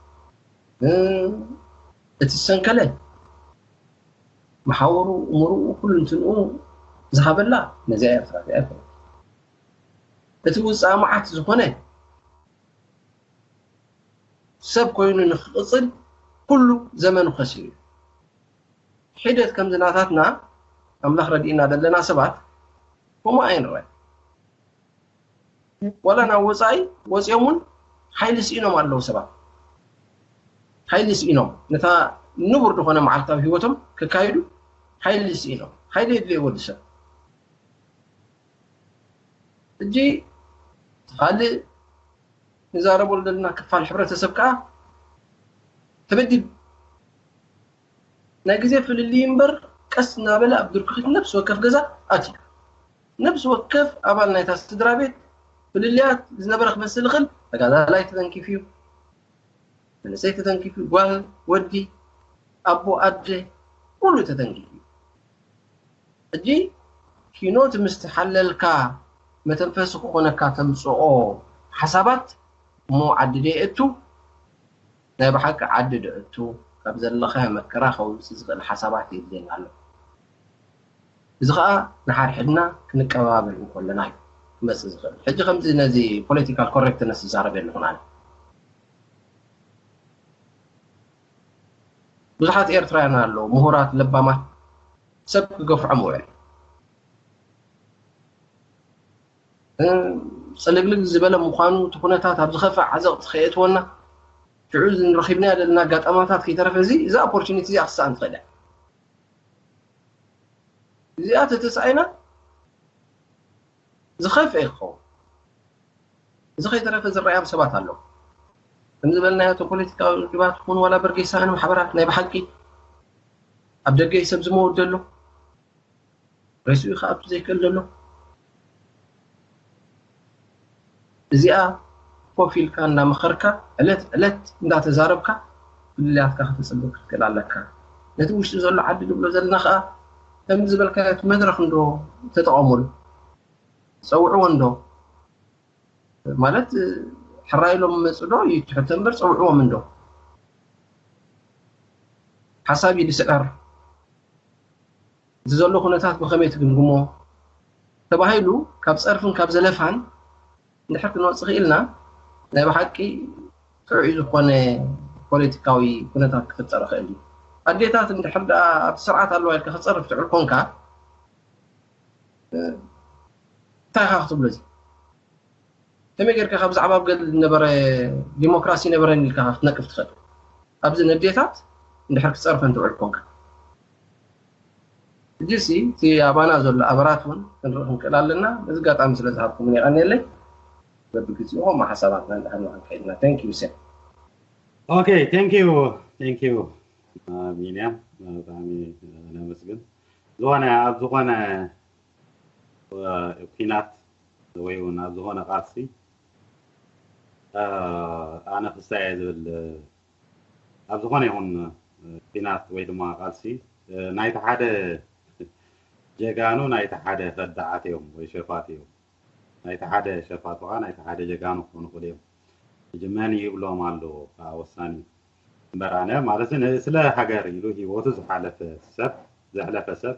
እቲ ዝሰንከለ መሓውሩ፣ እምርኡ፣ ኩሉ እንትንኡ ዝሃበላ ነዚኣ ኤርትራ እዚኣ ኣይኮነት። እቲ ውፅኣ መዓት ዝኾነ ሰብ ኮይኑ ንክቕፅል ኩሉ ዘመኑ ከሲሩ እዩ። ሒደት ከምዚ ናታትና ኣምላኽ ረዲእና ዘለና ሰባት ከምኡ ኣይንረኣይ። ዋላ ናብ ወፃኢ ወፂኦም እውን ሓይሊ ስኢኖም ኣለዉ ሰባት። ሓይሊ ስኢኖም ነታ ንቡር ዝኾነ መዓልታዊ ህይወቶም ከካይዱ ሓይሊ ስኢኖም። ሓይሊ የድልዮ ወዲ ሰብ። ሕጂ ካልእ ንዛረበሉ ዘለና ክፋል ሕብረተሰብ ከዓ ተበዲሉ ናይ ግዜ ፍልልይ እምበር ቀስ እናበለ ኣብ ድርኩኺት ነብሲ ወከፍ ገዛ ኣትዩ። ነብሲ ወከፍ ኣባል ናይታ ስድራ ቤት ፍልልያት ዝነበረ ክመስል ይኽእል። ተጋዳላይ ተተንኪፉ እዩ፣ መንእሰይ ተተንኪፉ፣ ጓል፣ ወዲ፣ ኣቦ፣ ኣደ፣ ኩሉ ተተንኪፉ እዩ። ሕጂ ኪኖት ምስ ተሓለልካ መተንፈሲ ክኾነካ ተምፅኦ ሓሳባት እሞ ዓዲ ዶ የእቱ? ናይ ብሓቂ ዓዲ ዶ እቱ? ካብ ዘለኻዮ መከራ ከውፅእ ዝኽእል ሓሳባት የድልየና ኣሎ። እዚ ከዓ ንሓድሕድና ክንቀባበል እንከለና እዩ ክመፅእ ዝኽእል። ሕጂ ከምዚ ነዚ ፖለቲካል ኮሬክትነስ ዝዛረብ የለኹን ኣነ። ብዙሓት ኤርትራውያን ኣለዉ፣ ምሁራት፣ ለባማት፣ ሰብ ክገፍዖም ውዕል። እ፣ ጽልግልግ ዝበለ ምዃኑ፣ እቲ ኩነታት ኣብ ዝኸፍእ ዓዘቕቲ ከየእትወና፣ ሽዑ እዚ ንረኺብናዮ ዘለና ኣጋጣማታት ከይተረፈ፣ እዚ፣ እዛ ኦፖርቹኒቲ እዚኣ ክሰኣን ትኽእል እያ። እዚኣ ተተሳኢና፣ ዝኸፍአ ክኸውን። እዚ ከይተረፈ ዝረኣዮም ሰባት ኣለዉ። ከም ዝበልናዮ፣ እቶም ፖለቲካዊ ውድባት ይኹኑ ዋላ በርጌሳውያን ማሕበራት ናይ ብሓቂ ኣብ ደገ እዩ ሰብ ዝመውት ዘሎ። ሬስኡ ይኸኣቱ ዘይክእል ዘሎ። እዚኣ ኮፍ ኢልካ እናመኸርካ፣ ዕለት ዕለት እንዳተዛረብካ፣ ፍልልያትካ ከተጽብብ ክትክእል ኣለካ። ነቲ ውሽጢ ዘሎ ዓዲ ንብሎ ዘለና ከኣ፣ ከምዚ ዝበልካዮ፣ እቲ መድረኽ እንዶ ተጠቐሙሉ። ጸውዕዎ እንዶ። ማለት፣ ሕራይ ኢሎም መጹ ዶ ይትሕተ እምበር፣ ጸውዕዎም እንዶ። ሓሳብ እዩ ዝስዕር። እቲ ዘሎ ኩነታት ብኸመይ ትግምግሞ? ተባሂሉ ካብ ጸርፍን ካብ ዘለፋን እንድሕር ክንወጽእ ክኢልና፣ ናይ ብሓቂ ጥዑይ ዝኾነ ፖለቲካዊ ኩነታት ክፍጠር ይኽእል እዩ። ኣዴታት እንድሕር ደኣ ኣብቲ ስርዓት ኣለዋ ኢልካ ክጸርፍ ትዕል ኮንካ፣ እ፣ እንታይ ኢኻ ክትብሎ እዚ? ከመይ ጌርካ ካብ ብዛዕባ ኣብ ገድሊ ዝነበረ ዲሞክራሲ ነበረን ኢልካ ክትነቅፍ ትኽእል? ኣብዚ ነዴታት እንድሕር ክጸርፈን ትውዕል ኮንካ። ሕጂ ሲ እቲ ኣባና ዘሎ ኣበራት እውን ክንርኢ ክንክእል ኣለና። በዚ ኣጋጣሚ ስለ ዝሃብኩምኒ የቐንየለይ። በብግዜኡ ከምኡ ሓሳባትና እንዳሃብና ክንከይድ ኢና። Thank you፣ ሴም። ኦኬ፣ thank you፣ thank you፣ ቢንያም፣ ብጣዕሚ ነመስግን። ዝኾነ፣ ኣብ ዝኾነ፣ እ፣ ኲናት ወይ እውን ኣብ ዝኾነ ቃልሲ፣ እ፣ ኣነ ክሳየ ዝብል፣ ኣብ ዝኾነ ይኹን፣ እ፣ ኲናት ወይ ድማ ቃልሲ፣ እ፣ ናይቲ ሓደ ጀጋኑ ናይቲ ሓደ ከዳዓት እዮም ወይ ሸፋት እዮም። ናይቲ ሓደ ሸፋቱ ኸዓ ናይቲ ሓደ ጀጋኑ ክኾኑ ይኽእሉ እዮም። ሕጂ መን ይብሎም ኣሎ ከዓ ወሳኒ እዩ። እምበር ኣነ ማለት ን-፣ ስለ ሃገር ኢሉ ህይወቱ ዝሓለፈ ሰብ፣ ዘሕለፈ ሰብ፣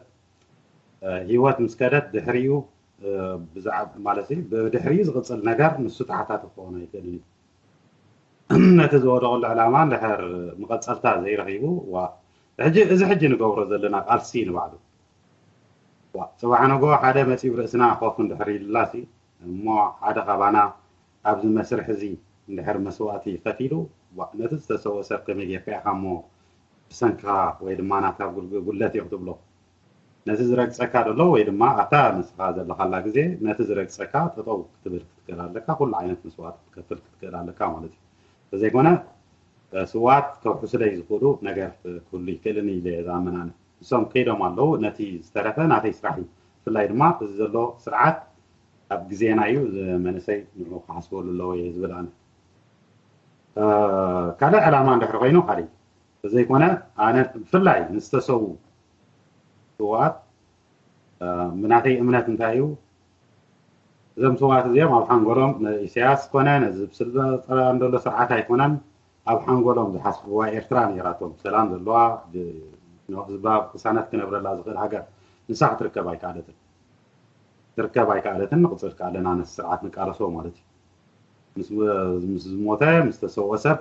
እ፣ ህይወት ምስ ከደት ድሕሪኡ፣ እ፣ ብዛዕባ ማለት እዩ፣ ብድሕሪኡ ዝቕጽል ነገር ንሱ ተሓታቲ ክኸውን ኣይክእልን እዩ። ነቲ ዝወደቐሉ ዕላማ እንድሕር መቐጸልታ ዘይረኺቡ፣ ዋ፣ ሕጂ፣ እዚ ሕጂ ንገብሮ ዘለና ቃልሲ ንባዕሉ፣ ዋ፣ ጽባሕ ንግሆ ሓደ መጺኡ ርእስና ኮፍ እንድሕር ኢሉላሲ፣ እሞ ሓደ ካባና ኣብዚ መስርሕ እዚ እንድሕር መስዋእቲ ከፊሉ፣ ዋ፣ ነቲ ዝተሰወ ሰብ ከመይ ጌርካ ኢኻ እሞ ብሰንክኻ ወይ ድማ ናትካ ጉል-፣ ጉድለት እዩ ክትብሎ? ነቲ ዝረግጸካ ዘሎ ወይ ድማ ኣብታ ንስኻ ዘለኻላ ግዜ ነቲ ዝረግጸካ ጠጠው ክትብል ክትክእል ኣለካ። ኩሉ ዓይነት መስዋእቲ ክትከፍል ክትክእል ኣለካ ማለት እዩ። ተዘይኮነ ስውኣት ከውሕሱለይ ዝኽእሉ ነገር ክህሉ ይክእልን ኢለ ዝኣምን ኣነ። ንሶም ከይዶም ኣለዉ። ነቲ ዝተረፈ ናተይ ስራሕ እዩ። ብፍላይ ድማ እዚ ዘሎ ስርዓት ኣብ ግዜና እዩ፣ እዚ መንእሰይ ንዑ ክሓስበሉ ኣለዎ እየ ዝብል ኣነ። ካልእ ዕላማ እንድሕር ኮይኑ ካልእ ተዘይኮነ ኣነ ብፍላይ ንዝተሰዉ ስውኣት ብናተይ እምነት እንታይ እዩ፣ እዞም ስውኣት እዚኦም ኣብ ሓንጎሎም ንኢሳያስ ኮነ ነዚ ብስልጣን ዘሎ ስርዓት ኣይኮነን፣ ኣብ ሓንጎሎም ዝሓስብዋ ኤርትራ ነይራቶም ሰላም ዘለዋ ህዝባ ቅሳነት ክነብረላ ዝኽእል ሃገር ንሳ ክትርከብ ኣይከኣለትን። ክትርከብ ኣይከኣለትን። ንቕጽል ከኣ ኣለና ነቲ ስርዓት ንቃለሶ ማለት እዩ። ምስ ዝሞተ ምስ ተሰውኦ ሰብ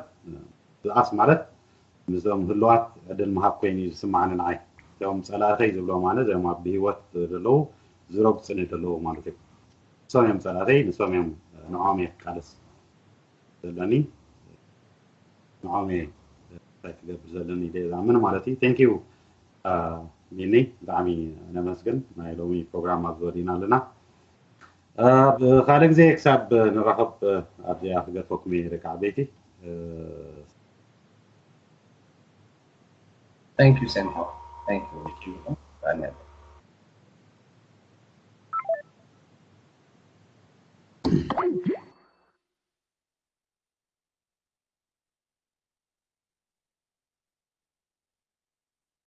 ዝኣስ ማለት ምስዞም ህልዋት ዕድል ምሃብ ኮይኑ እዩ ዝስማዓኒ ንዓይ። እቶም ጸላእተይ ዝብሎም ኣነ እዚኦም ኣብ ብህይወት ዘለዉ ዝረግጹኒ ዘለዉ ማለት እዩ። ንሶም እዮም ጸላእተይ፣ ንሶም እዮም ንዕኦም እየ ክቃለስ ዘለኒ። ንዕኦም እየ እንታይ ክገብር ዘለኒ ኢለ ዝኣምን ማለት እዩ። Thank you ሚኒ፣ ብጣዕሚ ነመስግን። ናይ ሎሚ ፕሮግራም ኣብዚ ወዲእና ኣለና። ብካልእ ግዜ ክሳብ ንራኸብ ኣብዚኣ ክገድፈኩም እየ ደቂ ዓበይቲ። Thank you Senho. Thank you.